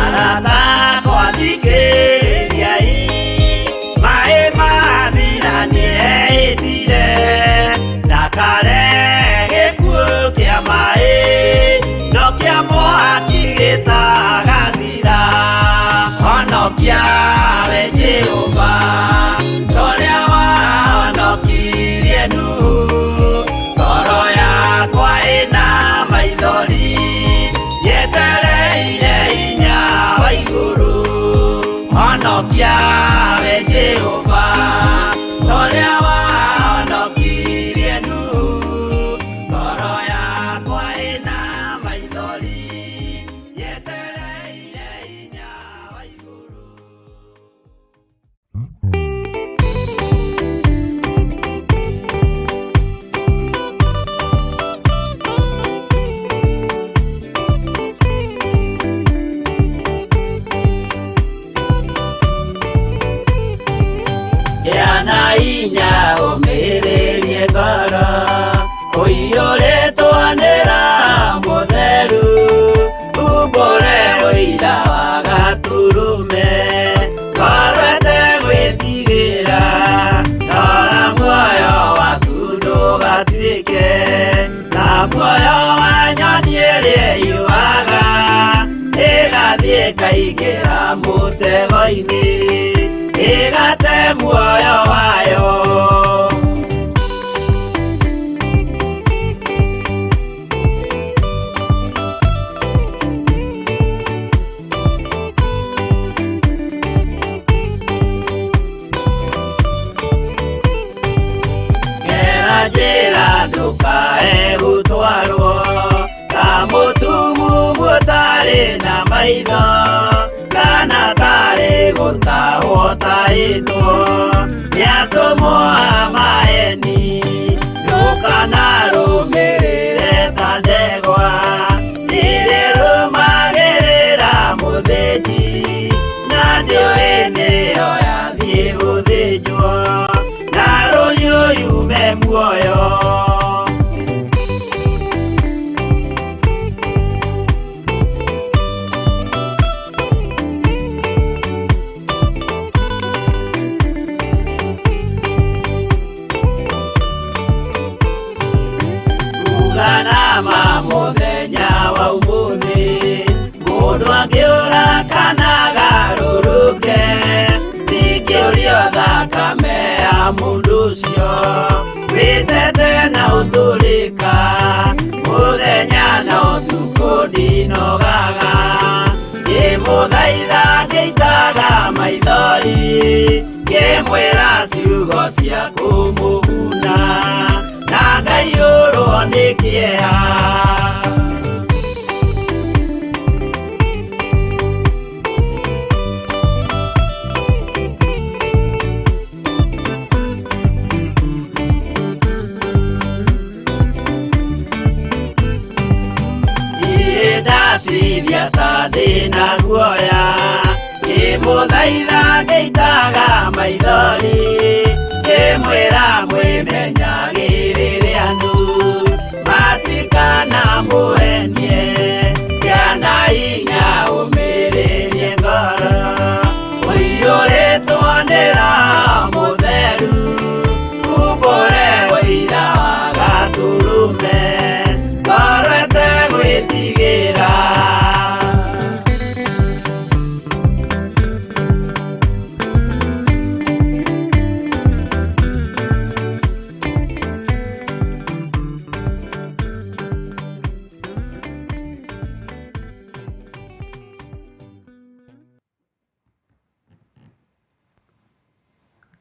Speaker 2: Arata akwa thikĩrĩriai, maĩ mathira nĩehĩtire, ndakare gĩkuũ kĩa maĩ no kĩa mwaki gĩtagathira. inya ũmĩrĩrie ngoro ũiyũrĩtwo nĩ Roho Mũtheru umbũre ũira wa Gatũrũme ngoro ĩtegwĩtigĩra rora muoyo waku ndũgatuĩke ta muoyo wa nyoni ĩrĩa ĩũaga ĩgathiĩ ĩkaingĩra mũtego-inĩ ĩgate muoyo wayo. Gera njĩra ndũkae gũtwarwo ta mũtumumu ũtarĩ na maitho kana tarĩ gũtahwo tahĩtwo nĩ atũmwo a maeni ndũkanarũmĩrĩre ta ndegwa irĩrũmagĩrĩra mũthĩnji na ndĩũĩ nĩyo yathiĩ gũthĩnjwo na rũhiũ yume muoyo. Uganama mũthenya wa ũmũthĩ mũndũ angĩũra kana agarũrũke ndingĩũrio thakame ya mũndũ ũcio wĩtete na ũtũrĩka mũthenya na ũtukũ ndinogaga ngĩmũthaitha ngĩitaga maithori ngĩmwĩra ciugo cia kũmũguna na ngaiyũrwo nĩ kĩeha. Niĩ ndatithia ta ndĩna guoya ngĩmũthaitha ngĩitaga maithori ngĩmwĩra mwĩmenyagĩrĩre andũ matikanamũhenie kĩana inya ũmĩrĩrie ngoro ũiyũrĩtwo nĩ Roho Mũtheru umbũre ũira wa Gatũrũme ngoro ĩtegwĩtigĩra.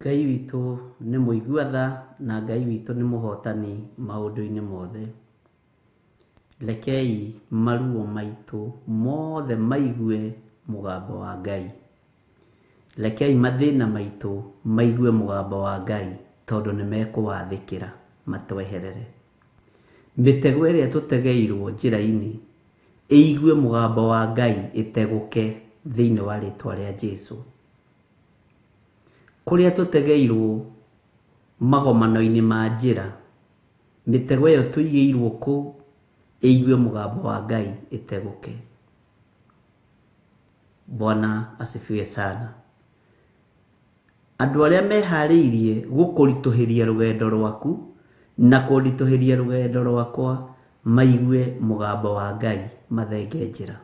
Speaker 4: Ngai witũ nĩ mũigua tha na Ngai witũ nĩ mũhotani maũndũ-inĩ mothe. Rekei maruo maitũ mothe maigue mũgambo wa Ngai. Rekei mathĩna maitũ maigue mũgambo wa Ngai tondũ nĩ mekũwathĩkĩra matweherere. Mĩtego ĩrĩa tũtegeirwo njĩra-inĩ ĩigue mũgambo wa Ngai ĩtegũke thĩinĩ wa rĩtwa rĩa Jesũ. Kũrĩa tũtegeirwo magomano-inĩ ma njĩra mĩtego ĩyo tũigĩirwo kũu ĩigue mũgambo wa Ngai ĩtegũke. Bwana asifiwe sana. Andũ arĩa meharĩirie gũkũritũhĩria rũgendo rwaku na kũnditũhĩria rũgendo rwakwa maigue mũgambo wa Ngai mathenge njĩra.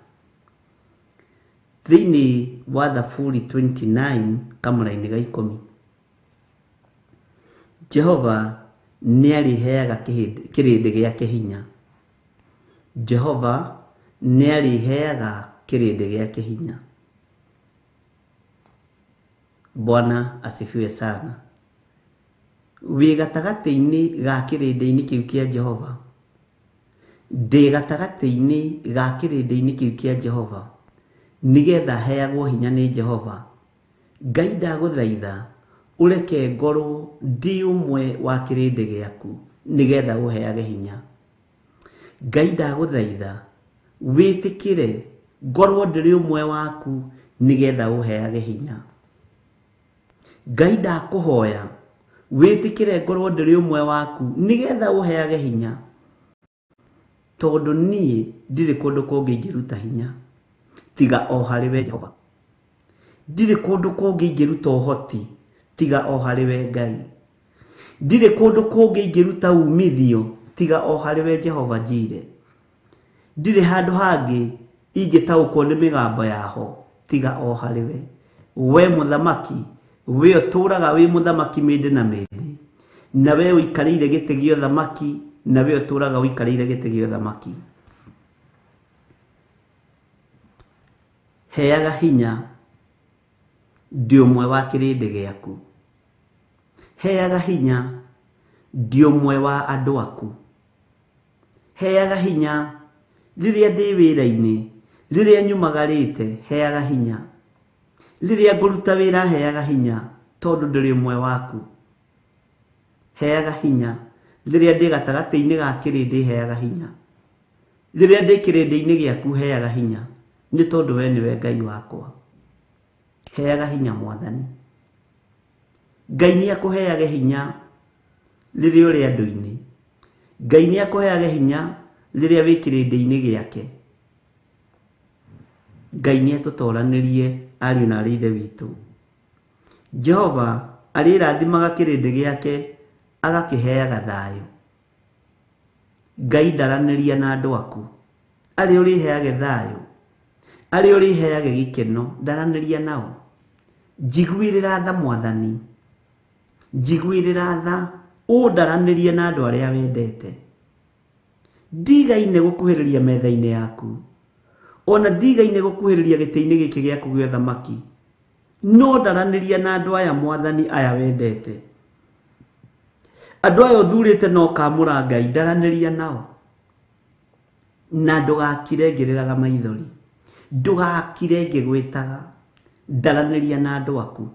Speaker 4: Thĩinĩ wa Thaburi 29 kamũraini ga 10 Jehova nĩarĩheaga kĩrĩndĩ gĩake hinya. Jehova nĩarĩheaga kĩrĩndĩ gĩake hinya. Bwana asifiwe sana. Wĩ gatagatĩ-inĩ ga kĩrĩndĩ-inĩ kĩu kĩa Jehova, ndĩ gatagatĩ-inĩ ga kĩrĩndĩ-inĩ kĩu kĩa Jehova nĩgetha heagwo hinya nĩ Jehova. Ngai ndagũthaitha ũreke ngorwo ndĩ ũmwe wa kĩrĩndĩ gĩaku nĩgetha ũheage hinya. Ngai ndagũthaitha wĩtĩkĩre ngorwo ndĩrĩ ũmwe waku nĩgetha ũheage hinya. Ngai ndakũhoya Wĩtĩkĩre ngorwo ndĩrĩ ũmwe waku nĩgetha ũheage hinya, tondũ niĩ ndirĩ kũndũ kũngĩ ingĩruta hinya tiga o harĩ we Jehova. Ndirĩ kũndũ kũngĩ ingĩruta ũhoti tiga o harĩ we Ngai. Ndirĩ kũndũ kũngĩ ingĩruta umithio tiga o harĩ we Jehova Jire. Ndirĩ handũ hangĩ ingĩtaũkwo nĩ mĩgambo yaho tiga o harĩ we. We mũthamaki, we ũtũũraga wĩ mũthamaki mĩndĩ na mĩndĩ, na we ũikarĩire gĩtĩ gĩa ũthamaki, na we ũtũũraga ũikarĩire gĩtĩ gĩa ũthamaki. Heaga hinya ndĩ ũmwe wa kĩrĩndĩ gĩaku. Heaga hinya ndĩ ũmwe wa andũ aku. Heaga hinya rĩrĩa ndĩ wĩra-inĩ, rĩrĩa nyumagarĩte, heaga hinya. Rĩrĩa ngũruta wĩra, heaga hinya tondũ ndĩrĩ ũmwe waku. Heaga hinya rĩrĩa ndĩ gatagatĩ-inĩ ga kĩrĩndĩ, heaga hinya. Rĩrĩa ndĩ kĩrĩndĩ-inĩ gĩaku, heaga hinya, nĩ tondũ we nĩwe Ngai wakwa. Heaga hinya Mwathani. Ngai nĩ akũheage hinya rĩrĩa ũrĩ andũ-inĩ. Ngai nĩ akũheage hinya rĩrĩa wĩ kĩrĩndĩ-inĩ gĩake. Ngai nĩ atũtoranĩrie ariũ na arĩ ithe witũ. Jehova arĩrathimaga kĩrĩndĩ gĩake agakĩheaga thayũ. Ngai ndaranĩria na andũ aku, arĩa ũrĩheage thayũ, arĩa ũrĩheage gĩkeno, ndaranĩria nao. Njiguĩrĩra tha Mwathani, njiguĩrĩra tha, ũndaranĩrie na andũ arĩa wendete. Ndigaine gũkuhĩrĩria metha-inĩ yaku, ona ndigaine gũkuhĩrĩria gĩtĩ-inĩ gĩkĩ gĩaku gĩa ũthamaki, no ndaranĩria na andũ aya Mwathani aya wendete. Andũ aya ũthurĩte na ũkamũra Ngai, ndaranĩria nao. Na ndũgakire ngĩrĩraga maithori, ndũgakire ngĩgwĩtaga. Ndaranĩria na andũ aku,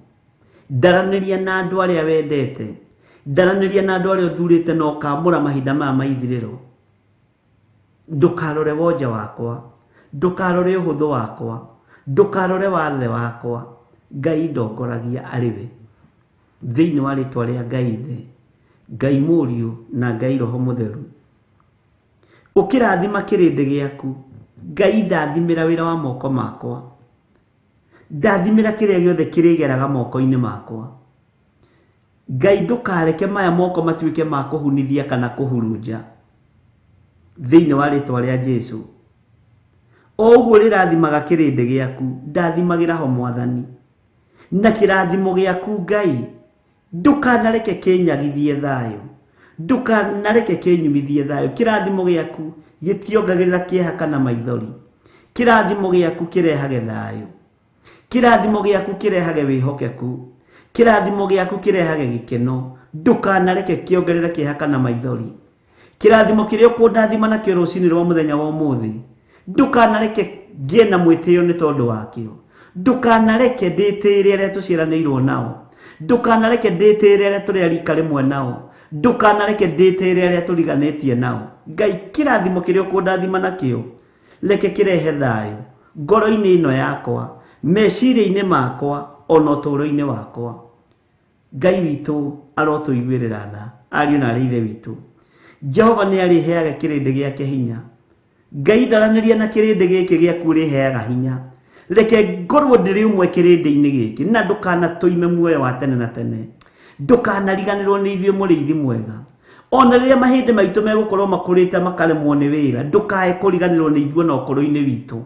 Speaker 4: ndaranĩria na andũ arĩa wendete, ndaranĩria na andũ arĩa ũthurĩte na ũkamũra mahinda maya ma ithirĩro. Ndũkarore wonje wakwa, ndũkarore ũhũthũ wakwa, ndũkarore wathe wakwa. Ngai ndongoragia arĩ we. Thĩinĩ wa rĩtwa rĩa Ngai Ithe, Ngai Mũriũ na Ngai Roho Mũtheru, ũkĩrathima kĩrĩndĩ gĩaku, Ngai ndathimĩra wĩra wa moko makwa, ndathimĩra kĩrĩa gĩothe kĩrĩgeraga moko-inĩ makwa. Ngai ndũkareke maya moko matuĩke ma kũhunithia kana kũhurunja. Thĩinĩ wa rĩtwa rĩa Jesu, o ũguo rĩrathimaga kĩrĩndĩ gĩaku, ndathimagĩra ho Mwathani. Na kĩrathimo gĩaku Ngai ndũkanareke kĩnyagithie thayũ, ndũkanareke kĩnyumithie thayũ. Kĩrathimo gĩaku gĩtiongagĩrĩra kĩeha kana maithori. Kĩrathimo gĩaku kĩrehage thayũ. Kĩrathimo gĩaku kĩrehage wĩhokeku. Kĩrathimo gĩaku kĩrehage gĩkeno. Ndũkanareke kĩongerere kĩeha kana maithori. Kĩrathimo kĩrĩa ũkũndathima nakĩo rũcinĩ rwa mũthenya wa ũmũthĩ, ndũkanareke ngĩe na mwĩtĩo nĩ tondũ wakĩo. Ndũkanareke ndĩtĩĩre arĩa tũciaranĩirwo nao. Ndũkanareke ndĩtĩĩre arĩa tũrĩ a rika rĩmwe nao. Ndũkanareke ndĩtĩĩre arĩa tũriganĩtie nao. Ngai, kĩrathimo kĩrĩa ũkũndathima nakĩo, reke kĩrehe thayũ ngoro-inĩ ĩno yakwa, meciria-inĩ makwa, ona ũtũũro-inĩ wakwa. Ngai witũ arotũiguĩrĩra tha, ariũ na arĩ ithe witũ. Jehova nĩ arĩheaga kĩrĩndĩ gĩake hinya. Ngai ndaranĩria na kĩrĩndĩ gĩkĩ gĩaku ũrĩheaga hinya. Reke ngorwo ndĩrĩ ũmwe kĩrĩndĩ-inĩ gĩkĩ, na ndũkanatũime muoyo wa tene na tene. Ndũkanariganĩrwo nĩ ithuĩ mũrĩithi mwega. Ona rĩrĩa mahĩndĩ maitũ megũkorwo makũrĩte makaremwo nĩ wĩra, ndũkae kũriganĩrwo nĩ ithuĩ na ũkũrũ-inĩ witũ.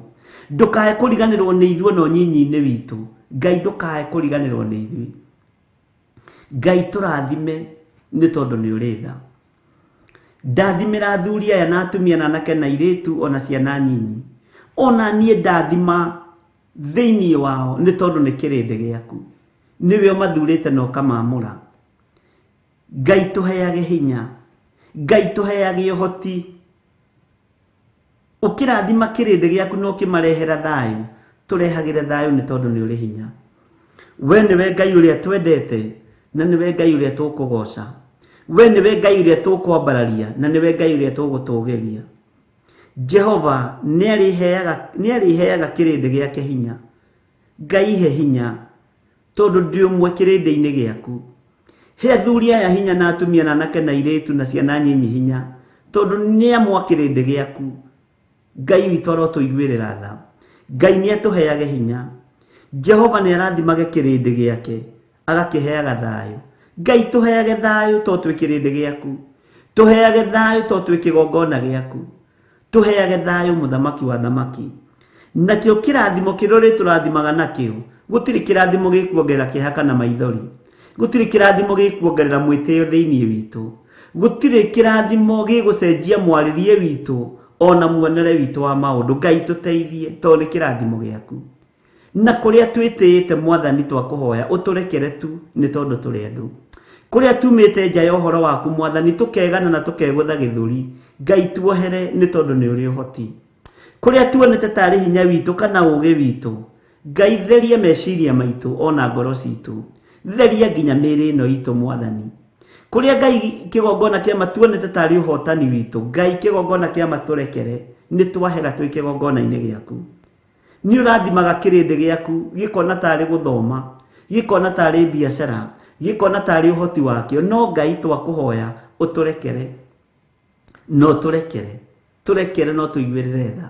Speaker 4: Ndũkae kũriganĩrwo nĩ ithuĩ na ũnyinyi-inĩ witũ. Ngai ndũkae kũriganĩrwo nĩ ithuĩ. Ngai tũrathime nĩ tondũ nĩ ũrĩ tha. Ndathimĩra athuri aya na atumia na anake na airĩtu ona ciana nyinyi. Ona niĩ ndathima thĩinĩ wao nĩ tondũ nĩ kĩrĩndĩ gĩaku. Nĩwe ũmathurĩte na ũkamamũra. Ngai tũheage hinya, Ngai tũheage ũhoti. Ũkĩrathima kĩrĩndĩ gĩaku na ũkĩmarehera thayũ, tũrehagĩre thayũ nĩ tondũ nĩ ũrĩ hinya. We nĩwe Ngai ũrĩa twendete, na nĩwe Ngai ũrĩa tũkũgoca. We nĩwe Ngai ũrĩa tũkwambararia, na nĩwe Ngai ũrĩa tũgũtũgĩria. Jehova nĩ arĩheaga kĩrĩndĩ gĩake hinya. Ngai he hinya tondũ ndĩ ũmwe kĩrĩndĩ-inĩ gĩaku. He athuri aya hinya na atumia na anake na airĩtu na ciana nyinyi hinya, tondũ nĩ amwe a kĩrĩndĩ gĩaku. Ngai witũ arotũiguĩrĩra tha. Ngai nĩ atũheage hinya. Jehova nĩ arathimage kĩrĩndĩ gĩake, agakĩheaga thayũ. Ngai tũheage thayũ to twĩ kĩrĩndĩ gĩaku. Tũheage thayũ to twĩ kĩgongona gĩaku. Tũheage thayũ mũthamaki wa thamaki. Nakĩo kĩrathimo kĩrĩa ũrĩtũrathimaga nakĩo, gũtirĩ kĩrathimo gĩkuongerera kĩeha kana maithori. Gũtirĩ kĩrathimo gĩkuongerera mwĩtĩo thĩinĩ witũ. Gũtirĩ kĩrathimo gĩgũcenjia mwarĩrie witũ ona muonere witũ wa maũndũ. Ngai tũteithie tondũ nĩ kĩrathimo gĩaku. Na kũrĩa twĩtĩĩte mwathani twakũhoya ũtũrekere tu nĩ tondũ tũrĩ andũ. Kũrĩa tumĩte nja ya ũhoro waku mwathani tũkegana na tũkegũtha gĩthũri, Ngai tuohere nĩ tondũ nĩ ũrĩ ũhoti. Kũrĩa tuonete tarĩ hinya witũ kana ũũgĩ witũ, Ngai theria meciria maitũ ona ngoro citũ. Theria nginya mĩĩrĩ ĩno itũ mwathani. Kũrĩa Ngai kĩgongona kĩa matuonete tarĩ ũhotani witũ, Ngai kĩgongona kĩa matũrekere nĩ twahera twĩ kĩgongona-inĩ gĩaku. Nĩ ũrathimaga kĩrĩndĩ gĩaku gĩkona tarĩ gũthoma, gĩkona tarĩ biacara, gĩkona tarĩ ũhoti wakĩo, no Ngai twakũhoya ũtũrekere. No tũrekere, tũrekere no tũiguĩrĩre tha.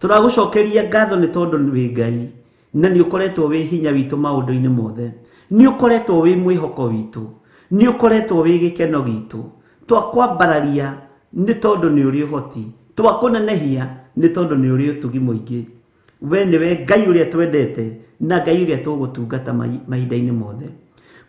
Speaker 4: Tũragũcokeria ngatho nĩ tondũ wĩ Ngai na nĩ ũkoretwo wĩ hinya witũ maũndũ-inĩ mothe. Nĩ ũkoretwo wĩ mwĩhoko witũ, nĩ ũkoretwo wĩ gĩkeno gitũ. Twakwambararia nĩ tondũ nĩ ũrĩ ũhoti, twakũnenehia nĩ tondũ nĩ ũrĩ ũtugi mũingĩ. We nĩwe Ngai ũrĩa twendete na Ngai ũrĩa tũgũtungata mahinda-inĩ mothe.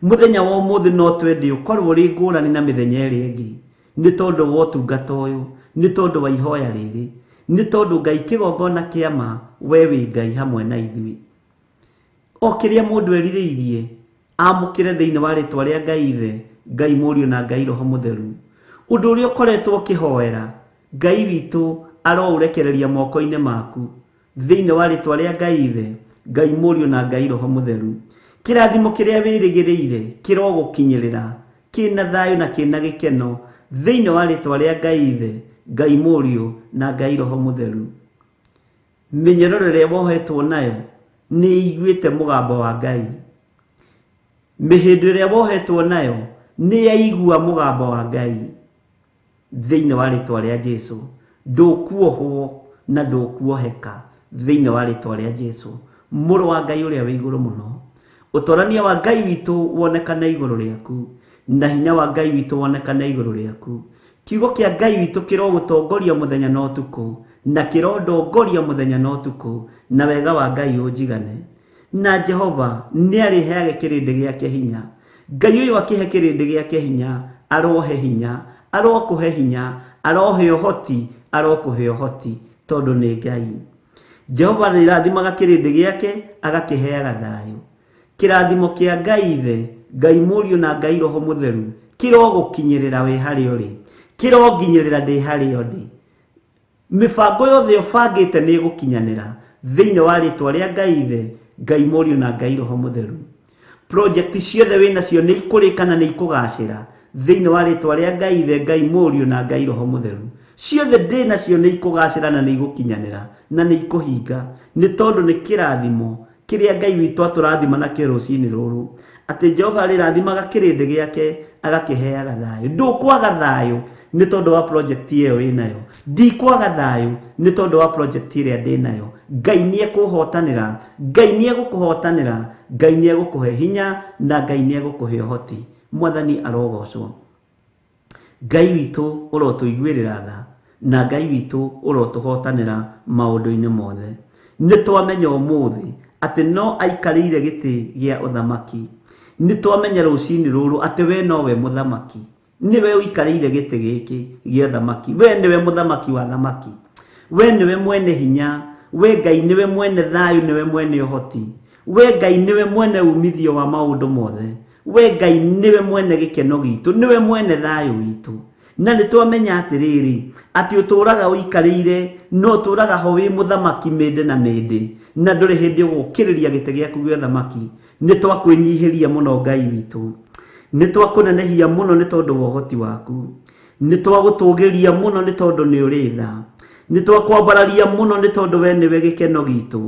Speaker 4: Mũthenya wa ũmũthĩ no twende ũkorwo ũrĩ ngũrani na mĩthenya ĩrĩa ĩngĩ, nĩ tondũ wa ũtungata ũyũ, nĩ tondũ wa ihoya rĩrĩ, nĩ tondũ Ngai kĩgongona kĩa ma, we wĩ Ngai hamwe na ithuĩ. O kĩrĩa mũndũ erirĩirie amũkĩre thĩinĩ wa rĩtwa rĩa Ngai Ithe, Ngai Mũriũ na Ngai Roho Mũtheru. Ũndũ ũrĩa ũkoretwo ũkĩhoera, Ngai witũ aroũrekereria moko-inĩ maku thĩinĩ wa rĩtwa rĩa Ngai Ithe, Ngai Mũriũ na Ngai Roho Mũtheru. Kĩrathimo kĩrĩa wĩrĩgĩrĩire kĩrogũkinyĩrĩra kĩna thayũ na kĩna gĩkeno thĩinĩ wa rĩtwa rĩa Ngai Ithe, Ngai Mũriũ na Ngai Roho Mũtheru. Mĩnyororo ĩrĩa wohetwo nayo nĩ ĩiguĩte mũgambo wa Ngai. Mĩhĩndo ĩrĩa wohetwo nayo nĩ yaigua mũgambo wa Ngai thĩinĩ wa rĩtwa rĩa Jesũ. Ndũkuohwo na ndũkuoheka thĩinĩ wa rĩtwa rĩa Jesũ, mũrũ wa Ngai ũrĩa wĩ igũrũ mũno. Ũtorania wa Ngai witũ wonekane igũrũ rĩaku, na hinya wa Ngai witũ wonekane igũrũ rĩaku. Kiugo kĩa Ngai witũ kĩrogũtongoria mũthenya na ũtukũ, na kĩrondongoria mũthenya na ũtukũ, na wega wa Ngai ũnjigane. Na Jehova nĩ arĩheage kĩrĩndĩ gĩake hinya. Ngai ũyũ akĩhe kĩrĩndĩ gĩake hinya, arohe hinya, arokũhe hinya, arohe ũhoti, arokũhe ũhoti, tondũ nĩ Ngai. Jehova nĩarathimaga kĩrĩndĩ gĩake, agakĩheaga thayũ. Kĩrathimo kĩa Ngai Ithe, Ngai Mũriũ na Ngai Roho Mũtheru kĩrogũkinyĩrĩra wĩ harĩa ũrĩ, kĩronginyĩrĩra ndĩ harĩa ndĩ. Mĩbango yothe ũbangĩte nĩ ĩgũkinyanĩra thĩinĩ wa rĩtwa rĩa Ngai Ithe, Ngai Mũriũ na Ngai Roho Mũtheru. Project ciothe wĩ nacio nĩ ikũrĩka na nĩ ikũgacĩra thĩinĩ wa rĩtwa rĩa Ngai Ithe, Ngai Mũriũ na Ngai Roho Mũtheru. Ciothe ndĩ nacio nĩ ikũgacĩra na nĩ igũkinyanĩra na nĩ ikũhinga, nĩ tondũ nĩ kĩrathimo kĩrĩa Ngai witũ atũrathima nakĩo rũcinĩ rũrũ, atĩ Jehova arĩrathimaga kĩrĩndĩ gĩake agakĩheaga thayũ. Ndũkwaga thayũ nĩ tondũ wa project ĩyo wĩnayo, ndikwaga thayũ nĩ tondũ wa project ĩrĩa ndĩnayo. Ngai nĩ ekũhotanĩra, Ngai nĩ egũkũhotanĩra, Ngai nĩ egũkũhe hinya na Ngai nĩ egũkũhe ũhoti. Mwathani arogocwo. Ngai witũ ũrotũiguĩrĩra tha na Ngai witũ ũrotũhotanĩra maũndũ-inĩ mothe. Nĩ twamenya ũmũthĩ atĩ no aikarĩire gĩtĩ gĩa ũthamaki. Nĩ twamenya rũcinĩ rũrũ atĩ we nowe mũthamaki, nĩwe ũikarĩire gĩtĩ gĩkĩ gĩa ũthamaki. We nĩwe mũthamaki wa thamaki, we nĩwe mwene hinya, we Ngai nĩwe mwene thayũ, nĩwe mwene ũhoti, we Ngai nĩwe mwene umithio wa maũndũ mothe, we Ngai nĩwe mwene gĩkeno gitũ, nĩwe mwene thayũ witũ. Na nĩ twamenya atĩrĩrĩ, atĩ ũtũraga ũikarĩire, no ũtũraga ho wĩ mũthamaki mĩndĩ na mĩndĩ, na ndũrĩ hĩndĩ ũgũkĩrĩria gĩtĩ gĩaku gĩa ũthamaki. Nĩ twakwĩnyihĩria mũno Ngai witũ, nĩ twakũnenehia mũno nĩ tondũ wa ũhoti waku, nĩ twagũtũgĩria mũno nĩ tondũ nĩ ũrĩ tha, nĩ twakwambararia mũno nĩ tondũ we nĩwe gĩkeno gitũ.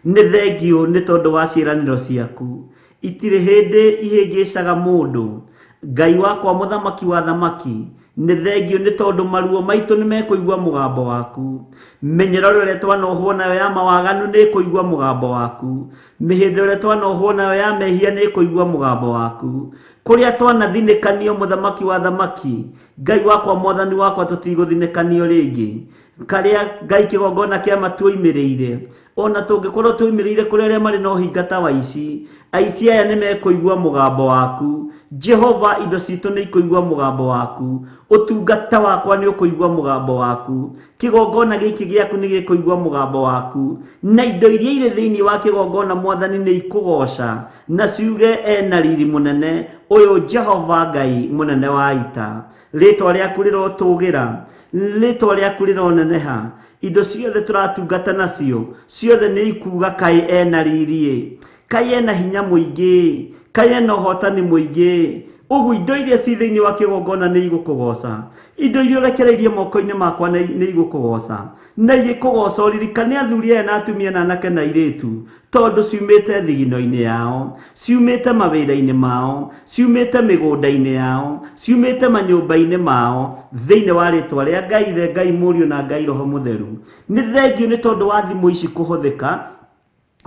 Speaker 4: Nĩ thengiũ nĩ tondũ wa ciĩranĩro ciaku, itirĩ hĩndĩ ihĩngĩcaga mũndũ. Ngai wakwa mũthamaki wa thamaki, nĩ thengio nĩ tondũ maruo maitũ nĩ mekũigua mũgambo waku. Mĩnyororo ĩrĩa twanohwo nayo ya mawaganu nĩ ĩkũigua mũgambo waku. Mĩhĩndo ĩrĩa twanohwo nayo ya mehia nĩ ĩkũigua mũgambo waku. Kũrĩa twanathinĩkanio mũthamaki wa thamaki, Ngai wakwa mwathani wakwa tũtigũthinĩkanio rĩngĩ. Karĩa Ngai kĩgongona kĩa matuoimĩrĩire, ona tũngĩkorwo tuoimĩrĩire kũrĩ arĩa marĩ na ũhinga ta wa aici, aici aya nĩ mekũigua mũgambo waku. Jehova, indo citũ nĩ ikũigua mũgambo waku. Ũtungata wakwa nĩ ũkũigua mũgambo waku. Kĩgongona gĩkĩ gĩaku nĩ gĩkũigua mũgambo waku. Na indo iria irĩ thĩinĩ wa kĩgongona mwathani nĩ ikũgoca na ciuge ena riri mũnene, ũyũ Jehova Ngai mũnene wa ita. Rĩtwa rĩaku rĩrotũgĩra, rĩtwa rĩaku rĩroneneha. Indo ciothe tũratungata nacio ciothe nĩ ikuga kaĩ ena riri, kaĩ ena hinya mũingĩ, kaĩ ena ũhotani mũingĩ. Ũguo indo iria ci thĩinĩ wa kĩgongona nĩ igũkũgoca. Indo iria ũrekereirie moko-inĩ makwa nĩ igũkũgoca. Na igĩkũgoca ũririkane athuri aya na atumia na anake na airĩtu, tondũ ciumĩte thigino-inĩ yao, ciumĩte mawĩra-inĩ mao, ciumĩte mĩgũnda-inĩ yao, ciumĩte manyũmba-inĩ mao, thĩinĩ wa rĩtwa rĩa Ngai Ithe, Ngai Mũriũ na Ngai Roho Mũtheru. Nĩ thengio nĩ tondũ wa thimũ ici kũhũthĩka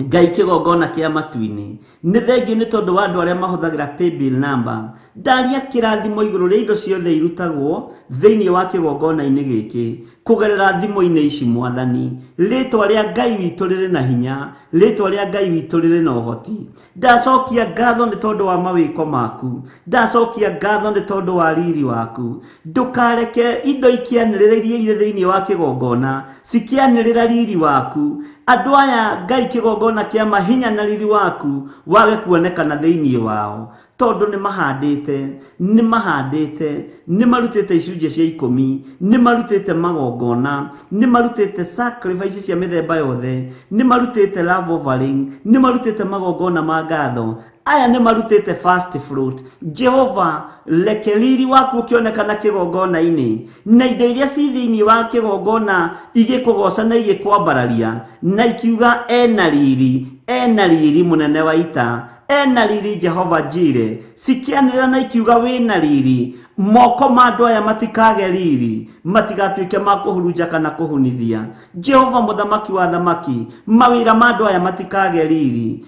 Speaker 4: Ngai kĩgongona kĩa matu-inĩ. Nĩ thengio nĩ tondũ wa andũ arĩa mahũthagĩra paybill number. Ndaria kĩrathimo igũrũ rĩa indo ciothe irutagwo thĩinĩ wa kĩgongona-inĩ gĩkĩ kũgerera thimũ-inĩ ici mwathani. Rĩtwa rĩa Ngai witũ rĩrĩ na hinya, rĩtwa rĩa Ngai witũ rĩrĩ na ũhoti. Ndacokia ngatho nĩ tondũ wa mawĩko maku, ndacokia ngatho nĩ tondũ wa riri waku. Ndũkareke indo ikĩanĩrĩra iria irĩ thĩinĩ wa kĩgongona cikĩanĩrĩra riri waku. Andũ aya Ngai kĩgongona kĩa mahinya na riri waku wage kuonekana thĩinĩ wao, tondũ nĩ mahandĩte, nĩ mahandĩte, nĩ marutĩte icunjĩ cia 10, nĩ marutĩte magongona, nĩ marutĩte sacrifice cia mĩthemba yothe, nĩ marutĩte love offering, nĩ marutĩte magongona ma ngatho. Aya nĩ marutĩte first fruit. Jehova, reke riri waku ũkĩonekana kĩgongona-inĩ, na indo iria ci thĩinĩ wa kĩgongona igĩkũgoca na igĩkwambararia, na ikiuga ena riri mũnene wa ita, ena riri Jehova Jire. Cikĩanĩrĩra na ikiuga wĩna riri. Moko ma andũ aya matikage riri, matigatuĩke ma kũhurunja kana kũhunithia. Jehova mũthamaki wa thamaki, mawĩra ma andũ aya matikage riri,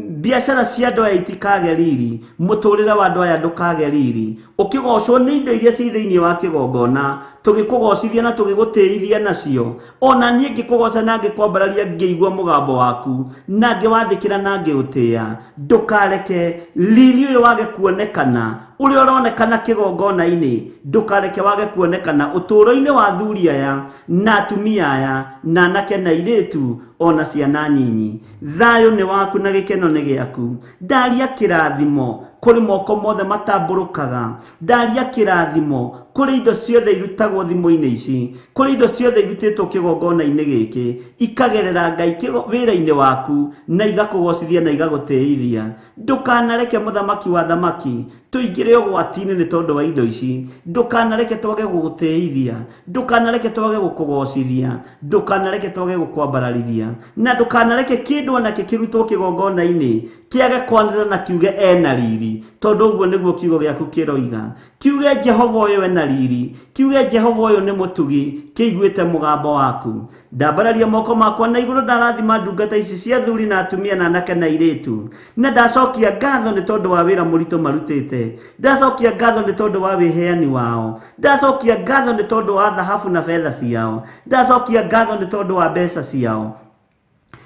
Speaker 4: biacara cia andũ aya itikage riri, mũtũrĩre wa andũ aya ndũkage riri. Ũkĩgocwo nĩ indo iria ci thĩinĩ wa kĩgongona, tũgĩkũgocithia na tũgĩgũtĩithia nacio. Ona niĩ ngĩkũgoca na ngĩkwambararia ngĩigua mũgambo waku, na ngĩwathĩkĩra na ngĩũtĩĩa. Ndũkareke riri ũyũ wage kuonekana, ũrĩa ũronekana kĩgongona-inĩ, ndũkareke wage kuonekana ũtũũro-inĩ wa athuri aya na atumia aya na anake na airĩtu ona ciana nyinyi. Thayũ nĩ waku na gĩkeno nĩ gĩaku. Ndaria kĩrathimo kũrĩ moko mothe matambũrũkaga, ndaria kĩrathimo kũrĩ indo ciothe irutagwo thimũ-inĩ ici, kũrĩ indo ciothe irutĩtwo kĩgongona-inĩ gĩkĩ, ikagerera Ngai wĩra-inĩ waku na igakũgocithia na igagũtĩithia. Ndũkanareke mũthamaki wa thamaki tũingĩre ũgwati-inĩ nĩ tondũ wa indo ici. Ndũkanareke twage gũgũtĩithia, ndũkanareke twage gũkũgocithia, ndũkanareke twage gũkwambararithia, na ndũkanareke kĩndũ onakĩ kĩrutwo kĩgongona-inĩ kĩage kwanĩrĩra na kiuge ena riri, tondũ ũguo nĩguo kiugo gĩaku kĩroiga. Kiuge Jehova ũyũ ena riri, kiuge Jehova ũyũ nĩ mũtugi, kĩiguĩte mũgambo waku. Ndambararia moko makwa na igũrũ, ndarathima ndungata ici cia athuri na atumia na anake na airĩtu, na ndacokia ngatho nĩ tondũ wa wĩra mũritũ marutĩte, ndacokia ngatho nĩ tondũ wa wĩheani wao, ndacokia ngatho nĩ tondũ wa thahabu na betha ciao, ndacokia ngatho nĩ tondũ wa mbeca ciao,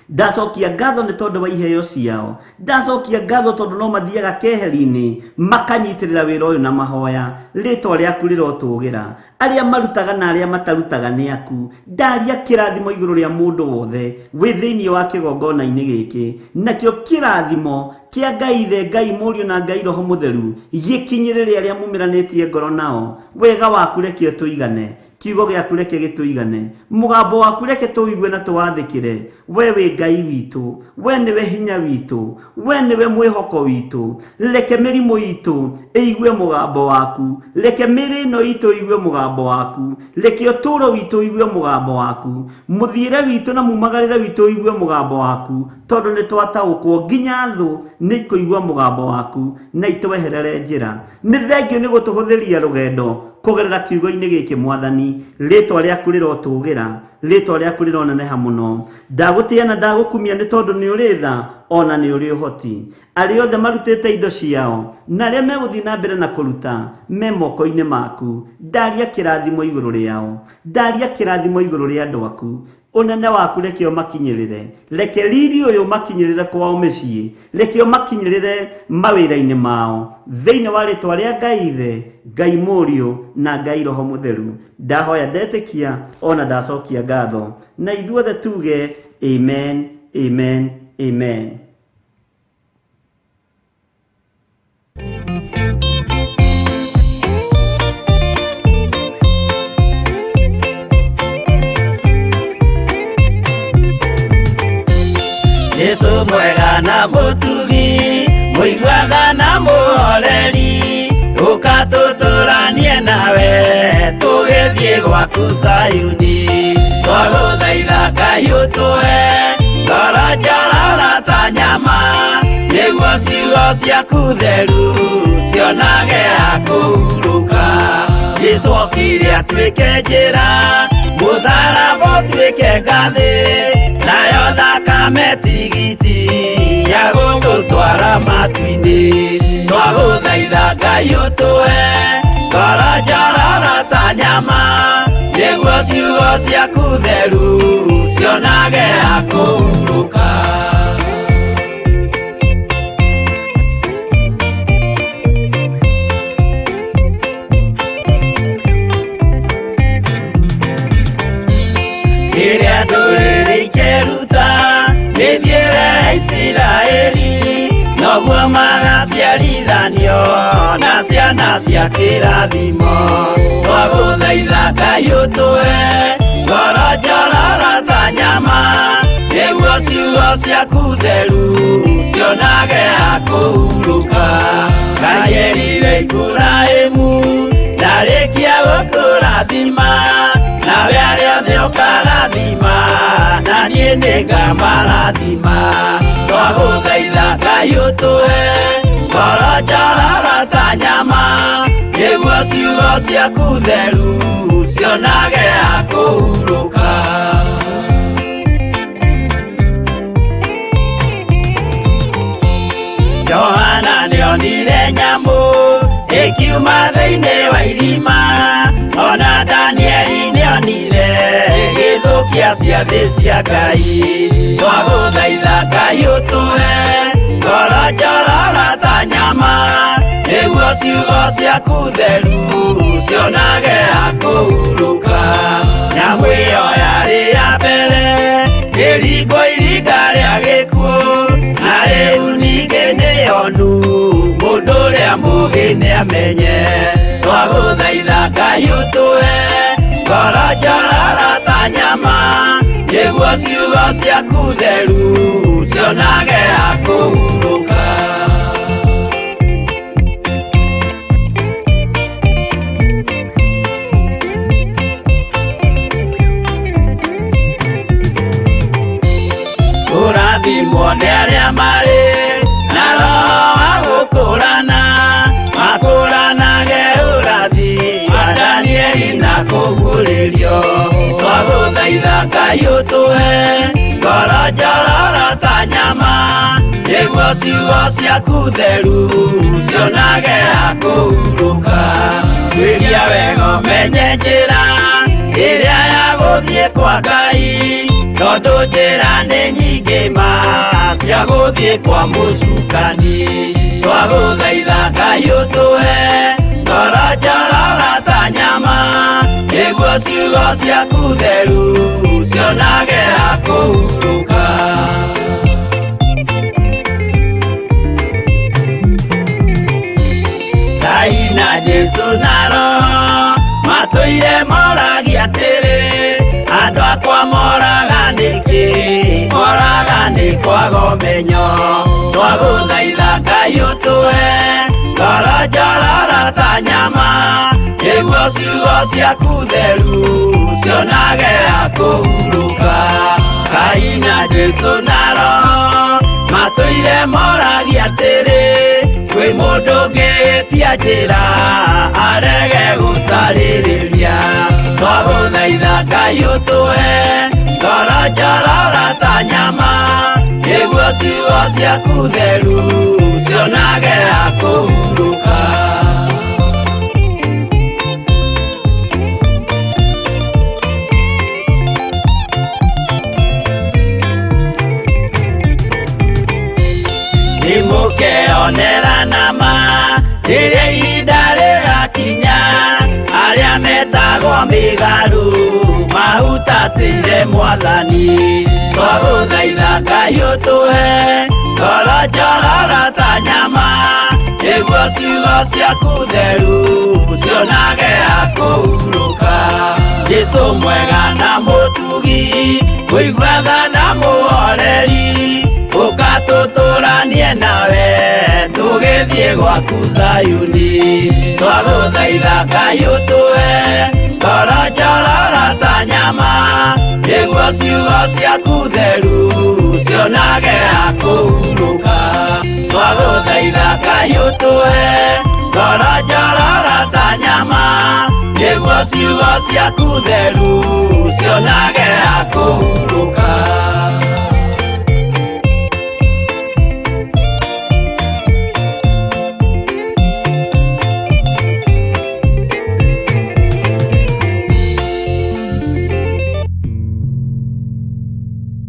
Speaker 4: ndacokia ngatho nĩ tondũ wa iheo ciao, ndacokia ngatho tondũ no mathiaga keheri-inĩ makanyitĩrĩra wĩra ũyũ na mahoya. Rĩtwa rĩaku rĩrotũgĩra. Arĩa marutaga na arĩa matarutaga nĩ aku. Ndaria kĩrathimo igũrũ rĩa mũndũ wothe wĩ thĩinĩ wa kĩgongona-inĩ gĩkĩ, nakĩo kĩrathimo kĩa Ngai Ithe, Ngai Mũriũ na Ngai Roho Mũtheru gĩkinyĩrĩre arĩa mumĩranĩtie ngoro nao. Wega waku reke ũtũigane. Kiugo gĩaku reke gĩtũigane, mũgambo waku reke tũigue na tũwathĩkĩre. We wĩ Ngai witũ, we nĩwe hinya witũ, we nĩwe mwĩhoko witũ. Reke mĩrimũ itũ ĩigue mũgambo waku, reke mĩĩrĩ ĩno itũ ĩigue mũgambo waku, reke ũtũũro witũ ũigue mũgambo waku, mũthiĩre witũ na mumagarĩre witũ ũigue mũgambo waku, tondũ nĩ twataũkwo nginya thũ nĩ ikũigua mũgambo waku na itweherere njĩra. Nĩ thengio nĩ gũtũhũthĩria rũgendo kũgerera kiugo-inĩ gĩkĩ Mwathani. Rĩtwa rĩaku rĩrotũgĩra, rĩtwa rĩaku rĩroneneha mũno. Ndagũtĩĩa na ndagũkumia nĩ tondũ nĩ ũrĩ tha ona nĩ ũrĩ ũhoti. Arĩa othe marutĩte indo ciao na arĩa megũthiĩ na mbere na kũruta me moko-inĩ maku. Ndaria kĩrathimo igũrũ rĩao, ndaria kĩrathimo igũrũ rĩa andũ aku. Ũnene waku reke ũmakinyĩrĩre, reke riri ũyũ ũmakinyĩrĩre kwao mĩciĩ, reke ũmakinyĩrĩre mawĩra-inĩ mao, thĩinĩ wa rĩtwa rĩa Ngai Ithe, Ngai Mũriũ na Ngai Roho Mũtheru. Ndahoya ndetĩkia ona ndacokia ngatho, na ithuothe tuge amen, amen, amen.
Speaker 2: Jesu mwega na mũtugi, mũiguatha na mũhoreri, ũka tũtũranie nawe tũgĩthiĩ gwaku Zayuni. Twagũthaitha Ngai ũtũhe ngoro njororo ta nyama, nĩguo ciugo ciaku theru cionage ha kũhurũka. Jesu okire atuĩke njĩra, mũtharaba ũtuĩke ngathĩ, nayo thakame tigiti ya gũgũtwara matu-inĩ. Twagũthaitha Ngai ũtũhe ngoro njororo ta nyama, nĩguo ciugo ciaku theru cionage ha kũhurũka. Rĩrĩa ndũrĩrĩ ikeruta mĩthiĩre ya Isiraeli, noguo magaciarithanio na ciana cia kĩrathimo. Twagũthaitha Ngai ũtũhe ngoro njororo ta nyama, nĩguo ciugo ciaku theru cionage ha kũhurũka. Ngai erire Iburahĩmu ndarĩkia gũkũrathima, nawe arĩa othe ũkarathima, na niĩ nĩngamarathima. Twagũthaitha Ngai ũtũhe ngoro njororo ta nyama, nĩguo ciugo ciaku theru cionage ha kũhurũka. Johana nĩonire nyamũ ĩkiuma thĩinĩ wa irima, ona Danieli nĩonire ĩgĩthũkia ciathĩ cia Ngai. Twagũthaitha Ngai ũtũhe ngoro njororo ta nyama, nĩguo ciugo ciaku theru cionage ha kũhurũka. Nyamũ ĩyo yarĩ ya mbere ĩringwo iringa rĩa gĩkuũ, na rĩu ningĩ nĩyonu mũndũ ũrĩa mũũgĩ nĩamenye. Twagũthaitha Ngai ũtũhe ngoro njororo ta nyama, nĩguo ciugo ciaku theru cionage ha kũhurũka. Kũrathimwo nĩ arĩa marĩ na roho wa gũkũrana, makũranage ũrathi wa Danieli na kũguũrĩrio. Twagũthaitha Ngai ũtũhe ngoro njororo ta nyama, nĩguo ciugo ciaku theru cionage ha kũhurũka. Tuĩria wega ũmenye njĩra ĩrĩa ya gũthiĩ kwa Ngai, tondũ njĩra nĩ nyingĩ ma cia gũthiĩ kwa mũcukani. Twagũthaitha Ngai ũtũhe ngoro njororo ta nyama, nĩguo ciugo ciaku theru cionage ha kũhurũka. Ngai na Jesu na Roho Matũire moragia atĩrĩ, andũ akwa moraga nĩkĩ? Moraga nĩ kwaga ũmenyo. Twagũthaitha Ngai ũtũhe ngoro njororo ta nyama, nĩguo ciugo ciaku theru cionage ha kũhurũka. Ngai na Jesũ na Roho matũire moragia atĩrĩ, kwĩ mũndũ ũngĩtia njĩra arege gũcarĩrĩria. Twagũthaitha Ngai ũtũhe ngoro njororo ta nyama, nĩguo ciugo ciaku theru cionage ha kũhurũka. Nĩmũkeonera nama rĩrĩa ihinda rĩrakinya, arĩa metagwo mĩgarũ mahutatĩire Mwathani. Twagũthaitha Ngai ũtũhe ngoro njororo ta nyama, nĩguo ciugo ciaku theru cionage ha kũhurũka. Jesũ mwega na mũtugi, mũigua tha na mũhoreri, ũka tũtũranie nawe tũgĩthiĩ gwaku Zayuni. Twagũthaitha Ngai ũtũhe ngoro njororo ta nyama, nĩguo ciugo ciaku theru cionage ha kũhurũka. Twagũthaitha Ngai ũtũhe ngoro njororo ta nyama, nĩguo ciugo ciaku theru cionage ha kũhurũka.